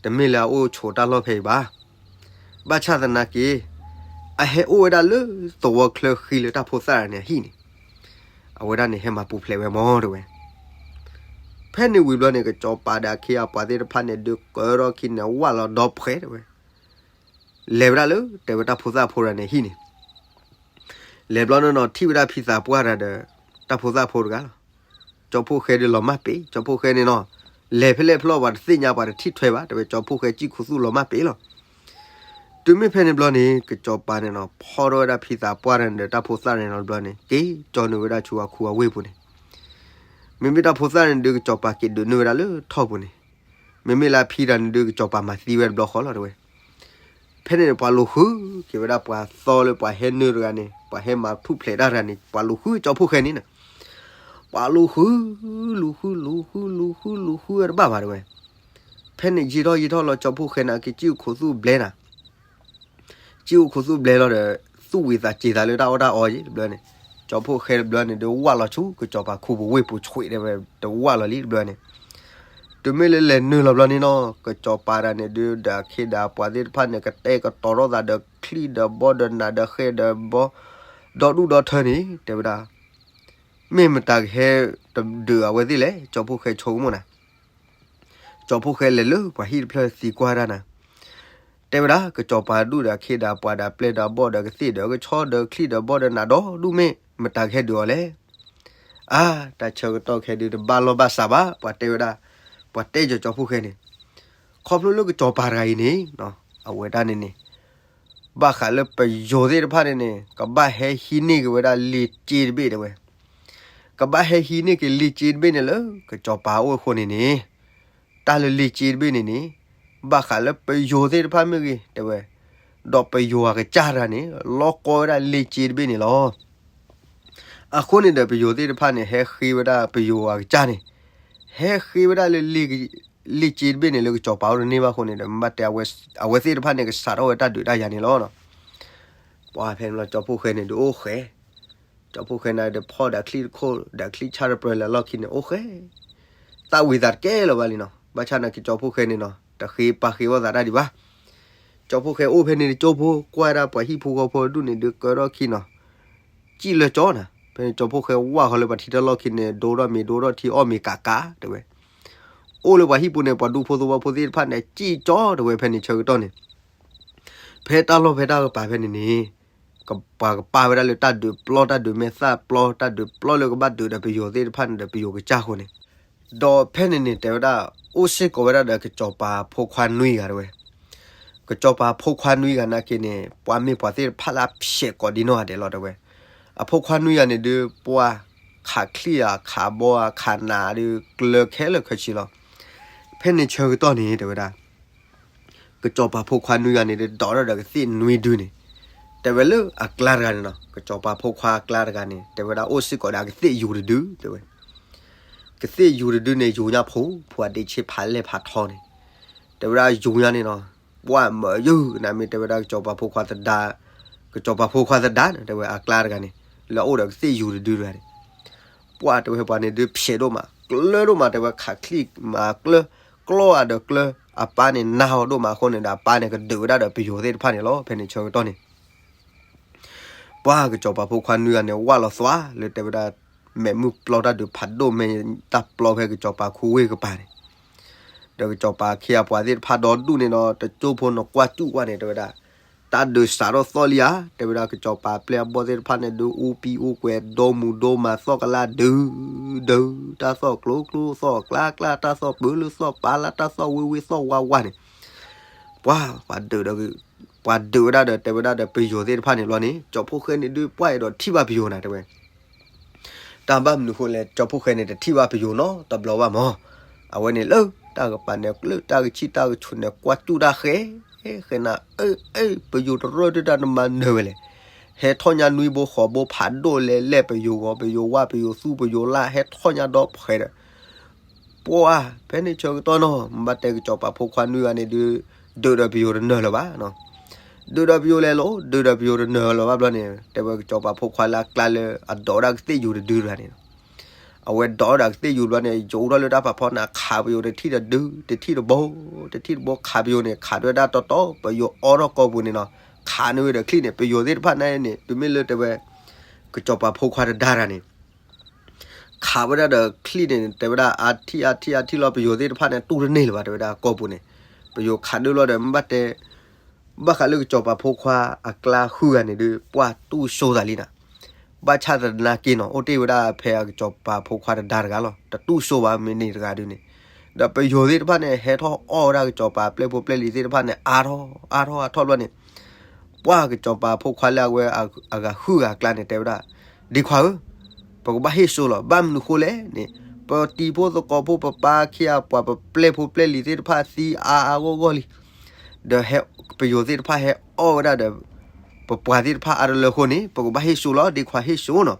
တမ့ၢ်လၢအအိၣ်ဆိးတၢ်လီၢ်ဖဲအံၤဘၣ်. ဘၣ်ဆၣ်သနာ်က့ အဟဲအိၣ်ဝဲဒၣ်လၢသဝီချၢဃံလၢတၢ်ဖိသၣ်တဂၤန့ၣ်အဟံၣ်န့ၣ်, အဝဲဒၣ်န့ၣ်ဟဲမၤပူၤဖျဲးဝဲမၢတဲဝဲ. ဖ ဖဲန့ၣ်ဝံၤဘျီန့ၣ် ကစီၤပၤဒီးအခ့အပှၤသ့ၣ်တဖၣ်န့ၣ် ဒုးကၢထီၣ်ခံန့ၣ် ဝၢ်လီၤဒီဖှဲးတဲဝဲ, လဲၤဝဲဒၣ်လၢ တဲဝဲတၢ်ဖိသၣ်ဖိတဂၤန့ၣ်ဟံၣ်န့ၣ်, လဲၤဘျီန့ၣ်နီၤ ထံၣ်ဝဲဒၣ်ဖံသးပှၢ်တဂၤဒီး တၢ်ဖိသၣ်ဖိတဂၤလီၤ. ကၠီဖှိၣ်ဃဲဒုးလီၤမၢ်ပ့ၤ, ကၠီဖှိၣ်ဃဲန့ၣ်နီၤ, လဲၤဖဲလဲၣ်ဖဲလဲၣ်ပှၤတသ့ၣ်ညါပှၤတထံၣ်ထွဲဘၣ် တဲဝဲ ကၠီဖှိၣ်ဃဲစံၣ်ခူသူၣ်လီၤမၢ်ပ့ၤလီၤ. တုၤမ့ၢ်ဖဲန့ၣ်ဘျီန့ၣ် ကစီၤပၤန့ၣ်နီၤ ဖီၣ်ထီၣ်ဝဲဒၣ်ဖံသးပှၢ်တဂၤန့ၣ်ဒီးတၢ်ဖိသၣ်န့ၣ်နီၤဘျီန့ၣ် က့ၤကၠီနုာ်ဝဲဒၣ်ဆူအခူအဝ့ၢ်ပူၤန့ၣ်, မ့မ့ၢ်တၢ်ဖိသၣ်န့ၣ်ဒုး ကစီၤပၤက့ၤဒုးနုာ်ဝဲဒၣ်လၢထီၣ်ပူၤန့ၣ်, မ့မ့ၢ်လၢအဖံတဂၤန့ၣ်ဒုး ကစီၤပၤမၤသံဝဲတဘျီဃီလီၤတဲဝဲ. ဖဲန့ၣ်န့ၣ် ပှၤလူၤဃုက့ၤဝဲဒၣ်ပှၤသီလၢပှၤဟဲနုာ်တဂၤန့ၣ် ပှၤဟဲမၤထူၣ်ဖျဲးတၢ်တဂၤန့ၣ် ပှၤလူၤဃုကၠီဖှိၣ်ဃဲန့ၣ်နီၤ, ပှၤလူၤဃု, လူၤဃု လူၤဃု လူၤဃု လူၤဃုဝဲတဘၣ်ဘၣ်တဲဝဲ. ဖဲန့ၣ်ယံာ်ထီၣ်ယံာ်ထီၣ်လီၤ ကၠီဖှိၣ်ဃဲန့ၣ် က့ၤစံၣ်အိၣ်ခူသူၣ်ဘျဲနၤ စံၣ်အိၣ်ခူသူၣ်ဘျဲလီၤဒီး သူၣ်ဝံၤသးစ့ၤသးလၢတၢ်အီၣ်တၢ်အီယဲတဘျီန့ၣ်, ကၠီဖှိၣ်ဃဲတဘျီန့ၣ်ဒုး ဝၢ်လီၤဆူ ကစီၤပၤခူပူၤဝ့ၢ်ပူၤဆှဲးတဲဝဲ တဝၢ်လီၤလံတဘျီန့ၣ်. တုၤမ့ၢ်လၢလဲၤနုာ်လီၤဘျီန့ၣ်နီၤ ကစီၤပၤတဂၤန့ၣ်ဒုး ဒီးအခ့ဒီးအပှၤသ့ၣ်တဖၣ်န့ၣ် ကတဲာ်ကတီၤထီၣ်သးဒီးချံၣ်ဒီးဘီဒီးနးဒီးဃဲဒီးဘီ ဒီဒူၣ်ဒီထၢန့ၣ် တဲဝဲဒၣ်, မ့ၢ်မတၤကဟဲတဒုးအဝဲသ့ၣ်လဲၣ် ကၠီဖှိၣ်ဃဲဆိကမိၣ်နၤ ကၠီဖှိၣ်ဃဲလဲၤလၢပှၤဟံၣ်တဖျၢၣ်သံကွၢ်ဒၣ်နၤ, တဲဝဲဒၣ် ကစီၤပၤဒူၣ်ဒီးအခ့ဒီးပှၤဒီးပျဲၢ်ဒီးဘီၣ်ဒီးကသ့ၣ်ဒီးကဆီဒီးချံၣ်ဒီးဘီဒီးနးဒီဒူၣ် မ့ၢ်မတၤကဟဲဒုးအီၤလဲၣ်. အါ, တၢ်ဆၢကတီၢ်ခဲဒုးတဘၣ်လီၢ်ဘၣ်စးဘၣ် ပှၤတဲဝဲဒၣ်, ပှၤတဲကၠီဖှိၣ်ဃဲန့ၣ်, ခီဖျိလၢကစီၤပၤတဂၤအံၤန့ၣ် အဝဲဒၣ်န့ၣ်န့ၣ် ဘၣ်ဃးလၢပယီၤသ့ၣ်တဖၣ်န့ၣ်န့ၣ် ကဘၣ်ဟဲဟံးန့ၢ်က့ၤဝဲဒၣ်လ့ၢ်စ့တဘ့ၣ်တဲဝဲ, ကဘၣ်ဟဲဟံးန့ၢ်က့ၤလ့ၢ်စ့တဘ့ၣ်န့ၣ်လၢကစီၤပၤအိၣ်အဃိန့ၣ်န့ၣ်, တၢ်လၢလ့ၢ်စ့တဘ့ၣ်န့ၣ်န့ၣ် ဘၣ်ဃးလၢပယီၤသ့ၣ်တဖၣ်မ့ၢ်ဂ့ၤတဲဝဲ, ဒီးပယီၤအကစၢ်တဂၤန့ၣ် လီၤကီဝဲဒၣ်လ့ၢ်စ့တဘ့ၣ်န့ၣ်လီၤ. အဃိန့ၣ်ဒီးပယီၤသ့ၣ်တဖၣ်န့ၣ် ဟဲဃ့ဝဲဒၣ်ပယီၤအကစၢ်န့ၣ်, ဟဲဃ့ဝဲဒၣ်လၢ လ့ၢ်စ့တဘ့ၣ်န့ၣ်လၢကစီၤပၤအိၣ်တန့ၢ်ဘၣ်အဃိန့ၣ်ဒီး မ့ၢ်ဘၣ်တဲ အဝဲသ့ၣ်တဖၣ်န့ၣ် ကစးထီၣ်ဝဲတၢ်ဒုးတၢ်ယၤန့ၣ်လီၤ. ပှၤဖဲန့ၣ်လီၤ ကၠီဖှိၣ်ဃဲန့ၣ်ဒုးအိၣ်ဃဲ, ကၠီဖှိၣ်ဃဲန့ၣ်ဒီးဖီၣ်ဒီးချံၣ်တခိၣ် ဒီးချံၣ်ဆၣ်တပြၢလၢအလီၢ်ခံန့ၣ် အိၣ်ဃဲ, သၣ်ဝံၤသးတကဲလၢၤဘၣ်လံနီၤ. ဘၣ်ဆၣ်နာ်က့ ကၠီဖှိၣ်ဃဲန့ၣ်နီၤ တဃ့ပာ်ဃ့အီၣ်သးတၢ်ဒံးဘၣ်. ကၠီဖှိၣ်ဃဲအိၣ်ဖဲန့ၣ်တကၠိဖိ ကွၢ်ဒၣ်ပှၤဟံၣ်ဖိဃီဖိဒူၣ်န့ၣ်ဒုးကၢထီၣ်ခံနီၤ စံၣ်လၢကၠီနၤ. ဖဲန့ၣ်ကၠီဖှိၣ်ဃဲဝၢ်ဃီလၢပှၤထံတၢ်လီၢ်ခံန့ၣ် ဒိထီၣ်မ့ၤဒိထီၣ်ထံ အီၣ်မ့ၤကးကးတဲဝဲ. အိၣ်လၢပှၤဟံၣ်ပူၤန့ၣ် ပှၤဒူဖိသဝီဖိသ့ၣ်တဖၣ်န့ၣ် စံၣ်ကၠီတဲဝဲ ဖဲန့ၣ်ဆၢကတီၢ်န့ၣ်, ဖဲတၢ်လီၢ်ဖဲတၢ်ကပၤဖဲန့ၣ်န့ၣ်, ပှၤကပာ်ဝဲဒၣ်လၢတၢ်ဒုးပျီ တၢ်ဒုးမဲာ်သၣ်ပျီ တၢ်ဒုးပျီလၢကဘၣ်ဒုးဒီးပယီၤသ့ၣ်တဖၣ်န့ၣ်ဒီးပယီၤကစၢ်အဃိန့ၣ်, ဒီးဖဲန့ၣ်န့ၣ် တဲဝဲဒၣ် အိၣ်စ့ၢ်ကီးဝဲဒၣ်ဒီးကစီၤပၤဖိခွါနွံဂၤတဲဝဲ. ကစီၤပၤဖိခွါနွံဂၤနာ်က့န့ၣ် ပှၤမ့ၢ်ပှၤသ့ၣ်တဖၣ်လၢအဖျဲးကိးဒံနီၢ်ဂၤဒဲးလီၤတဲဝဲ. အဖိခွါနွံဂၤန့ၣ်ဒုး ပှၤခးချံၣ်ဧါ ခးဘီဧါ ခးနးဒုး ကျၢၤခဲလၢာ်ခဲဆ့လီၤ. ဖဲန့ၣ်ဆၢကတီၢ်န့ၣ် တဲဝဲဒၣ် ကစီၤပၤဖိခွါနွံဂၤန့ၣ်ဒုး ဒိးထီၣ်ဒီးကသ့ၣ်နွံဒုန့ၣ်, တဲဝဲလၢအကျါတဂၤန့ၣ်နီၤ ကစီၤပၤဖိခွါအကျါတဂၤန့ၣ် တဲဝဲဒၣ်အိၣ်စ့ၢ်ကီးဒီးကသ့ၣ်ယူၤတဒုတဲဝဲ. ကသ့ၣ်ယူၤတဒုန့ၣ် ယူၤညါဖိ ဖိအဒ့ဆ့ဖးလဲၢ်ဖးထီန့ၣ်, တဲဝဲဒၣ်ယူၤညါန့ၣ်နီၤ, ပှၢ်မၢယုၢ်နမ့ၢ်တဲဝဲဒၣ်ကစီၤပၤဖိခွါသဒါ, ကစီၤပၤဖိခွါသဒါန့ၣ် တဲဝဲအကျါတဂၤန့ၣ် လၢအအိၣ်ဒီးကသ့ၣ်ယူၤတဒုတဂၤန့ၣ်, ပှၢ်တဲဝဲပှၤန့ၣ်ဒုးဖျဲးဒိၣ်မး ကျၢၤဒိၣ်မး တဲဝဲခးချံၣ်မးကျၢၤ, ကျီအဒီးကျၢၤ, အပၢ်န့ၣ်နါအီၤဒိၣ်မးအဃိန့ၣ်ဒီး အပၢ်န့ၣ်ကဒုးဝဲဒၣ်ဒီးပယီၤသ့ၣ်တဖၣ်န့ၣ်လီၤ. ဖဲန့ၣ်ဆၢကတီၢ်န့ၣ် ပှၢ်ကစီၤပၤဖိခွါနွံဂၤန့ၣ် ဝၢ်လီၤသွါလၢတဲဝဲဒၣ် မဲာ်မုၢ်ပျီတၢ်ဒုးဖးဒိၣ် မဲာ်တၢ်ပျီဖဲကစီၤပၤခူဝ့ၢ်ကပၤန့ၣ်, ဒီးကစီၤပၤခ့အပှၤသ့ၣ်တဖၣ်ဒီဒူၣ်န့ၣ်ဒီး တကၠိဖိနကွၢ်စူၣ်ကွၢ်န့ၣ် တဲဝဲဒၣ် တၢ်ဒုးစးထီၣ်သီၣ်လံဧါ, တဲဝဲဒၣ်ကစီၤပၤပျဲၢ်အဘီၣ်သ့ၣ်တဖၣ်န့ၣ်ဒုး အူပံအူကွဲး ဒိမူဒိမၤ သီၣ်ကလါဒုး, ဒုး, တၢ်သီၣ်ကျိကျိ သီၣ်ကျါကျါ တၢ်သီၣ်ပၢလၢသီၣ်ပာ်လၢ တၢ်သီၣ်ဝ့ဝ့ သီၣ်ဝါဝါန့ၣ်, ပှၤ, ပှၤဒုးဒီး, ပှၤဒုးဝဲဒၣ်ဒီး တဲဝဲဒၣ်ဒီးပယီၤသ့ၣ်တဖၣ်န့ၣ်လီၤန့ၣ် ကၠီဖှိၣ်ဃဲန့ၣ်ဒုး ပှၢ်အဲၣ်ဒိးထံၣ်ဘၣ်ပယီၤနၤ တဲဝဲ တၢ်ဘၣ်မနုၤဃိလဲၣ် ကၠီဖှိၣ်ဃဲန့ၣ် တထံၣ်ဘၣ်ပယီၤနီတဘျီဘၣ်မး, အဝဲန့ၣ်လၢတၢ်ကပၤန့ၣ် လၢတၢ်ကဆံၣ်တၢ်ကဆူၣ်န့ၣ် ကွၢ်စူၣ်တၢ်ဃဲ, ဃဲနၤ, အ့ အ့ ပယီၤတရၢၢ်တၢ်တၢ်နမၤနၢၤဝဲလဲၣ်, ဟဲထီၣ်ညါနွံဘိဃိးဘိဖးဒိၣ်လဲၣ်လဲၣ် ပယီၤဂီၤ ပယီၤဝၣ် ပယီၤသူ ပယီၤလၢ် ဟဲထီၣ်ညါဒီဖှဲးဒီး ပှၢ်, ဖဲန့ၣ်ဆၢကတီၢ်နီၤ မ့ၢ်ဘၣ်တဲကစီၤပၤဖိခွါနွံဂၤန့ၣ်ဒုး ဒုးဒီးပယီၤတနၢၤလၢၤဘၣ်, ဒုးဒီးပယီၤလဲၤလီၤ ဒုးဒီးပယီၤတနၢၤလၢၤဘၣ်ဘျီန့ၣ် တဲဝဲကစီၤပၤဖိခွါလၢအကျါလၢအဒိးဒၣ်ကသ့ၣ်ယူၤတဒုတဂၤန့ၣ် အဝဲဒိးဒၣ်ကသ့ၣ်ယူၤဘျီန့ၣ် ယူၤထီၣ်လၢတၢ်ဖးဖီန့ၣ် ခးပယီၤတထံၣ်တဒု တထံၣ်တဘိ, တထံၣ်တဘိခးပယီၤန့ၣ် ခးဒွဲဒၣ်တီတီ ပယီၤအီထီၣ်ကီၢ်ပူၤန့ၣ်နီၤ, ခးန့ၢ်ဝဲဒီးချံၣ်န့ၣ် ပယီၤသ့ၣ်တဖၣ်န့ၣ်န့ၣ် တုၤမ့ၢ်လၢတဲဝဲ ကစီၤပၤဖိခွါတဒါတဂၤန့ၣ် ခးဝဲဒၣ်ဒီးချံၣ်န့ၣ် တဲဝဲဒၣ် အထံၣ်အထံၣ်အထံၣ်လီၤ ပယိၤသ့ၣ်တဖၣ်န့ၣ် တူၢ်တန့ၢ်လၢၤဘၣ် တဲဝဲဒၣ် ကီၢ်ပူၤန့ၣ်, ပယိၤခးဒုးလီၤဒီး မ့ၢ်ဘၣ်တဲ ဘၣ်ဃးလၢကစီၤပၤဖိခွါအကျါဃုဂၤန့ၣ်ဒုး ပှၢ်တူၢ်စိသးလံနၤ, ဘၣ်ဆၣ်သနာ်က့နီၤ အိၣ်တ့ၢ်ဝဲဒၣ်ဖဲအကစီၤပၤဖိခွါတဒါတဂၤလီၤ, တတူၢ်စိဘၣ်မ့ၢ်န့ၣ်တဂၤဒုးန့ၣ်, ဒီးပယိၤသ့ၣ်တဖၣ်န့ၣ် ဟဲထီၣ်အီၣ်ဝဲဒၣ်ကစီၤပၤပျဲၢ်ဖိပျဲၢ်လံၤသ့ၣ်တဖၣ်န့ၣ် အါထီၣ်အါထီၣ်အါထီၣ်ဘျီန့ၣ် ပှၢ်ကစီၤပၤဖိခွါလၢအဝဲအဂၤဃုဂၤအကျါန့ၣ် တဲဝဲဒၣ်, ဒ့ခွါဧၢ, ပကဘၣ်ဟ့ၣ်စိလီၤ, ဘၣ်မနုၤဃိလဲၣ်န့ၣ် ပတံၤဖိသကိးဖိ ပပၢ်ခံဂၤပှၤ ပပျဲၢ်ဖိပျဲၢ်လံၤသ့ၣ်တဖၣ်သံအါအါဂီၢ်ဂီၢ်လံ, ဒီးဟဲ ပယိၤသ့ၣ်တဖၣ်ဟဲအီၣ်ဝဲဒၣ်ဒီး ပပှၤသ့ၣ်တဖၣ်အါတလၢအဃိန့ၣ် ပကဘၣ်ဟ့ၣ်စိလီၤ ဒ့ခွါဟ့ၣ်စိနီၤ.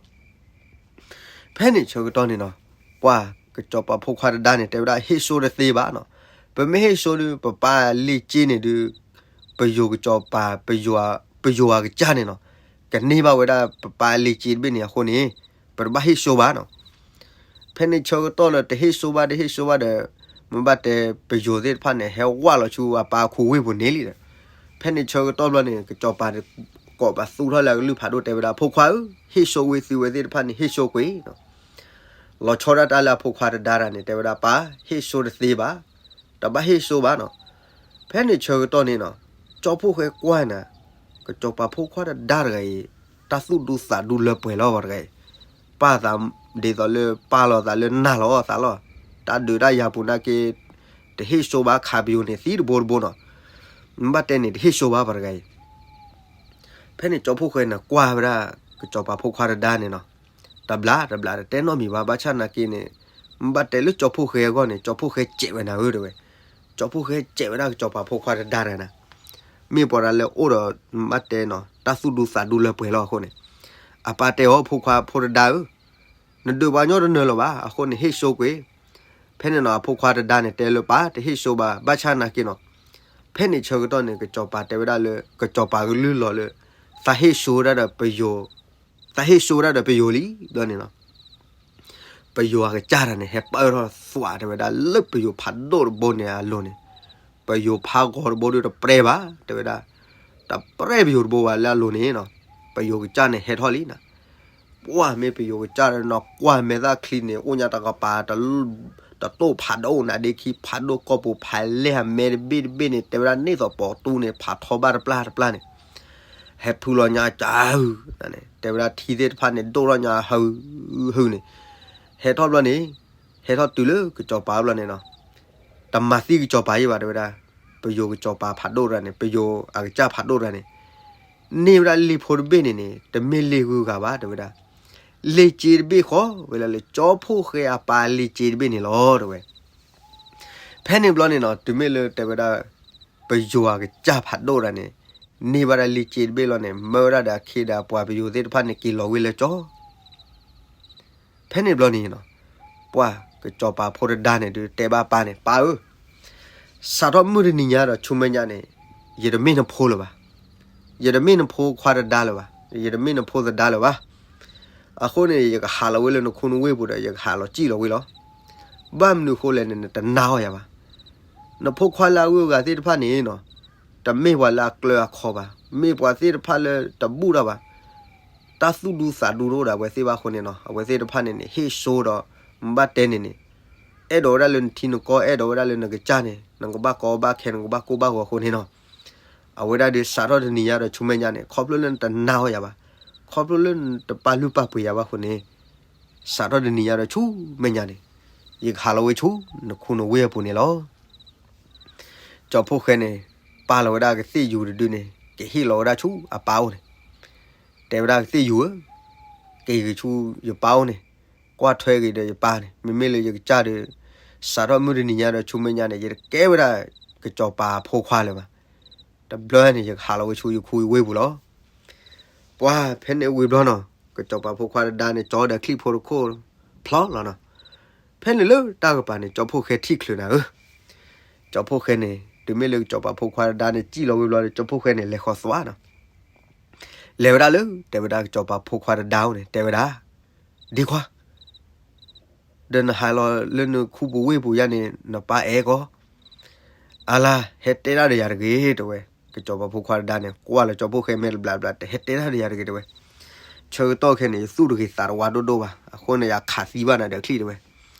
ဖဲန့ၣ်ဆၢကတီၢ်န့ၣ်နီၤ ပှၢ်ကစီၤပၤဖိခွါတဒါန့ၣ် တဲဝဲဒၣ် ဟ့ၣ်စိတသ့ဘၣ်နီၤ, ပမ့ၢ်ဟ့ၣ်စိဒုး ပပၢ်လ့ၢ်က့န့ၣ်ဒုး ပယိၤကစီၤပၤ ပယိၤအကစၢ်န့ၣ်နီၤ ကန့ၢ်ဘၣ်ဝဲဒၣ်ပပၢ်လ့ၢ်က့တဘ့ၣ်န့ၣ်အဃိန့ၣ် ပတဘၣ်ဟ့ၣ်စိဘၣ်နီၤ. ဖဲန့ၣ်ဆၢကတီၢ်လၢတဟ့ၣ်စိဘၣ် တဟ့ၣ်စိဘၣ်ဒီး မ့ၢ်ဘၣ်တဲပယိၤသ့ၣ်တဖၣ်န့ၣ် ဟဲဝးလီၤဆူအပၢ်အခိၣ်ဝ့ၢ်ပူၤန့ၣ်လံဒီး ဖဲန့ၣ်ဆၢကတီၢ်ဘျီန့ၣ် ကစီၤပၤကိးပသူထီၣ်လၢအကလုၢ်ဖးဒိၣ် တဲဝဲဒၣ် ဖိခွါဧၢ, ဟ့ၣ်စိဝဲသုဝဲသ့ၣ်တဖၣ်န့ၣ် ဟ့ၣ်စိကွံာ်နီၤ. လီၤဆီဒၣ်တၢ်လၢအဖိခွါတဒါတဂၤန့ၣ် တဲဝဲဒၣ် ပၢ် ဟ့ၣ်စိတသ့ဘၣ်, တဘၣ်ဟ့ၣ်စိဘၣ်နီၤ. ဖဲန့ၣ်ဆၢကတီၢ်န့ၣ်နီၤ ကၠီဖှိၣ်ဃဲကွၢ်နၤ, ကစီၤပၤဖိခွါတဒါတဂၤအံၤ တၢ်သူၣ်ဒူသးဒူလၢပှဲၤလီၤပှၤတဂၤအံၤ, ပာ်သးဒ်သိးလၢပာ်လီၤသးလၢနာ်လီၤအသးလီၤ. တၢ်ဒုးတၢ်ယၤပူၤနာ်က့ တဟ့ၣ်စိဘၣ် ခးပယိၤန့ၣ်သံတဘိတဘိနီၤ. မ့ၢ်ဘၣ်တဲန့ၣ် တဟ့ၣ်စိဘၣ်ပှၤတဂၤအံၤ. ဖဲန့ၣ်ကၠီဖှိၣ်ဃဲန့ၣ်ကွၢ်ဝဲဒၣ် ကစီၤပၤဖိခွါတဒါန့ၣ်နီၤ, တဘျါတဘျါတတဲနီတမံၤဘၣ်, ဘၣ်ဆၣ်နာ်က့န့ၣ် မ့ၢ်ဘၣ်တဲလၢကၠီဖှိၣ်ဃဲအဂီၢ်န့ၣ် ကၠီဖှိၣ်ဃဲစဲးဝဲနၤဧၢ တဲဝဲ. ကၠီဖှိၣ်ဃဲစဲးဝဲဒၣ်ကစီၤပၤဖိခွါတဒါတဂၤန့ၣ်, မ့ၢ်ပှၤတဂၤလၢအိၣ်ဒီး မ့ၢ်ဘၣ်တဲနီၤ တၢ်သူၣ်ဒူသးဒူလၢပှဲၤလီၤအဃိန့ၣ်, အပၢ်တဲအီၤ ဖိခွါဖိတဒါဧၢ, နဒုးပှၤညီတနၢၤလၢၤဘၣ်, အဃိန့ၣ်ဟ့ၣ်စိကွံာ်. ဖဲန့ၣ်နီၤ အဖိခွါတဒါန့ၣ်တဲလၢပၢ် တဟ့ၣ်စိဘၣ်, ဘၣ်ဆၣ်နာ်က့နီၤ ဖဲန့ၣ်ဆၢကတီၢ်န့ၣ် ကစီၤပၤတဲဝဲဒၣ်လၢ ကစီၤပၤကလုၢ်လီၤလၢ သးဟ့ၣ်စိဝဲဒၣ်ဒီးပယိၤ, သးဟ့ၣ်စိဝဲဒၣ်ဒီးပယိၤလံ ဘျီန့ၣ်နီၤ ပယိၤအကစၢ်တဂၤန့ၣ် ဟဲပၢၢ်ထီၣ်သွးတဲဝဲဒၣ် လၢပယိၤဖးဒိၣ်တဘိန့ၣ်အလိၤန့ၣ်, ပယိၤဖးဂီၤတဘိဒီးတပြဲဘၣ် တဲဝဲဒၣ်, တပြဲပယိၤတဘိဘၣ်လၢအလိၤန့ၣ်နီၤ, ပယိၤကစၢ်န့ၣ်ဟဲထီၣ်လံနီၤ. ပှၢ်မ့ၢ်ပယိၤကစၢ်ဒီးနီၤကွၢ်မဲာ်သၣ်ချံန့ၣ် အိၣ်ညါတကပၤ တတိၢ်ဖးဒိၣ်နၤဒ့ခံ ဖးဒိၣ်ကီၢ်ပူၤ ဖးလဲၢ်အမဲတဘ့ၣ်တဘ့ၣ်န့ၣ် တဲဝဲဒၣ်န့ၢ်သိးပိာ်တူန့ၣ် ဖးထီဘၣ်တပျၢ်တပျၢ်န့ၣ် ဟဲဖုလီၤညါကၢဟု, တဲဝဲဒၣ်ထံသ့ၣ်တဖၣ်န့ၣ် ဒိၣ်ထီၣ်ညါဟုဟုန့ၣ်, ဟဲထီၣ်ဘျီန့ၣ်, ဟဲထီၣ်တုၤလၢကစီၤပၤဘျီန့ၣ်နီၤ, တမၤသံကစီၤပၤယံၤဘၣ် တဲဝဲဒၣ်, ပယိၤကစီၤပၤဖးဒိၣ်တဂၤန့ၣ် ပယိၤအကစၢ်ဖးဒိၣ်တဂၤန့ၣ် န့ၢ်ဝဲဒၣ်လ့ၣ်ဖိတဘ့ၣ်န့ၣ်န့ၣ် တမ့ၢ်လ့ၣ်ဂုၤဂၤဘၣ် တဲဝဲဒၣ်, လ့ၣ်စ့တဘ့ၣ်ဃီဝဲဒၣ်လၢကၠီဖှိၣ်ဃဲအပၢ်လ့ၣ်စ့တဘ့ၣ်န့ၣ်လီၤ တဲဝဲ. ဖဲန့ၣ်ဘျီန့ၣ်နီၤ တုၤမ့ၢ်လၢတဲဝဲဒၣ် ပယိၤအကစၢ်ဖးဒိၣ်တဂၤန့ၣ် န့ၢ်ဘၣ်ဒၣ်လ့ၣ်စ့တဘ့ၣ်လီၤန့ၣ် မၢဝဲဒၣ်ဒီးအခ့ဒီးအပှၤပယိၤသ့ၣ်တဖၣ်န့ၣ် က့ၤလီၤဝဲလၢကၠီ ဖဲန့ၣ်ဘျီန့ၣ်နီၤ, ပှၢ်ကစီၤပၤဖိတဒါန့ၣ်ဒုးတဲဘၣ်ပၢ်န့ၣ် ပၢ်ဧၢ, စးထီၣ်မုၢ်တနံၤညါဒီးဆူမဲာ်ညါန့ၣ် ယတမ့ၢ်နဖိလၢၤဘၣ်, ယတမ့ၢ်နဖိခွါတဒါလၢၤဘၣ်, ယတမ့ၢ်နဖိသဒါလၢၤဘၣ်. အဃိန့ၣ် ယကဟးလီၤဝဲလၢနခိၣ်နဝ့ၢ်ပူၤဒီး ယကဟးလီၤစံၣ်လီၤဝဲလီၤ. ဘၣ်မနုၤဃိလဲၣ်န့ၣ် နတနာ်အီၤယၤဘၣ်. နဖိခွါလၢအဂုၤအဂၤသ့ၣ်တဖၣ်န့ၣ်နီၤ, တမ့ၢ်ပှၤလၢအကျၢၤအခီဘၣ်, မ့ၢ်ပှၤသ့ၣ်တဖၣ်လၢတဘူၣ်တၢ်ဘၣ်, တၢ်သူၣ်ဒူသးဒူတအိၣ်ဒီးအဝဲသ့ၣ်ဘၣ်အဃိန့ၣ်နီၤ, အဝဲသ့ၣ်တဖၣ်န့ၣ်န့ၣ် ဟ့ၣ်စိဒီး ဘၣ်တဲန့ၣ်န့ၣ် အဲၣ်ဒိးဝဲဒၣ်လၢနထံနကီၢ် အဲၣ်ဒိးဝဲဒၣ်လၢနကစၢ်န့ၣ် နကဘၣ်ကီဘၣ်ခဲ နကဘၣ်ကိၢ်ဘၣ်ဂီၤအဃိန့ၣ်နီၤ, အဝဲဒၣ်ဒီးစးထီၣ်တနံၤညါဒီးဆူမဲာ်ညါန့ၣ် ခီဖျိလၢနတနာ်အီၤယၤဘၣ်, ခီဖျိလၢနတပာ်လုၢ်ပာ်ပှ့ၤယၤဘၣ်အဃိန့ၣ် စးထီၣ်တနံၤညါဒီးဆူမဲာ်ညါန့ၣ် ယကဟးလီၤဝဲဆူနခိၣ်နဝ့ၢ်အပူၤန့ၣ်လီၤ. ကၠီဖှိၣ်ဃဲန့ၣ် ပာ်လီၤဝဲဒၣ်ကသ့ၣ်ယူၤတဒုန့ၣ် ကဟ့ၣ်လီၤဝဲဒၣ်ဆူအပၢ်အိၣ်န့ၣ်, တဲဝဲဒၣ်ကသ့ၣ်ယူၤဧၢ, က့ၤဂ့ၤဆူယပၢ်အိၣ်န့ၣ်, ကွၢ်ထွဲက့ၤဒီးယပၢ်န့ၣ်, မ့မ့ၢ်လၢယကစၢ်ဒီး စးထီၣ်မုၢ်တနံၤညါဒီးဆူမဲာ်ညါန့ၣ် ယတကဲဝဲဒၣ်ကစီၤပၤဖိခွါလၢၤဘၣ်. တဘျီန့ၣ် ယကဟးလီၤဝဲဆူယခိၣ်ယဝ့ၢ်ပူၤလီၤ. ပှၢ်ဖဲန့ၣ်ဝံၤဘျီနီၤ ကစီၤပၤဖိခွါတဒါန့ၣ် ကၠီဒီးချံၣ်ဖိတခိၣ်ဖျီလီၤနီၤ. ဖဲန့ၣ်လၢတၢ်ကပၤန့ၣ် ကၠီဖှိၣ်ဃဲထံၣ်ချုးနၤဧၢ, ကၠီဖှိၣ်ဃဲန့ၣ် တုၤမ့ၢ်လၢကစီၤပၤဖိခွါတဒါန့ၣ် စံၣ်လီၤဝံၤဘျီဒီး ကၠီဖှိၣ်ဃဲန့ၣ် လဲၤဃီၤသွးနီၤ. လဲၤဝဲဒၣ်လၢ တဲဝဲဒၣ်ကစီၤပၤဖိခွါတဒါအိၣ်န့ၣ် တဲဝဲဒၣ်, ဒ့ခွါ ဒီးနဟးလီၤလၢနခူပူၤဝ့ၢ်ပူၤယါန့ၣ် နပၢ်အဲၣ်ကီး, အလါ ဟဲတဲတၢ်ဒီးယၤတဂ့ၤ တဲဝဲ. ကစီၤပၤဖိခွါတဒါန့ၣ် ကွၢ်လၢကၠီဖှိၣ်ဃဲမဲာ်တဘျးဘျး တဟဲတဲတၢ်ဒီးယၤတဂ့ၤ တဲဝဲ. ဆၢကတီၢ်ခဲန့ၣ် ယသူၣ်တဂ့ၤသးတဝါဒိၣ်ဒိၣ်ဘၣ်, အဃိန့ၣ် ယခးသံဘၣ်နၤဒီးချံၣ်တဲဝဲ.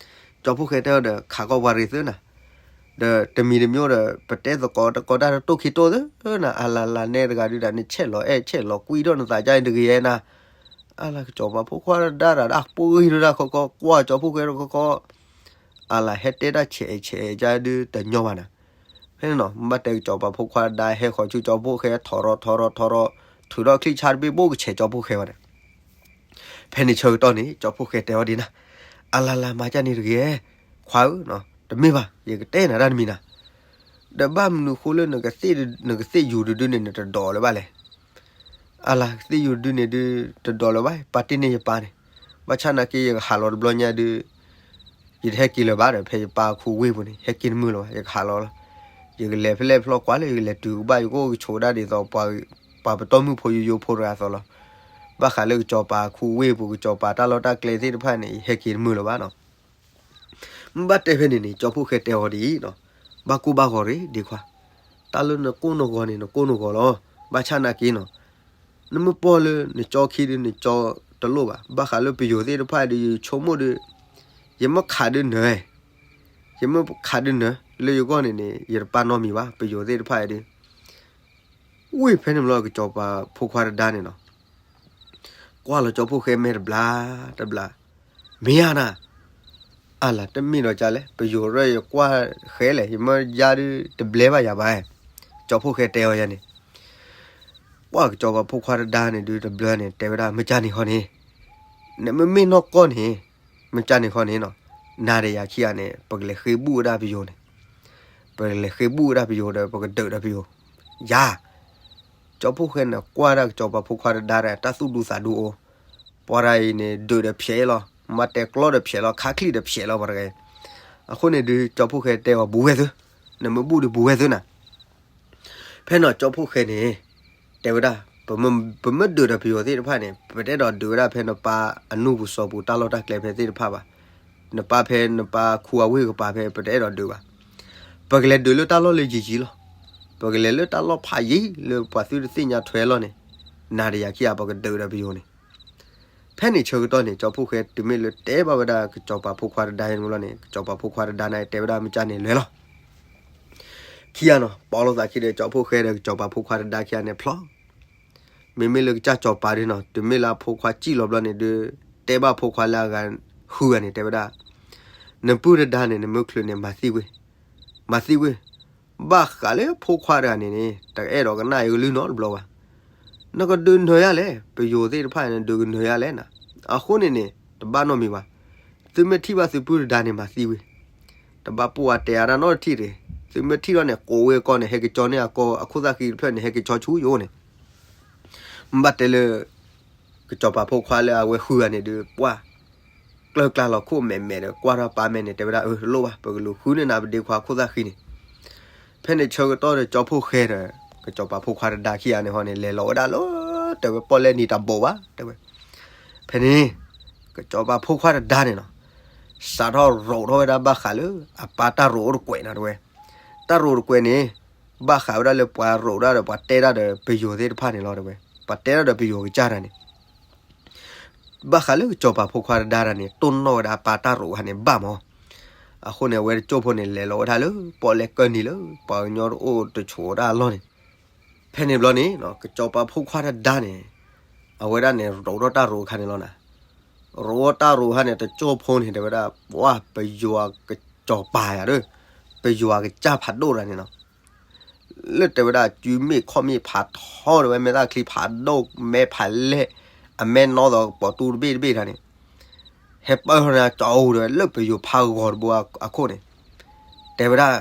ကၠီဖှိၣ်ဃဲတဲအီၤဒီး ခးကီၢ်ပှၤရ့ၤသၢနၤ, ဒီးတမံၤတမံၤဒီး ပတဲသကိးတကိးတၢ်တတိၢ်ခံတိၢ်သၢနၤ, အလၤလၤနဲတဂၤဒုးဒၣ် နဆဲးလီၤအဲၣ်ဆဲးလီၤကွံထီၣ်နသးကါအံၤတဂ့ၤနၤ. အလၤကၠီပၤဖိခွါတဒါဒၣ် အပှ့ၤဒိၣ်ဒၣ်ခီခီ ကွၢ်ကၠီဖှိၣ်ဃဲဒီးခီခီ အလၤဟဲတဲတၢ်ဆဲးဆဲးကါဒုးတညီဘၣ်နၤ. ဖဲန့ၣ်နီၤ ဘၣ်တဲကၠီပၤဖိခွါတဒါဟဲဃီၤဆူကၠီဖှိၣ်ဃဲထီရီၤထီရီၤထီရီၤ ထုးထီၣ်ချံၣ်ဆါတဘ့ၣ်ဘိၣ်ကဆဲးကၠီဖှိၣ်ဃဲဘၣ်ဒီး ဖဲန့ၣ်ဆၢကတီၢ်န့ၣ် ကၠီဖှိၣ်ဃဲတဲအီၤဒ်နၤ, အလၤလၤမၤကၢ်န့ၣ်တဂ့ၤ, ခွါဧၢ, တမ့ၢ်ဘၣ် ယကတဲနၤတၢ်တမံၤနၤ, ဒီးဘၣ်မနုၤဃိလၢ နကသ့ၣ်ယူၤတဒုန့ၣ် နတဒိးလၢၤဘၣ်လဲၣ်. အလၤကသ့ၣ်ယူၤတဒုန့ၣ်ဒုး တဒိးလၢၤဘၣ် ပာ်တ့ၢ်န့ၢ်ယပၢ်န့ၣ်, ဘၣ်ဆၣ်နာ်က့ ယကဟးလီၤတဘျီညါဒုး ယတဟဲက့ၤလၢၤဘၣ်ဒီး ဖဲယပၢ်ခူဝ့ၢ်ပူၤန့ၣ် ဟဲက့ၤတမုာ်လၢၤဘၣ် ယကဟးလီၤလီၤ. ယကလဲၤဖဲလဲၣ်ဖျီၣ်ကွၢ်လၢ ယကလဲၤတုၤကဘၣ် ယကအိၣ်ကဆိးဒၣ်ဒ်သိး ပှၤပတီၢ်မုၣ်ဖိယိယိဖိတဂၤအသိးလီၤ. ဘၣ်ဃးလၢကၠီပၤခူဝ့ၢ်ပူၤ ကၠီပၤတၢ်လီၢ်တၢ်ကျဲသ့ၣ်တဖၣ်န့ၣ် ယဟဲက့ၤတမုာ်လၢၤဘၣ်နီၤ. ဘၣ်တဲဖဲန့ၣ်န့ၣ် ကၠီဖှိၣ်ဃဲတဲအီၤဒ်အံၤနီၤ, ဘၣ်ကိၢ်ဘၣ်ဂီၤရ့ၣ်ဒ့ခွါ, တၢ်လၢနကိၢ်နဂီၤန့ၣ် နကိၢ်နဂီၤလီၤ. ဘၣ်ဆၣ်နာ်က့နီၤ, နမ့ၢ်ပီၢ်လၢနကၠီခံဒုး နကၠီတလိၣ်ဘၣ်. ဘၣ်ဃးလၢပယိၤသ့ၣ်တဖၣ်ဒုး ယဆိကမိၣ်ဒုး ယမ့ၢ်ခးဒုးနၢၤ, ယမ့ၢ်ခးဒုးနၢၤ လၢယဂီၢ်န့ၣ်န့ၣ် ယတပာ်နီတမံၤဘၣ် ပယိၤသ့ၣ်တဖၣ်ဒုး. ဝံၢ်ဖဲန့ၣ်ဘျီ ကၠီပၤဖိခွါတဒါန့ၣ်နီၤ, ကွၢ်လီၤကၠီဖှိၣ်ဃဲမဲာ်တဘျါတဘျါ, မ့ၢ်ဧါနၤ, အလၤတမ့ၢ်ဒီးကလဲၣ် ပယိၤရၢၢ် ယကွၢ်ဃဲလဲၣ် ယမ့ၢ်ယါဒုးတဘျဲဘၣ်ယၤဘၣ်, ကၠီဖှိၣ်ဃဲတဲအီၤယၤန့ၣ် ကွၢ်ကၠီပၤဖိခွါတဒါန့ၣ်ဒုးတဘျၢန့ၣ် တဲဝဲဒၣ် မ့ၢ်ကၢ်န့ၣ်ဃီန့ၣ်, နမ့မ့ၢ်နီၢ်ကီၢ်န့ၣ်, မ့ၢ်ကၢ်န့ၣ်ဃီန့ၣ်နီၤ, နၤဒီးယၤခံဂၤန့ၣ် ပကလဲၤဃ့ဘူၣ်ဝဲဒၣ်ပယိၤန့ၣ်, ပကလဲၤဃ့ဘူၣ်ဝဲဒၣ်ပယိၤဒီး ပကဒုးဒီးပယိၤ, ယၤ ကၠီဖှိၣ်ဃဲန့ၣ် ကွၢ်ဒၣ်ကၠီပၤဖိခွါတဒါဒီး တၢ်သူၣ်ဒူသးဒူအိၣ်, ပှၤတဂၤအံၤန့ၣ် ဒုးဒီးဖျဲးလီၤ, မ့ၢ်တဲကျီဒီးဖျဲးလီၤ ခါချံၣ်ဒီးဖျဲးလီၤ ပှၤတဂၤအံၤ, အဃိန့ၣ်ဒုး ကၠီဖှိၣ်ဃဲတဲအီၤ ဘူးဝဲသု, နမ့ၢ်ဘူၣ်ဒုးဘူးဝဲသုနၤ, ဖဲန့ၣ်ကၠီဖှိၣ်ဃဲန့ၣ် တဲဝဲဒၣ် ပမ့ၢ်ဒုးဒီးပယိၤသ့ၣ်တဖၣ်န့ၣ် ပတအဲၣ်ဒိးဒုးဝဲဒၣ်ဖဲနပၢ်အနူၢ်ပူၤစီၤပူၤတၢ်လီၢ်တၢ်ကျဲဖဲသ့ၣ်တဖၣ်ဘၣ်, နပၢ်ဖဲနပၢ်ခူအဝ့ၢ်ကပၤဖဲ ပတအဲၣ်ဒိးဒုးဘၣ်, ပကလဲၤဒုးလၢတၢ်လီၢ်လၢယံာ်ယံာ်လီၤ, ပကလဲၤလၢတၢ်လီၢ်ဖးယံာ်လၢပှၤသုတသ့ၣ်ညါထွဲလီၤန့ၣ်, နၤဒီးယၤခံဂၤ ပကဒုးဒီးပယိၤန့ၣ် ဖဲန့ၣ်ဆၢကတီၢ်န့ၣ် ကၠီဖှိၣ်ဃဲတုၤမ့ၢ်လၢတဲဘၣ်ဝဲဒၣ်ကစီၤပၤဖိခွါတဒါန့ၣ်လီၤန့ၣ် ကစီၤပၤဖိခွါတဒါန့ၣ် တဲဝဲဒၣ်မ့ၢ်ကၢ်န့ၣ်လဲၤလီၤ. ခံဂၤနီၤ ပီလိာ်သးခံဒီး ကၠီဖှိၣ်ဃဲဒီးကစီၤပၤဖိခွါတဒါခံဂၤန့ၣ်ဖျီ, မ့မ့ၢ်လၢကစၢ်စီၤပၤဒုနီၤ တုၤမ့ၢ်လၢအဖိခွါစံၣ်လီၤဘျီန့ၣ်ဒုး တဲဘၣ်ဖိခွါလၢအဂၤဃုဂၤန့ၣ် တဲဝဲဒၣ်, နပုၢ်တဒါန့ၣ် နမ့ၢ်ချုးန့ၣ် မၤသံဝဲ, မၤသံဝဲ, ဘၣ်ဃးလၢဖိခွါတဂၤန့ၣ်န့ၣ် တအဲၣ်ဒိးကနၣ်အံၤကလုၢ်နီတဘျီဘၣ် နကဒုးနၢၤယၤလဲၣ်, ပယိၤသ့ၣ်တဖၣ်န့ၣ် ဒုးကနၢၤယၤလဲၣ်နၤ, အဃိန့ၣ်န့ၣ် တဘၣ်နီတမံၤဘၣ်, သုမ့ၢ်ထံၣ်ဘၣ်သုပုၢ်တဒါန့ၣ် မၤသံဝဲ, တဘၣ်ပိာ်အတဲအါတၢ်နီတထံၣ်တဂ့ၤ, သုမ့ၢ်ထံၣ်ထီၣ်န့ၣ် ကိးဝဲကီၢ်န့ၣ် ဟဲက့ၤကၠီန့ၢ်အကီၢ်အခိၣ်သၣ်ဃံတဖျၢၣ်န့ၣ် ဟဲက့ၤကၠီဆူယအိၣ်န့ၣ် ဘၣ်တဲလၢ ကစီၤပၤဖိခွါလၢအဝဲဃုဂၤန့ၣ်ဒုး ပှၢ် ကျၢၢ်ကျါလီၤခိၣ်မဲာ်မဲာ်ဒီး ကွၢ်ထီၣ်ပၢ်မဲာ်န့ၣ် တဲဝဲဒၣ် အၢ တလိၣ်ဘၣ် ပကလူၤဃုန့ၢ်နၤပဒ့ခွါခိၣ်သၣ်ဃံန့ၣ်, ဖဲန့ၣ်ဆၢကတီၢ်ဒီးကၠီဖှိၣ်ဃဲဒီး ကစီၤပၤဖိခွါတဒါခံဂၤန့ၣ်ဟီန့ၣ် လဲၤလီၤဝဲဒၣ်လၢ တဲဝဲပီၣ်လဲၣ်နံၤတၢ်ဘိးဘၣ် တဲဝဲ, ဖဲန့ၣ် ကစီၤပၤဖိခွါတဒါန့ၣ်နီၤ စးထီၣ်ရိးထီၣ်ဝဲဒၣ်ဘၣ်ဃးလၢ အပၢ်တၢ်ရိးအိၣ်တကွဲးနီၤတဲဝဲ, တၢ်ရိးတကွဲးန့ၣ် ဘၣ်ဃးဝဲဒၣ်လၢပှၤရိးဒၣ်ဒီးပှၤတဲဒၣ်ဒီးပယိၤသ့ၣ်တဖၣ်န့ၣ်လီၤတဲဝဲ, ပှၤတဲဒၣ်ဒီးပယိၤကစၢ်တၢ်န့ၣ် ဘၣ်ဃးလၢကစီၤပၤဖိခွါတဒါတၢ်န့ၣ် တိၢ်နီၣ်ဝဲဒၣ်ပၢ်တၢ်ရိးဟါန့ၣ်ဘၣ်မး, အဃိန့ၣ် အဝဲတကၠိၢ်ဖိန့ၣ် လဲၤလီၤဝဲဒၣ်လၢ ပီၣ်လဲၣ်ကၢၢ်နံၤလၢ ပှၤကညီတအိၣ်တဆိးတၢ်အလီၢ်န့ၣ်, ဖဲန့ၣ်ဘျီန့ၣ် ကစီၤပၤဖိခွါတဒါန့ၣ် အဝဲဒၣ်န့ၣ် ရိးထီၣ်တၢ်ရိးအခါန့ၣ်လီၤနၤ, ရိးထီၣ်တၢ်ရိးအခါန့ၣ် တကၠိၢ်ဖိန့ၣ် တဲဝဲဒၣ် ပှၢ်ပယိၤကစီၤပၤယၤဒီး ပယိၤကစၢ်ဖးဒိၣ်တဂၤန့ၣ်နီၤ လၢတဲဝဲဒၣ် စုမ့ၣ်ခီၣ်မ့ၣ်ဖးထီတဲဝဲ မဲာ်သၣ်ချံဖးဒိၣ် မဲာ်ဖးလဲၢ် အမဲာ်နီၢ်သီးပိာ်တူတဘ့ၣ်တဘ့ၣ်တၢ်န့ၣ်, ဟဲပၢၢ်ထီၣ်န့ၣ် ကၠီအိၣ်တဲဝဲ လၢပယိၤဖးဂီၤတဘိအခိၣ်န့ၣ်, တဲဝဲဒၣ်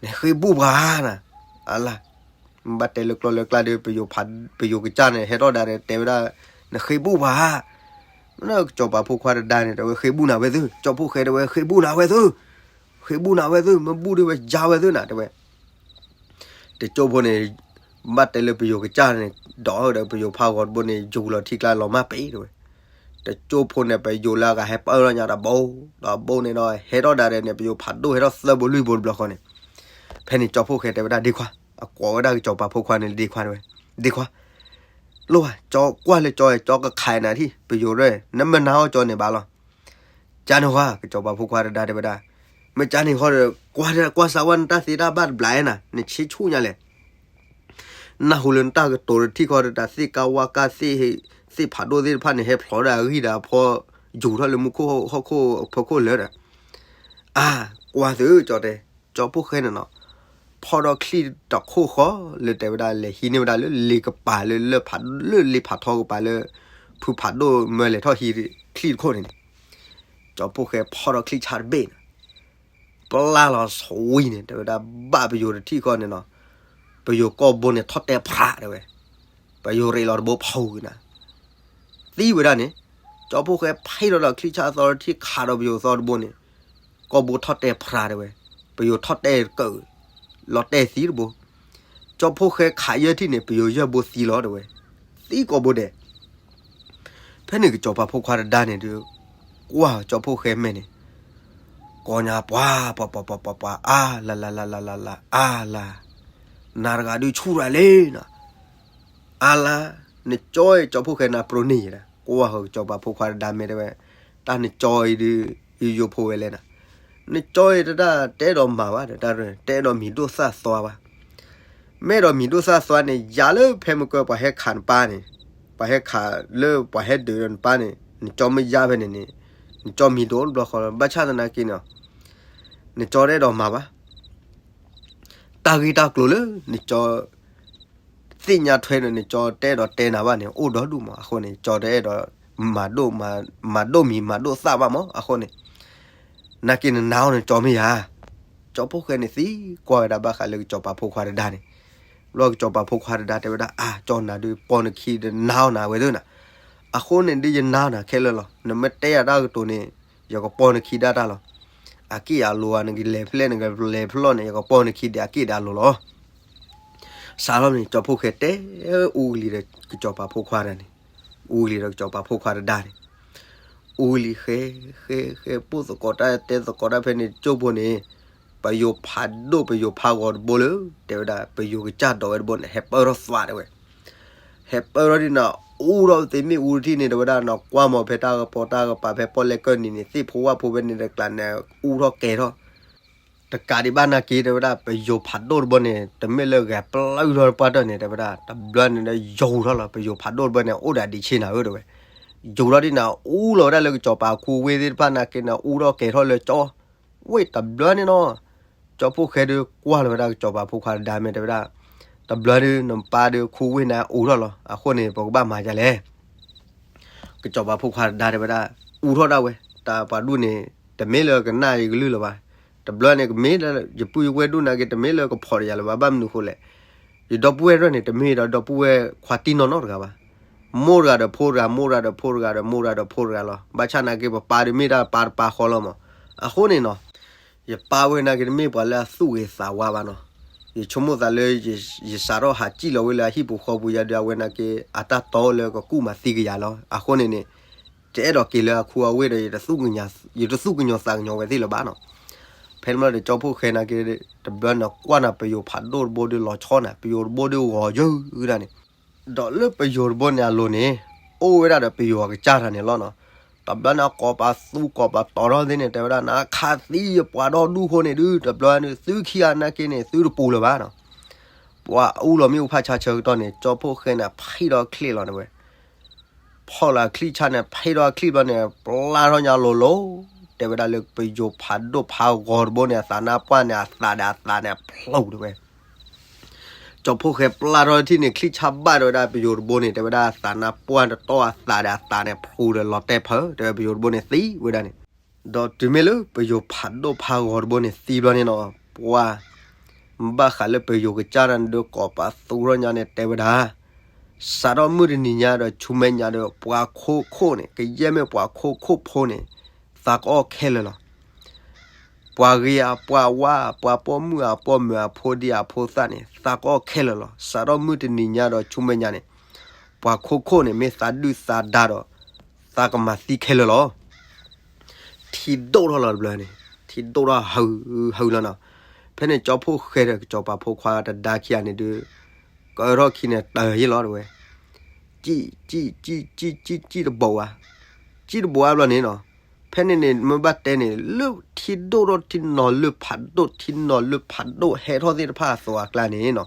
နဃ့ဘူၣ်ပှၤဧါနၤ, အလၢ် ဘၣ်တဲလၢကျီၢ်လၢကျါဒီး ပယိၤကစၢ်န့ၣ် ဟဲထီၣ်ဒၣ်ဒီး တဲဝဲဒၣ် နဃ့ဘူၣ်ပှၤဧါ, ကစီၤပၤဖိခွါတဒါန့ၣ် တဲဝဲ ဃ့ဘူၣ်နၤဝဲသု, ကၠီဖှိၣ်ဃဲတဲဝဲ ဃ့ဘူၣ်နၤဝဲသု, ဃ့ဘူၣ်နၤဝဲသု, မ့ၢ်ဘူၣ်ဒီးဝဲယါဝဲသုနၤ တဲဝဲ တကၠိၢ်ဖိန့ၣ် ဘၣ်တဲလၢပယိၤကစၢ်န့ၣ် ဒီးဒီးပယိၤဖးဂီၤတဘိန့ၣ် ယူၤလီၤထံကျါလီၤမၢ်ပ့ၤတဲဝဲ, တကၠိၢ်ဖိန့ၣ် ပယိၤလၢအဂၤဟဲပၢၢ်ထီၣ်ညါတဘိ, တဘိန့ၣ်ဒီး ဟဲထီၣ်ဒၣ်ဒီးန့ၣ် ပယိၤဖးဒိၣ်ဟဲထီၣ်သၢဘိလွံၢ်ဘိတဘျီဃီန့ၣ်, ဖဲန့ၣ်ကၠီဖှိၣ်ဃဲတဲဝဲဒၣ် ဒ့ခွါ, အကိးဝဲဒၣ်ကစီၤပၤဖိခွါန့ၣ်လၢဒ့ခွါတဲဝဲ, ဒ့ခွါ, လိၣ်ဧါ, ကၠီကွၢ်လၢကၠီ, ကၠီကခးနၤထံၣ် ပယိၤရဲၣ်, နမ့ၢ်နာ်အီၤကၠီန့ၣ်ဘၣ်လီၤ. ကန့ၣ်ဟီ ကစီၤပၤဖိခွါတဒါတဲဝဲဒၣ်, မ့ၢ်ကန့ၣ်ဟီဒီး ကွၢ် ကွၢ်စးဝါနတၢ်သ့တၢ်ဘၣ်တဘျီဧါနၤ, နဆ့ဆူၣ်ညါလဲၣ်. နၢ်ဟူလၢနတၢ်ကတိၤတထံၣ်ဃီဒီး တၢ်သ့ၣ်ကါဝါကါသ့ၣ်, သ့ၣ်ဖးဒိၣ်သ့ၣ်တဖၣ်န့ၣ် ဟဲဖျိးဒီးအဂံၢ်ဒီးအဖီ, ယူၤထီၣ်လၢမူခိၣ်ဟီၣ်ခိၣ်အဖီခိၣ်လၢာ်ဒီး, အါ, ကွၢ်သုကၠီတဲ, ကၠီဖိၣ်ဃဲန့ၣ်နီၤ, ဖီၣ်ဒီးချံၣ်တခိၣ်ဃီလၢတဲဝဲဒၣ် လဲၤဟံးန့ၢ်ဝဲဒၣ်လၢလ့ကပၤလၢ လၢဖး, လၢလ့ဖးထီကပၤလၢ ဖုဖးဒိၣ်မၢလဲၤထီၣ်ဟံးချံၣ်တခိၣ်န့ၣ်န့ၣ်, ကၠီဖိၣ်ဃဲဖီၣ်ဒီးချံၣ်ဆၣ်တဘ့ၣ်န့ၣ် ပျၢ်လီၤဆှံန့ၣ် တဲဝဲဒၣ် ဘၣ်ပယိၤတထံၣ်ဃီန့ၣ်နီၤ, ပယိၤကိာ်ဘိန့ၣ်ထီၣ်တဲဖျးတဲဝဲ, ပယိၤရ့းလီၤတဘိဖုးက့ၤနၤ, သံဝဲဒၣ်န့ၣ်, ကၠီဖိၣ်ဃဲဖံးထီၣ်ဒီးချံၣ်ဆၣ်အသီတထံၣ်ခးဒီးပယိၤသီတဘိန့ၣ်, ကိာ်ဘိထီၣ်တဲဖျးတဲဝဲ, ပယိၤထီၣ်တဲကၢၢ်, လီၤတဲသံတဘိ ကၠီဖိၣ်ဃဲခးယဲၢ်ထံၣ်န့ၣ် ပယိၤယဲၢ်ဘိသံလီၤတဲဝဲ, သံကိာ်ဘိဒဲး. ဖဲန့ၣ်ကစီၤပၤဖိခွါတဒါန့ၣ်ဒီး, ကွၢ်ကၠီဖိၣ်ဃဲမဲာ်န့ၣ်, ကိးညါပှၤ, ပှၤပှၤပှၤပှၤပှၤ အါလါလါလါလါလါ အါလါ, နၤတဂၤဒုးဆူၣ်ရၤလံနီၤ, အါလါ, နကၠီအံၤ ကၠီဖိၣ်ဃဲနၤပြိန့ၢ်ယဲဒၣ်, ကွၢ်ကစီၤပၤဖိခွါတဒါမဲာ်တဲဝဲ, တၢ်နကၠီအံၤဒုး, ယယိဖိဝဲလဲၣ်နၤ, နကၠီအံၤတဒၣ်တအဲၣ်ဒိးမၤဘၣ်ဒီး တအဲၣ်ဒိးမံၤဒိၣ်သၣ်သွါဘၣ် မ့ၢ်အဲၣ်ဒိးမံၤဒိၣ်သၣ်သွါန့ၣ် ယၤလၢဖဲမုၢ်ကၢပှၤဟဲခးနပၢ်န့ၣ်, ပှၤဟဲခးလၢပှၤဟဲဒုးဒီးနပၢ်န့ၣ် နကၠီမ့ၢ်ယါဖဲန့ၣ်န့ၣ်, နကၠီမံၤဒိၣ်တဘျီဃီလီၤ. ဘၣ်ဆၣ်သနာ်က့န့ၣ်, နကၠီတအဲၣ်ဒိးမၤဘၣ် တၢ်ဂ့ၢ်တၢ်ကျိၤလၢနကၠီသ့ၣ်ညါထွဲဒီး နကၠီတအဲၣ်ဒိးတဲနၤဘၣ်န့ၣ် အိၣ်ဒီဒူၣ်မး. အဃိန့ၣ် ကၠီတအဲၣ်ဒိးမၤဒိၣ်, မၤဒိၣ်မံၤမၤဒိၣ်သၣ်ဘၣ်မး. အဃိန့ၣ် နာ်က့နနာ်အီၤန့ၣ် ကၠီမ့ၢ်ယၤ. ကၠီဖိၣ်ဃဲန့ၣ်သံကွၢ်ဝဲဒၣ်ဘၣ်ဃးလၢကစီၤပၤဖိခွါတဒါန့ၣ်. ဘျီကစီၤပၤဖိခွါတဒါတဲဝဲဒၣ် အါ, ကၠီနၤဒုး ပိာ်နခံဒီးနာ်အီၤနၤဝဲသ့ၣ်နၤ. အဃိန့ၣ်ဒုးယနာ်အီၤနၤခဲလၢာ်လီၤ. နမ့ၢ်တဲယၤတၢ်ကတိၤန့ၣ် ယကပိာ်နခံဒၣ်တၢ်လီၤ. အက့ၢ်အလိၤဧါ နကလဲၤဖဲလဲၣ် နကလဲၤဖဲလဲၣ်န့ၣ် ယကပိာ်နခံဒီးအက့ၢ်ဒီးအလိၤလီၤ. စးထီၣ်န့ၣ် ကၠီဖိၣ်ဃဲတဲအူကလံၤဒီးကစီၤပၤဖိခွါတဒါန့ၣ်, အူကလံၤဒီးကစီၤပၤဖိခွါတဒါန့ၣ်, အူကလံၤဃဲ, ဃဲ, ဃဲပိၢ်သကိးတၢ်တဲသကိးတၢ်ဖဲန့ၣ် ကၠိဖိန့ၣ်, ပယိၤဖးဒိၣ်ပယိၤဖးဂီၤတဘိလၢ တဲဝဲဒၣ် ပယိၤကစၢ်ဒိးဝဲတဘိန့ၣ် ဟဲပၢၢ်ထီၣ်သွးတဲဝဲ. ဟဲပၢၢ်ထီၣ်ဒ်န့ၣ် အူထီၣ်သ့မ့ၣ်အူတထံၣ်န့ၣ် တဲဝဲဒၣ် နကွၢ်မးဖဲတၢ်ကပီၤတၢ်ကပၤဖဲပီၣ်လဲၣ်ကၢၢ်နံၤန့ၣ် သ့ၣ်ဖိဝၣ်ဖိဖဲန့ၣ်တကျါန့ၣ် အူထီၣ်ကဲၤထီၣ် တကးဒံးဘၣ်နာ်က့ တဲဝဲဒၣ် ပယိၤဖးဒိၣ်တဘိန့ၣ် တမ့ၢ်လၢဂဲၤပျၢၢ်ထီၣ်ပှၢ်တၢၢ်န့ၣ် တဲဝဲဒၣ် တဘျီန့ၣ်ဒီးယိၤထီၣ်လီၤ. ပယိၤဖးဒိၣ်တဘိန့ၣ် အိၣ်ဒီးဒံးဆ့နၤဧၢ တဲဝဲ. ယိၤထီၣ်ဒ်န့ၣ် အူလီၤဝဲဒၣ်လၢကစီၤပၤခူဝ့ၢ်သ့ၣ်တဖၣ်နာ်က့န့ၣ် အူထီၣ်ကဲၤထီၣ်လၢကၠီဝ့ၢ်တဘျီန့ၣ်နီၤ. ကၠီဖိၣ်ဃဲဒုးကွၢ်လီၤဝဲဒၣ်ကစီၤပၤဖိခွါတဒါမဲာ် တဲဝဲဒၣ် တဘျီဒုး နပၢ်ဒုးခူဝ့ၢ်န့ၣ်အူထီၣ်လီၤ. အဃိန့ၣ် ပကဘၣ်မၤဒ်လဲၣ်. ကစီၤပၤဖိခွါတဒါတဲဝဲဒၣ် အူထီၣ်ဒၣ်ဝဲ တၢ်ပှၤဒူၣ်န့ၣ် တမ့ၢ်လၢကနၣ်ယကလုၢ်လၢၤဘၣ်. တဘျီန့ၣ် ကမ့ၢ်လၢယပုၢ်ယဝဲၢ်ဒူၣ်နာ်က့ တမ့ၢ်လၢကဖီၣ်တယၤလၢၤဘၣ်. ဘၣ်မနုၤအဃိလဲၣ်. ယဒီပုၢ်ဝဲၢ်တဖၣ်န့ၣ် တမ့ၢ်ဒီးဒီပုၢ်ဝဲၢ်ခွါတံၢ်နီၢ်နီၢ်တဂၤဘၣ်. မိၢ်တဂၤဒီးဖိတဂၤ, မိၢ်တဂၤဒီးဖိတဂၤဒီးမိၢ်တဂၤဒီးဖိတဂၤလီၤ. ဘၣ်ဆၣ်နာ်က့ ပပၢ်ဒုးမ့ၢ်တၢ်ပၢ်တပၢ်ဃီလီၤမး. အဃိန့ၣ်နီၤ ယပၢ်ဝဲနာ်က့ တမ့ၢ်ပှၤလၢအသူၣ်ဂ့ၤသးဝါဘၣ်နီၤ. ယဆိကမိၣ်သးလၢ ယစးထီၣ်ဟးစံၣ်လီၤဝဲလၢအဟံၣ်ပူၤဃီပူၤ ယၤဒုးအဝဲနာ်က့ အတၢ်တီလၢကကူၣ်မၤသံကယၤလီၤ. အဃိန့ၣ်န့ၣ် တအဲၣ်ဒိးက့ၤလၢအခူအဝ့ၢ်ဒီး ယတသူၣ်ကညီၤသးကညီၤဝဲသ့ၣ်လၢၤဘၣ်နီၤ. ဖဲန့ၣ်ဘျီဒီးကၠီဖိၣ်ဃဲနာ်က့ တဘျီန့ၣ်ကွၢ်နၤ ပယိၤဖးဒိၣ်တဘိဒုးလီၤဆီနၤ ပယိၤတဘိဒုးဂီၤယၢၤဒၣ်န့ၣ် ဒီးလၢပယိၤတဘိန့ၣ်အလိၤန့ၣ် အိၣ်ဝဲဒၣ်ဒီးပယိၤအကစၢ်တၢ်န့ၣ်လီၤနီၤ. တဘျီန့ၣ် ကိးပသူကိးပတီၤထီၣ်သ့ၣ်န့ၣ် တဲဝဲဒၣ် နခးသံယပှၤဒီဒူၣ်အဃိန့ၣ်ဒုး တဘျီန့ၣ် သုခံဂၤနာ်က့န့ၣ် သုတပူၤလၢၤဘၣ်နီၤ. ပှၤအူလီၤမ့ၣ်အူဖးဆါဆၢကတီၢ်န့ၣ် ကၠီဖိၣ်ဃဲန့ၣ် ဖံးထီၣ်ချံၣ်လီၤတဲဝဲ. ဖီၣ်လီၤအချံၣ်ဆၣ်န့ၣ် ဖံးထီၣ်အချံၣ်ဘျီန့ၣ် ပျၢ်ထီၣ်ညါလိၤလိၤ တဲဝဲဒၣ်လၢပယိၤဖးဒိၣ်ဖးဂီၤတဘိန့ၣ် အသးနါပှၢ်န့ၣ် အသးဒီးအသးန့ၣ်ဖျိးတဲဝဲ. ကၠီဖိၣ်ဃဲပျၢ်ထီၣ်ထံၣ်န့ၣ် ချံၣ်ဆၣ်ဘၣ်တဲဝဲဒၣ် ပယိၤတဘိန့ၣ် တဲဝဲဒၣ် အသးနါပှၢ်တတီၢ် အသးဒီးအသးန့ၣ်ဖျိးဒီးလီၤတဲာ်ဖၢ တဲဝဲ ပယိၤတဘိန့ၣ်သံဝဲဒၣ်န့ၣ်. ဒီးတုၤမ့ၢ်လၢပယိၤဖးဒိၣ်ဖးဂီၤတဘိန့ၣ်သံဘျီန့ၣ်နီၤ ပှၤ ဘၣ်ဃးလၢပယိၤကစၢ်တၢ်န့ၣ်ဒီး ကိးပသူထီၣ်ညါန့ၣ် တဲဝဲဒၣ် စးထီၣ်မုၢ်တနံၤညါဒီးဆူမဲာ်ညါဒီး ပှၤခိခိၣ်န့ၣ် ကယဲၢ်မ့ၢ်ပှၤခိခိၣ်ဖိန့ၣ် သးကအီၣ်ခဲလၢာ်လီၤ. ပှၤဂ့ၤဧါ ပှၤဝါ ပှၤပိာ်မုၣ်အပိာ်မုၣ်အဖိဒံအဖိသၣ်န့ၣ် သးကအီၣ်ခဲလၢာ်လီၤ. စးထီၣ်မုၢ်တနံၤညါဒီးဆူမဲာ်ညါန့ၣ် ပှၤခိခိၣ်န့ၣ် မ့ၢ်သးဒုၣ်သးဒါဒီး သးကမၤသံခဲလၢာ်လီၤ. ထံဒိၣ်ထီၣ်လီၤတဘျီန့ၣ် ထံဒိၣ်ထီၣ်ဟု ဟုလီၤနီၤ. ဖဲန့ၣ်ကၠီဖိၣ်ဃဲဒီးကစီၤပၤဖိခွါတဒါခံဂၤန့ၣ်ဒုး ကၢထီၣ်ခံန့ၣ်တၢၤယ့ၢ်လီၤတဲဝဲ. စံၣ် စံၣ် စံၣ် စံၣ် စံၣ် စံၣ်တဘိးဧါ, စံၣ်တဘိးဧါဘျီန့ၣ်နီၤ, ဖဲန့ၣ်န့ၣ် မ့ၢ်ဘၣ်တဲန့ၣ် လၢထံဒိၣ်ထီၣ်ထံနီၤလၢဖးဒိၣ် ထံနီၤလၢဖးဒိၣ်ဟဲထီၣ်သ့ၣ်တဖၣ်အသိးအကျါန့ၣ်နီၤ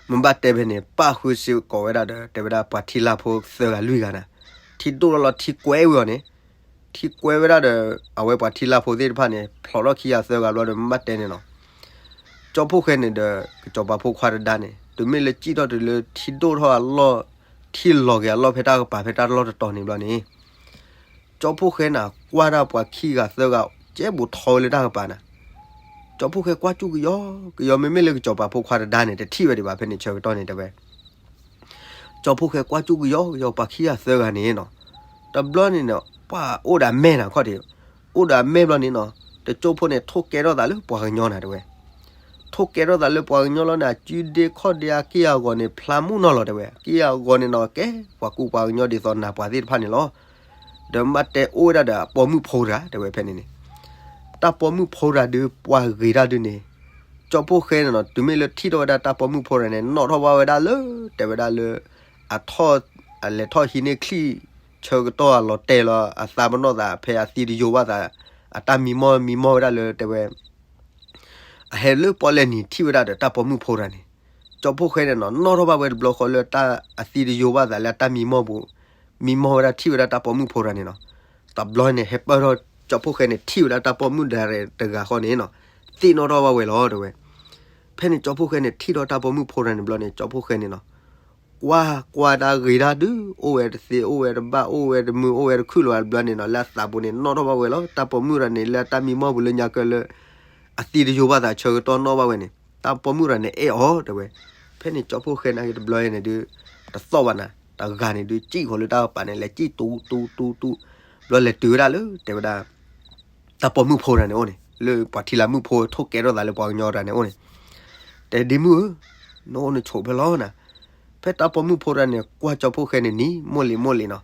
မ့ၢ်ဘၣ်တဲဖဲန့ၣ် ပၣ်ဃုစ့ၢ်ကီးဝဲဒၣ်ဒီး တဲဝဲဒၣ်ပှၤထံလာ်ဖိသၢဂၤလွံၢ်ဂၤန့ၣ်, ထံဒိၣ်လီၤလီၤထံကွဲဝဲအီၤန့ၣ်, ထံကွဲဝဲဒၣ်ဒီး အဝဲပှၤထံလာ်ဖိသ့ၣ်တဖၣ်န့ၣ် ဖျိးထီၣ်ခံဂၤသၢဂၤဘျီဒီး မ့ၢ်ဘၣ်တဲန့ၣ်နီၤ, ကၠီဖှိၣ်ဃဲန့ၣ်ဒီး ကစီၤပၤဖိခွါတဒါန့ၣ် တုၤမ့ၢ်လၢစံၣ်ထီၣ်တုၤလၢထံဒိၣ်ထီၣ်အလီၢ်, ထံလီၤက့ၤအလီၢ်ဖဲတၢ်ကပၤဖဲတၢ်လီၢ်တတီၤန့ၣ်ဘျီန့ၣ် ကၠီဖှိၣ်ဃဲန့ၣ် ကွၢ်တၢ်ပှၤခံဂၤသၢဂၤ ကဲဘူးထီဝဲလၢတၢ်ကပၤန့ၣ်, ကၠီဖှိၣ်ဃဲကွၢ်ကၠူၣ်ကယီကယီ မ့မ့ၢ်လၢကစီၤပၤဖိခွါတဒါန့ၣ် တထံၣ်ဝဲဒံးဘၣ်ဖဲန့ၣ်ဆၢကတီၢ်န့ၣ်တဲဝဲ ကၠီဖှိၣ်ဃဲကွၢ်ကၠူၣ်ကယီကယီပှၤခံဂၤသၢဂၤန့ၣ်နီၤ, တဘျီန့ၣ်နီၤ ပှၤအိၣ်ဒီးအမဲၢ်နၤခီၣ်ထံး, အိၣ်ဒီးအမဲၢ်ဘျီန့ၣ်နီၤ, တကၠိဖိန့ၣ် ထိၣ်ကဲထီၣ်သးလၢပှၤကညီနၤတဲဝဲ, ထိၣ်ကဲထီၣ်သးလၢပှၤကညီလီၤန့ၣ် အစုဒ့ခီၣ်ဒ့အက့ၢ်အဂီၤန့ၣ် ဖျါမုၢ်နီၢ်လီၤတဲဝဲ, အက့ၢ်အဂီၤန့ၣ်နီၤ ကဲပှၤကူပှၤကညီဒ်သိးနၤပှၤသ့ၣ်တဖၣ်န့ၣ်လီၤ. ဒီးမ့ၢ်ဘၣ်တဲအိၣ်ဝဲဒၣ်ဒီးအပိာ်မုၣ်ဖိတဂၤတဲဝဲဖဲန့ၣ်န့ၣ်, တၢ်ပိာ်မုၣ်ဖိတဂၤဒုးပှၤဂ့ၤတၢ်ဒုးန့ၣ်, ကၠီဖှိၣ်ဃဲန့ၣ်နီၤ တုၤမ့ၢ်လၢထံၣ်ထီၣ်ဝဲဒၣ်တၢ်ပိာ်မုၣ်ဖိတဂၤန့ၣ် နီၣ်ထီၣ်ဘၣ်ဝဲဒၣ်လၢ တဲဝဲဒၣ်လၢ အထီၣ် အလဲၤထီၣ်ဟံးန့ၢ်ချံၣ် ဆၢကတီၢ်အလီၤတဲာ်လီၤ အသးပနီၣ်သးဖဲအသံတယိာ်ဘၣ်သး အတၢ်မံမီၢ်မံမီၢ်ဝဲဒၣ်လၢတဲဝဲ အဟဲလၢပီၣ်လဲၣ်နံၤထံၣ်ဝဲဒၣ်ဒီးတၢ်ပိာ်မုၣ်ဖိတဂၤန့ၣ်, ကၠီဖှိၣ်ဃဲန့ၣ်နီၤ နီၣ်ထီၣ်ဘၣ်ဝဲတဘျီဃီလၢတၢ်အသံတယိာ်ဘၣ်သးလၢအတၢ်မံမီၢ်ပူၤ, မံမီၢ်ဝဲဒၣ်ထံၣ်ဝဲဒၣ်တၢ်ပိာ်မုၣ်ဖိတဂၤန့ၣ်နီၤ, တဘျီန့ၣ် ဟဲပၢၢ်ထီၣ်ကၠီဖှိၣ်ဃဲန့ၣ် ထံၣ်ဝဲဒၣ်တၢ်ပိာ်မုၣ်ဒၣ်ရဲၣ်တဂၤဃီန့ၣ်နီၤ, သ့ၣ်နီၣ်ထီၣ်ဘၣ်ဝဲလီၤတဲဝဲ. ဖဲန့ၣ်ကၠီဖှိၣ်ဃဲန့ၣ် ထံၣ်ထီၣ်တၢ်ပိာ်မုၣ်ဖိတဂၤန့ၣ်ဘျီန့ၣ် ကၠီဖှိၣ်ဃဲန့ၣ်နီၤ ကွၢ်ကွၢ်တၢ်ဂ့ၤတၢ်ဒုး အိၣ်ဝဲတသ့ အိၣ်ဝဲတဘၣ် အိၣ်ဝဲတမုာ် အိၣ်ဝဲတခုၣ်လီၤဘျီန့ၣ်နီၤ လၢအသးပူၤန့ၣ် နီၣ်ထီၣ်ဘၣ်ဝဲလီၤ. တၢ်ပိာ်မုၣ်တဂၤန့ၣ် လၢအတၢ်မံမီၢ်ပူၤလၢညါကၢလၢ အသံတယိာ်ဘၣ်သးဆၢကတီၢ်နီၣ်ဘၣ်ဝဲန့ၣ် တၢ်ပိာ်မုၣ်တဂၤန့ၣ်အဲၣ်အီၤတဲဝဲ. ဖဲန့ၣ်ကၠီဖှိၣ်ဃဲန့ၣ်က့ၤတဘျီန့ၣ်ဒုး တသီၣ်ဘၣ်နၤ တဂၤန့ၣ်ဒုး စံၣ်ဃီၤလၢတၢ်ကပၤန့ၣ် လဲၤစံၣ်တူတူတူတူ ဘျီလဲၤတုၤဝဲဒၣ်လၢ တဲဝဲဒၣ် တၢ်ပိာ်မုၣ်ဖိတဂၤန့ၣ်အိၣ်န့ၣ် လၢပှၤထံလာ်မုၣ်ဖိထိၣ်ကဲထီၣ်သးလၢပှၤကညီတဂၤန့ၣ်အိၣ်န့ၣ်, တဲဒ်မုၣ်ဧၢ, နအိၣ်နဆိးဖဲလီၤနၤ. ဖဲတၢ်ပိာ်မုၣ်ဖိတဂၤန့ၣ် ကွၢ်ကၠီဖှိၣ်ဃဲန့ၣ်နံၤ မိၢ်လံၤမိၢ်လံၤနီၤ.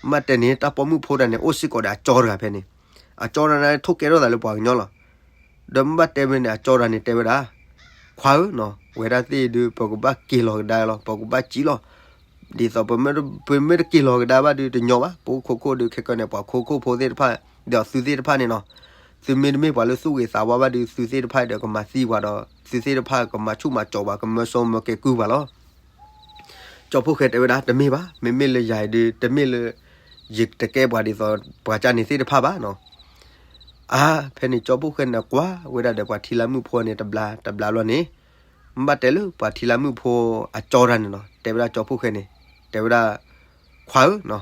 မ့ၢ်တဲန့ၣ် တၢ်ပိာ်မုၣ်ဖိတဂၤန့ၣ် အိၣ်စ့ၢ်ကီးဒီးအကၠီတဂၤဖဲန့ၣ်, အကၠီတဂၤန့ၣ် ထိၣ်ကဲထီၣ်သးလၢပှၤကညီလီၤ. ဒီးမ့ၢ်ဘၣ်တဲဝဲန့ၣ် အကၠီတဂၤန့ၣ်တဲဝဲဒၣ်, ခွါဧၢနီၤ ဝဲဒၣ်သ့ၣ်ဒုး ပကဘၣ်က့ၤလီၤကဒါလီၤ ပကဘၣ်စံၣ်လီၤ. ဒ်သိးပမ့ၢ်တက့ၤလီၤကဒါဘၣ်ဒုးတညီဘၣ် ပအိၣ်ခိခိၣ်ဒုး ခဲကနံၣ်န့ၣ် ပှၤခိခိၣ်ဖိသ့ၣ်တဖၣ် ဒီးသုသ့ၣ်တဖၣ်န့ၣ်နီၤ, သုမ့တမ့ၢ်ပှၤလၢသူၣ်ဂ့ၤသးဝါဘၣ်ဒုး သုသ့ၣ်တဖၣ်ဒီးကမၤသံပှၤဒီး သုသ့ၣ်တဖၣ်ကမၤဆူၣ်မၤစိးပှၤ ကမၢစီမၢကဲကုၢ်ပှၤလီၤ. ကၠီဖှိၣ်ဃဲတဲဝဲဒၣ် တမ့ၢ်ဘၣ်, မ့မ့ၢ်လၢယၤအံၤဒုး တမ့ၢ်လၢ ယတကဲပှၤဒ်သိး ပှၤကၢ်န့ၣ်သ့ၣ်တဖၣ်ဘၣ်နီၤ. အါ, ဖဲန့ၣ်ကၠီဖှိၣ်ဃဲန့ၣ် ကွၢ်ဝဲဒၣ်ဒီးပှၤထံလာ်မုၣ်ဖိန့ၣ် တဘျါတဘျါဘျီန့ၣ်, မ့ၢ်ဘၣ်တဲလၢပှၤထံလာ်မုၣ်ဖိအကၠီတဂၤန့ၣ်နီၤ တဲဝဲဒၣ်ကၠီဖှိၣ်ဃဲန့ၣ်, တဲဝဲဒၣ်, ခွါဧၢနီၤ,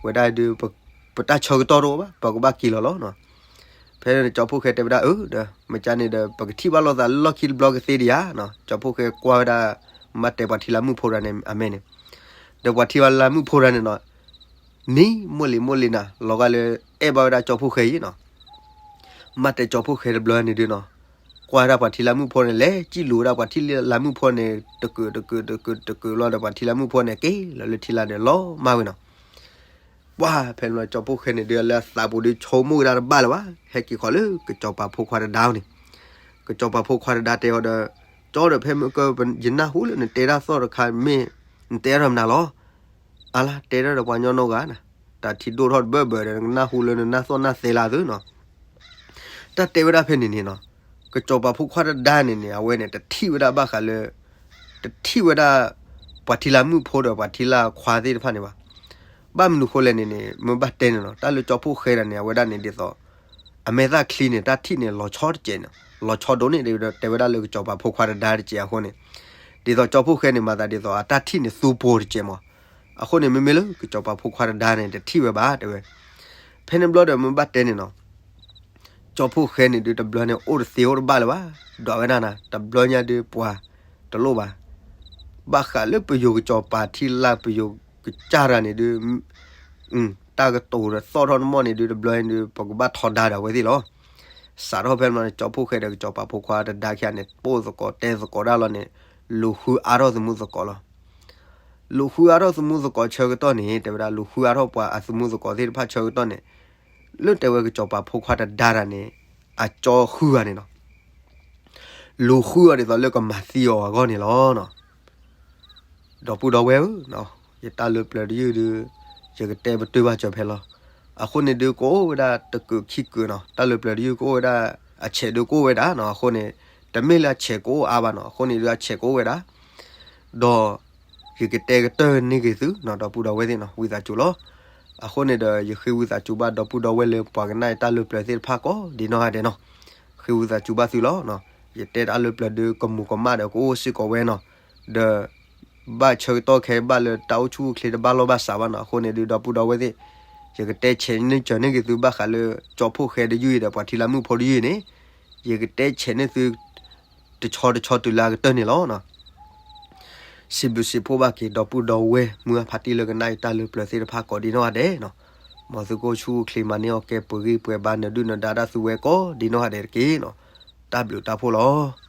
ဝဲဒၣ်ဒုး ပတၢ်ဆၢကတီၢ်တအိၣ်ဘၣ် ပကဘၣ်က့ၤလီၤလီၤနီၤ. ဖဲန့ၣ်ကၠီဖှိၣ်ဃဲတဲဝဲဒၣ် အၢ ဒီး မ့ၢ်ကၠၢန့ၣ်ဒီး ပကထံၣ်ဘၣ်လိာ်သးလၢလီၢ်ခံတဘျီကသ့ဒံးဧါနီၤ. ကၠီဖှိၣ်ဃဲကွၢ်ဝဲဒၣ်, မ့ၢ်ဘၣ်တဲပှၤထံလာ်မုၣ်ဖိတဂၤန့ၣ် အမဲာ်န့ၣ်, ဒီးပှၤထံလာ်မုၣ်ဖိတဂၤန့ၣ်နီၤ နံၤ မိၢ်လံၤမိၢ်လံၤနၤ လီၤဂာ်လၢ အဲၣ်ဘၣ်ဝဲဒၣ်ကၠီဖှိၣ်ဃဲအံၤနီၤ. မ့ၢ်ဘၣ်တဲကၠီဖှိၣ်ဃဲတဘျီန့ၣ်ဒုးနီၤ, ကွၢ်ဝဲဒၣ်ပှၤထံလာ်မုၣ်ဖိန့ၣ် လဲၤစံၣ်လူၤဝဲဒၣ်ပှၤထံလာ်မုၣ်ဖိန့ၣ် တကုာ်တကုာ်တကုာ်တကုာ်လီၤဒီး ပှၤထံလာ်မုၣ်ဖိန့ၣ် က့ၤလီၤလၢထံလာ်န့ၣ် လီၤမၢ်ဝဲနီၤ. ပှၢ်ဖဲန့ၣ်လီၤ ကၠီဖှိၣ်ဃဲန့ၣ်ဒုး လၢအသးပူၤဒုး ဆိကမိၣ်ကဒါတဘၣ်လၢၤဘၣ်, ဟဲက့ၤဃီၤလၢကစီၤပၤဖိခွါတဒါအအိၣ်န့ၣ်, ကစီၤပၤဖိခွါတဒါတဲအီၤဒီး, ကၠီဒီး ဖဲမ့ၢ်က ယနၢ်ဟူလၢနတဲတၢ်သီၣ်တခါ မ့ၢ်နတဲထီၣ်မနုၤလီၤ. အါလါ တဲထီၣ်ဒီးပှၤကညီနီတဂၤနၤ, တၢ်ထံဒိၣ်ထီၣ်တဘၢဘၢဒီး နကနၢ်ဟူလၢနနၢ်သီၣ်နၢ်သဲလၢသုနီၤ. တၢ်တဲဝဲဒၣ်ဖဲန့ၣ်န့ၣ်နီၤ, ကစီၤပၤဖိခွါတဒါန့ၣ်န့ၣ် အဝဲန့ၣ် တထံၣ်ဝဲဒၣ်ဘၣ်ဃးလၢ, တထံၣ်ဝဲဒၣ် ပှၤထံလာ်မုၣ်ဖိဒီးပှၤထံလာ်ခွါသ့ၣ်တဖၣ်န့ၣ်ဘၣ်. ဘၣ်မနုၤဃိလဲၣ်န့ၣ်န့ၣ် မ့ၢ်ဘၣ်တဲန့ၣ်နီၤ, တၢ်လၢကၠီဖှိၣ်ဃဲတဂၤန့ၣ် အဝဲဒၣ်န့ၣ်ဒ်သိး အမဲာ်သၣ်ချံန့ၣ် တၢ်ထံၣ်န့ၣ် လီၤဆီတစဲးန့ၣ်, လီၤဆီဒိၣ်န့ၣ် တဲဝဲဒၣ်လၢကစီၤပၤဖိခွါတဒါတစဲးအဃိန့ၣ်, ဒ်သိးကၠီဖှိၣ်ဃဲန့ၣ် မၤသးဒ်သိး အတၢ်ထံၣ်န့ၣ် သူပှိၤတစဲးမး. အဃိန့ၣ် မ့မ့ၢ်လၢကစီၤပၤဖိခွါတဒါန့ၣ် တထံၣ်ဝဲဘၣ် တဲဝဲ. ဖဲန့ၣ်ဘျီဒီး မ့ၢ်ဘၣ်တဲန့ၣ်နီၤ, ကၠီဖှိၣ်ဃဲန့ၣ်ဒုး တဘျီန့ၣ် အိၣ်တသ့အိၣ်တဘၣ်လၢၤဘၣ်, ဒွးဝဲဒၣ်နၤ တဘျီညါဒုး ပှၤတလိၣ်ဘၣ်. ဘၣ်ဃးလၢပယိၤကစီၤပၤထံလာ် ပယိၤကစၢ်တဂၤန့ၣ်ဒုး တၢ်ကတိၤဒီးသီၣ်ထီၣ်နမီၢ်န့ၣ်ဒုး တဘျီန့ၣ်ဒုး ပကဘၣ်ထီဒါဒီးအဝဲသ့ၣ်လီၤ. စးထီၣ်ဖဲန့ၣ် ကၠီဖှိၣ်ဃဲဒီးကစီၤပၤဖိခွါတဒါခံဂၤန့ၣ် ပိၢ်သကိးတဲသကိးဒၣ်လီၤန့ၣ်, လူၤဃုအါထီၣ်သမူသကိးလီၤ. လူၤဃုအါထီၣ်သမူသကိးဆၢကတီၢ်န့ၣ် တဲဝဲဒၣ် လူၤဃုအါထီၣ်ပှၤအသမူသကိးသ့ၣ်တဖၣ်ဆၢကတီၢ်န့ၣ်, လၢတဲဝဲကစီၤပၤဖိခွါတဒါတဂၤန့ၣ် အကၠီဃုဂၤန့ၣ်လီၤ. လူၤဃုအီၤဒ်သိးလၢကမၤသံအီၤအဂီၢ်န့ၣ်လီၤ. ဒီပုၢ်ဒီဝဲၢ်ဧၢ, ယတၢ်လၢပျၢၤတယုၢ်ဒုး ယကတဲပတုာ်ဘၣ်စၢၤဖဲလီၤ. အဃိန့ၣ်ဒုးကအိၣ်ဝဲဒၣ်တကုးခံကုးနီၤ, တၢ်လၢပျၢၤတယုၢ်ကအိၣ်ဝဲဒၣ် အဆဲးဒုးကအိၣ်ဝဲဒၣ်နီၤ. အဃိန့ၣ် တမ့ၢ်လၢအဆဲးကအိၣ်အါဘၣ်နီၤ, အဃိန့ၣ်ဒုးအဆဲးကအိၣ်ဝဲဒၣ် ဒီး ယကတဲကတၢၢ်န့ၢ်က့ၤသုနီၤ ဒီပုၢ်ဒီဝဲၢ်သ့ၣ်နီၤ, ဝံသးစူၤလီၤ. အဃိန့ၣ်ဒီး ယဃ့ဝံသးစူၤဘၣ်ဒီပုၢ်ဒီဝဲၢ်လၢပှၤကနၣ်ယတၢ်လၢပျၢၤသ့ၣ်တဖၣ်ကိးဒ်နီၢ်ဂၤဒဲးနီၤ, ဃ့ဝံသးစူၤဘၣ်သုလီၤ. ယတဲတၢ်လၢပျၢၤဒုးကမူၤကမၣ်ဒီးကအိၣ်စ့ၢ်ကီးဝဲနီၤ, ဒီးဘၣ်ဆၢကတီၢ်ခဲဘၣ်လၢတၢ်အိၣ်ဆူၣ်အိၣ်ချ့တဘၣ်လီၢ်ဘၣ်စးဘၣ်နီၤ. အဃိန့ၣ်ဒုးဒီပုၢ်ဒီဝဲၢ်သ့ၣ် ယကတဲဆဲးန့ၢ်စၢၤန့ၢ်က့ၤသုဘၣ်ဃးလၢ ကၠီဖှိၣ်ဃဲတယုၢ်အံၤဒီးပှၤထံလၢမုၣ်ဖိတယုၢ်အံၤန့ၣ် ယကတဲဆဲးန့ၢ်သု တဆီတဆီတုၤလၢအကတၢၢ်န့ၣ်လီၤ. စံးဘျုးစံးဖှိၣ်ဘၣ်က့ၤ ဒီပုၢ်ဒီဝဲၢ်မုၢ်အဖးတံၢ်လၢကနၣ်ယတၢ်လၢပျၢၤသ့ၣ်တဖၣ်ကိးဒ်နီၢ်ဂၤဒဲးနီၤ, မ်သုကအိၣ်ဆူၣ်အိၣ်ချ့မၤန့ၢ်အီၣ်ကဲပှဲၤဂံၢ်ပှဲၤဘါ နဒုၣ်နဒါတၢ်သူဝဲကိးဒ်နီၢ်ဂၤဒဲးတက့ၢ်နီၤ. တၢ်ဘျုးတၢ်ဖှိၣ်လီၤ.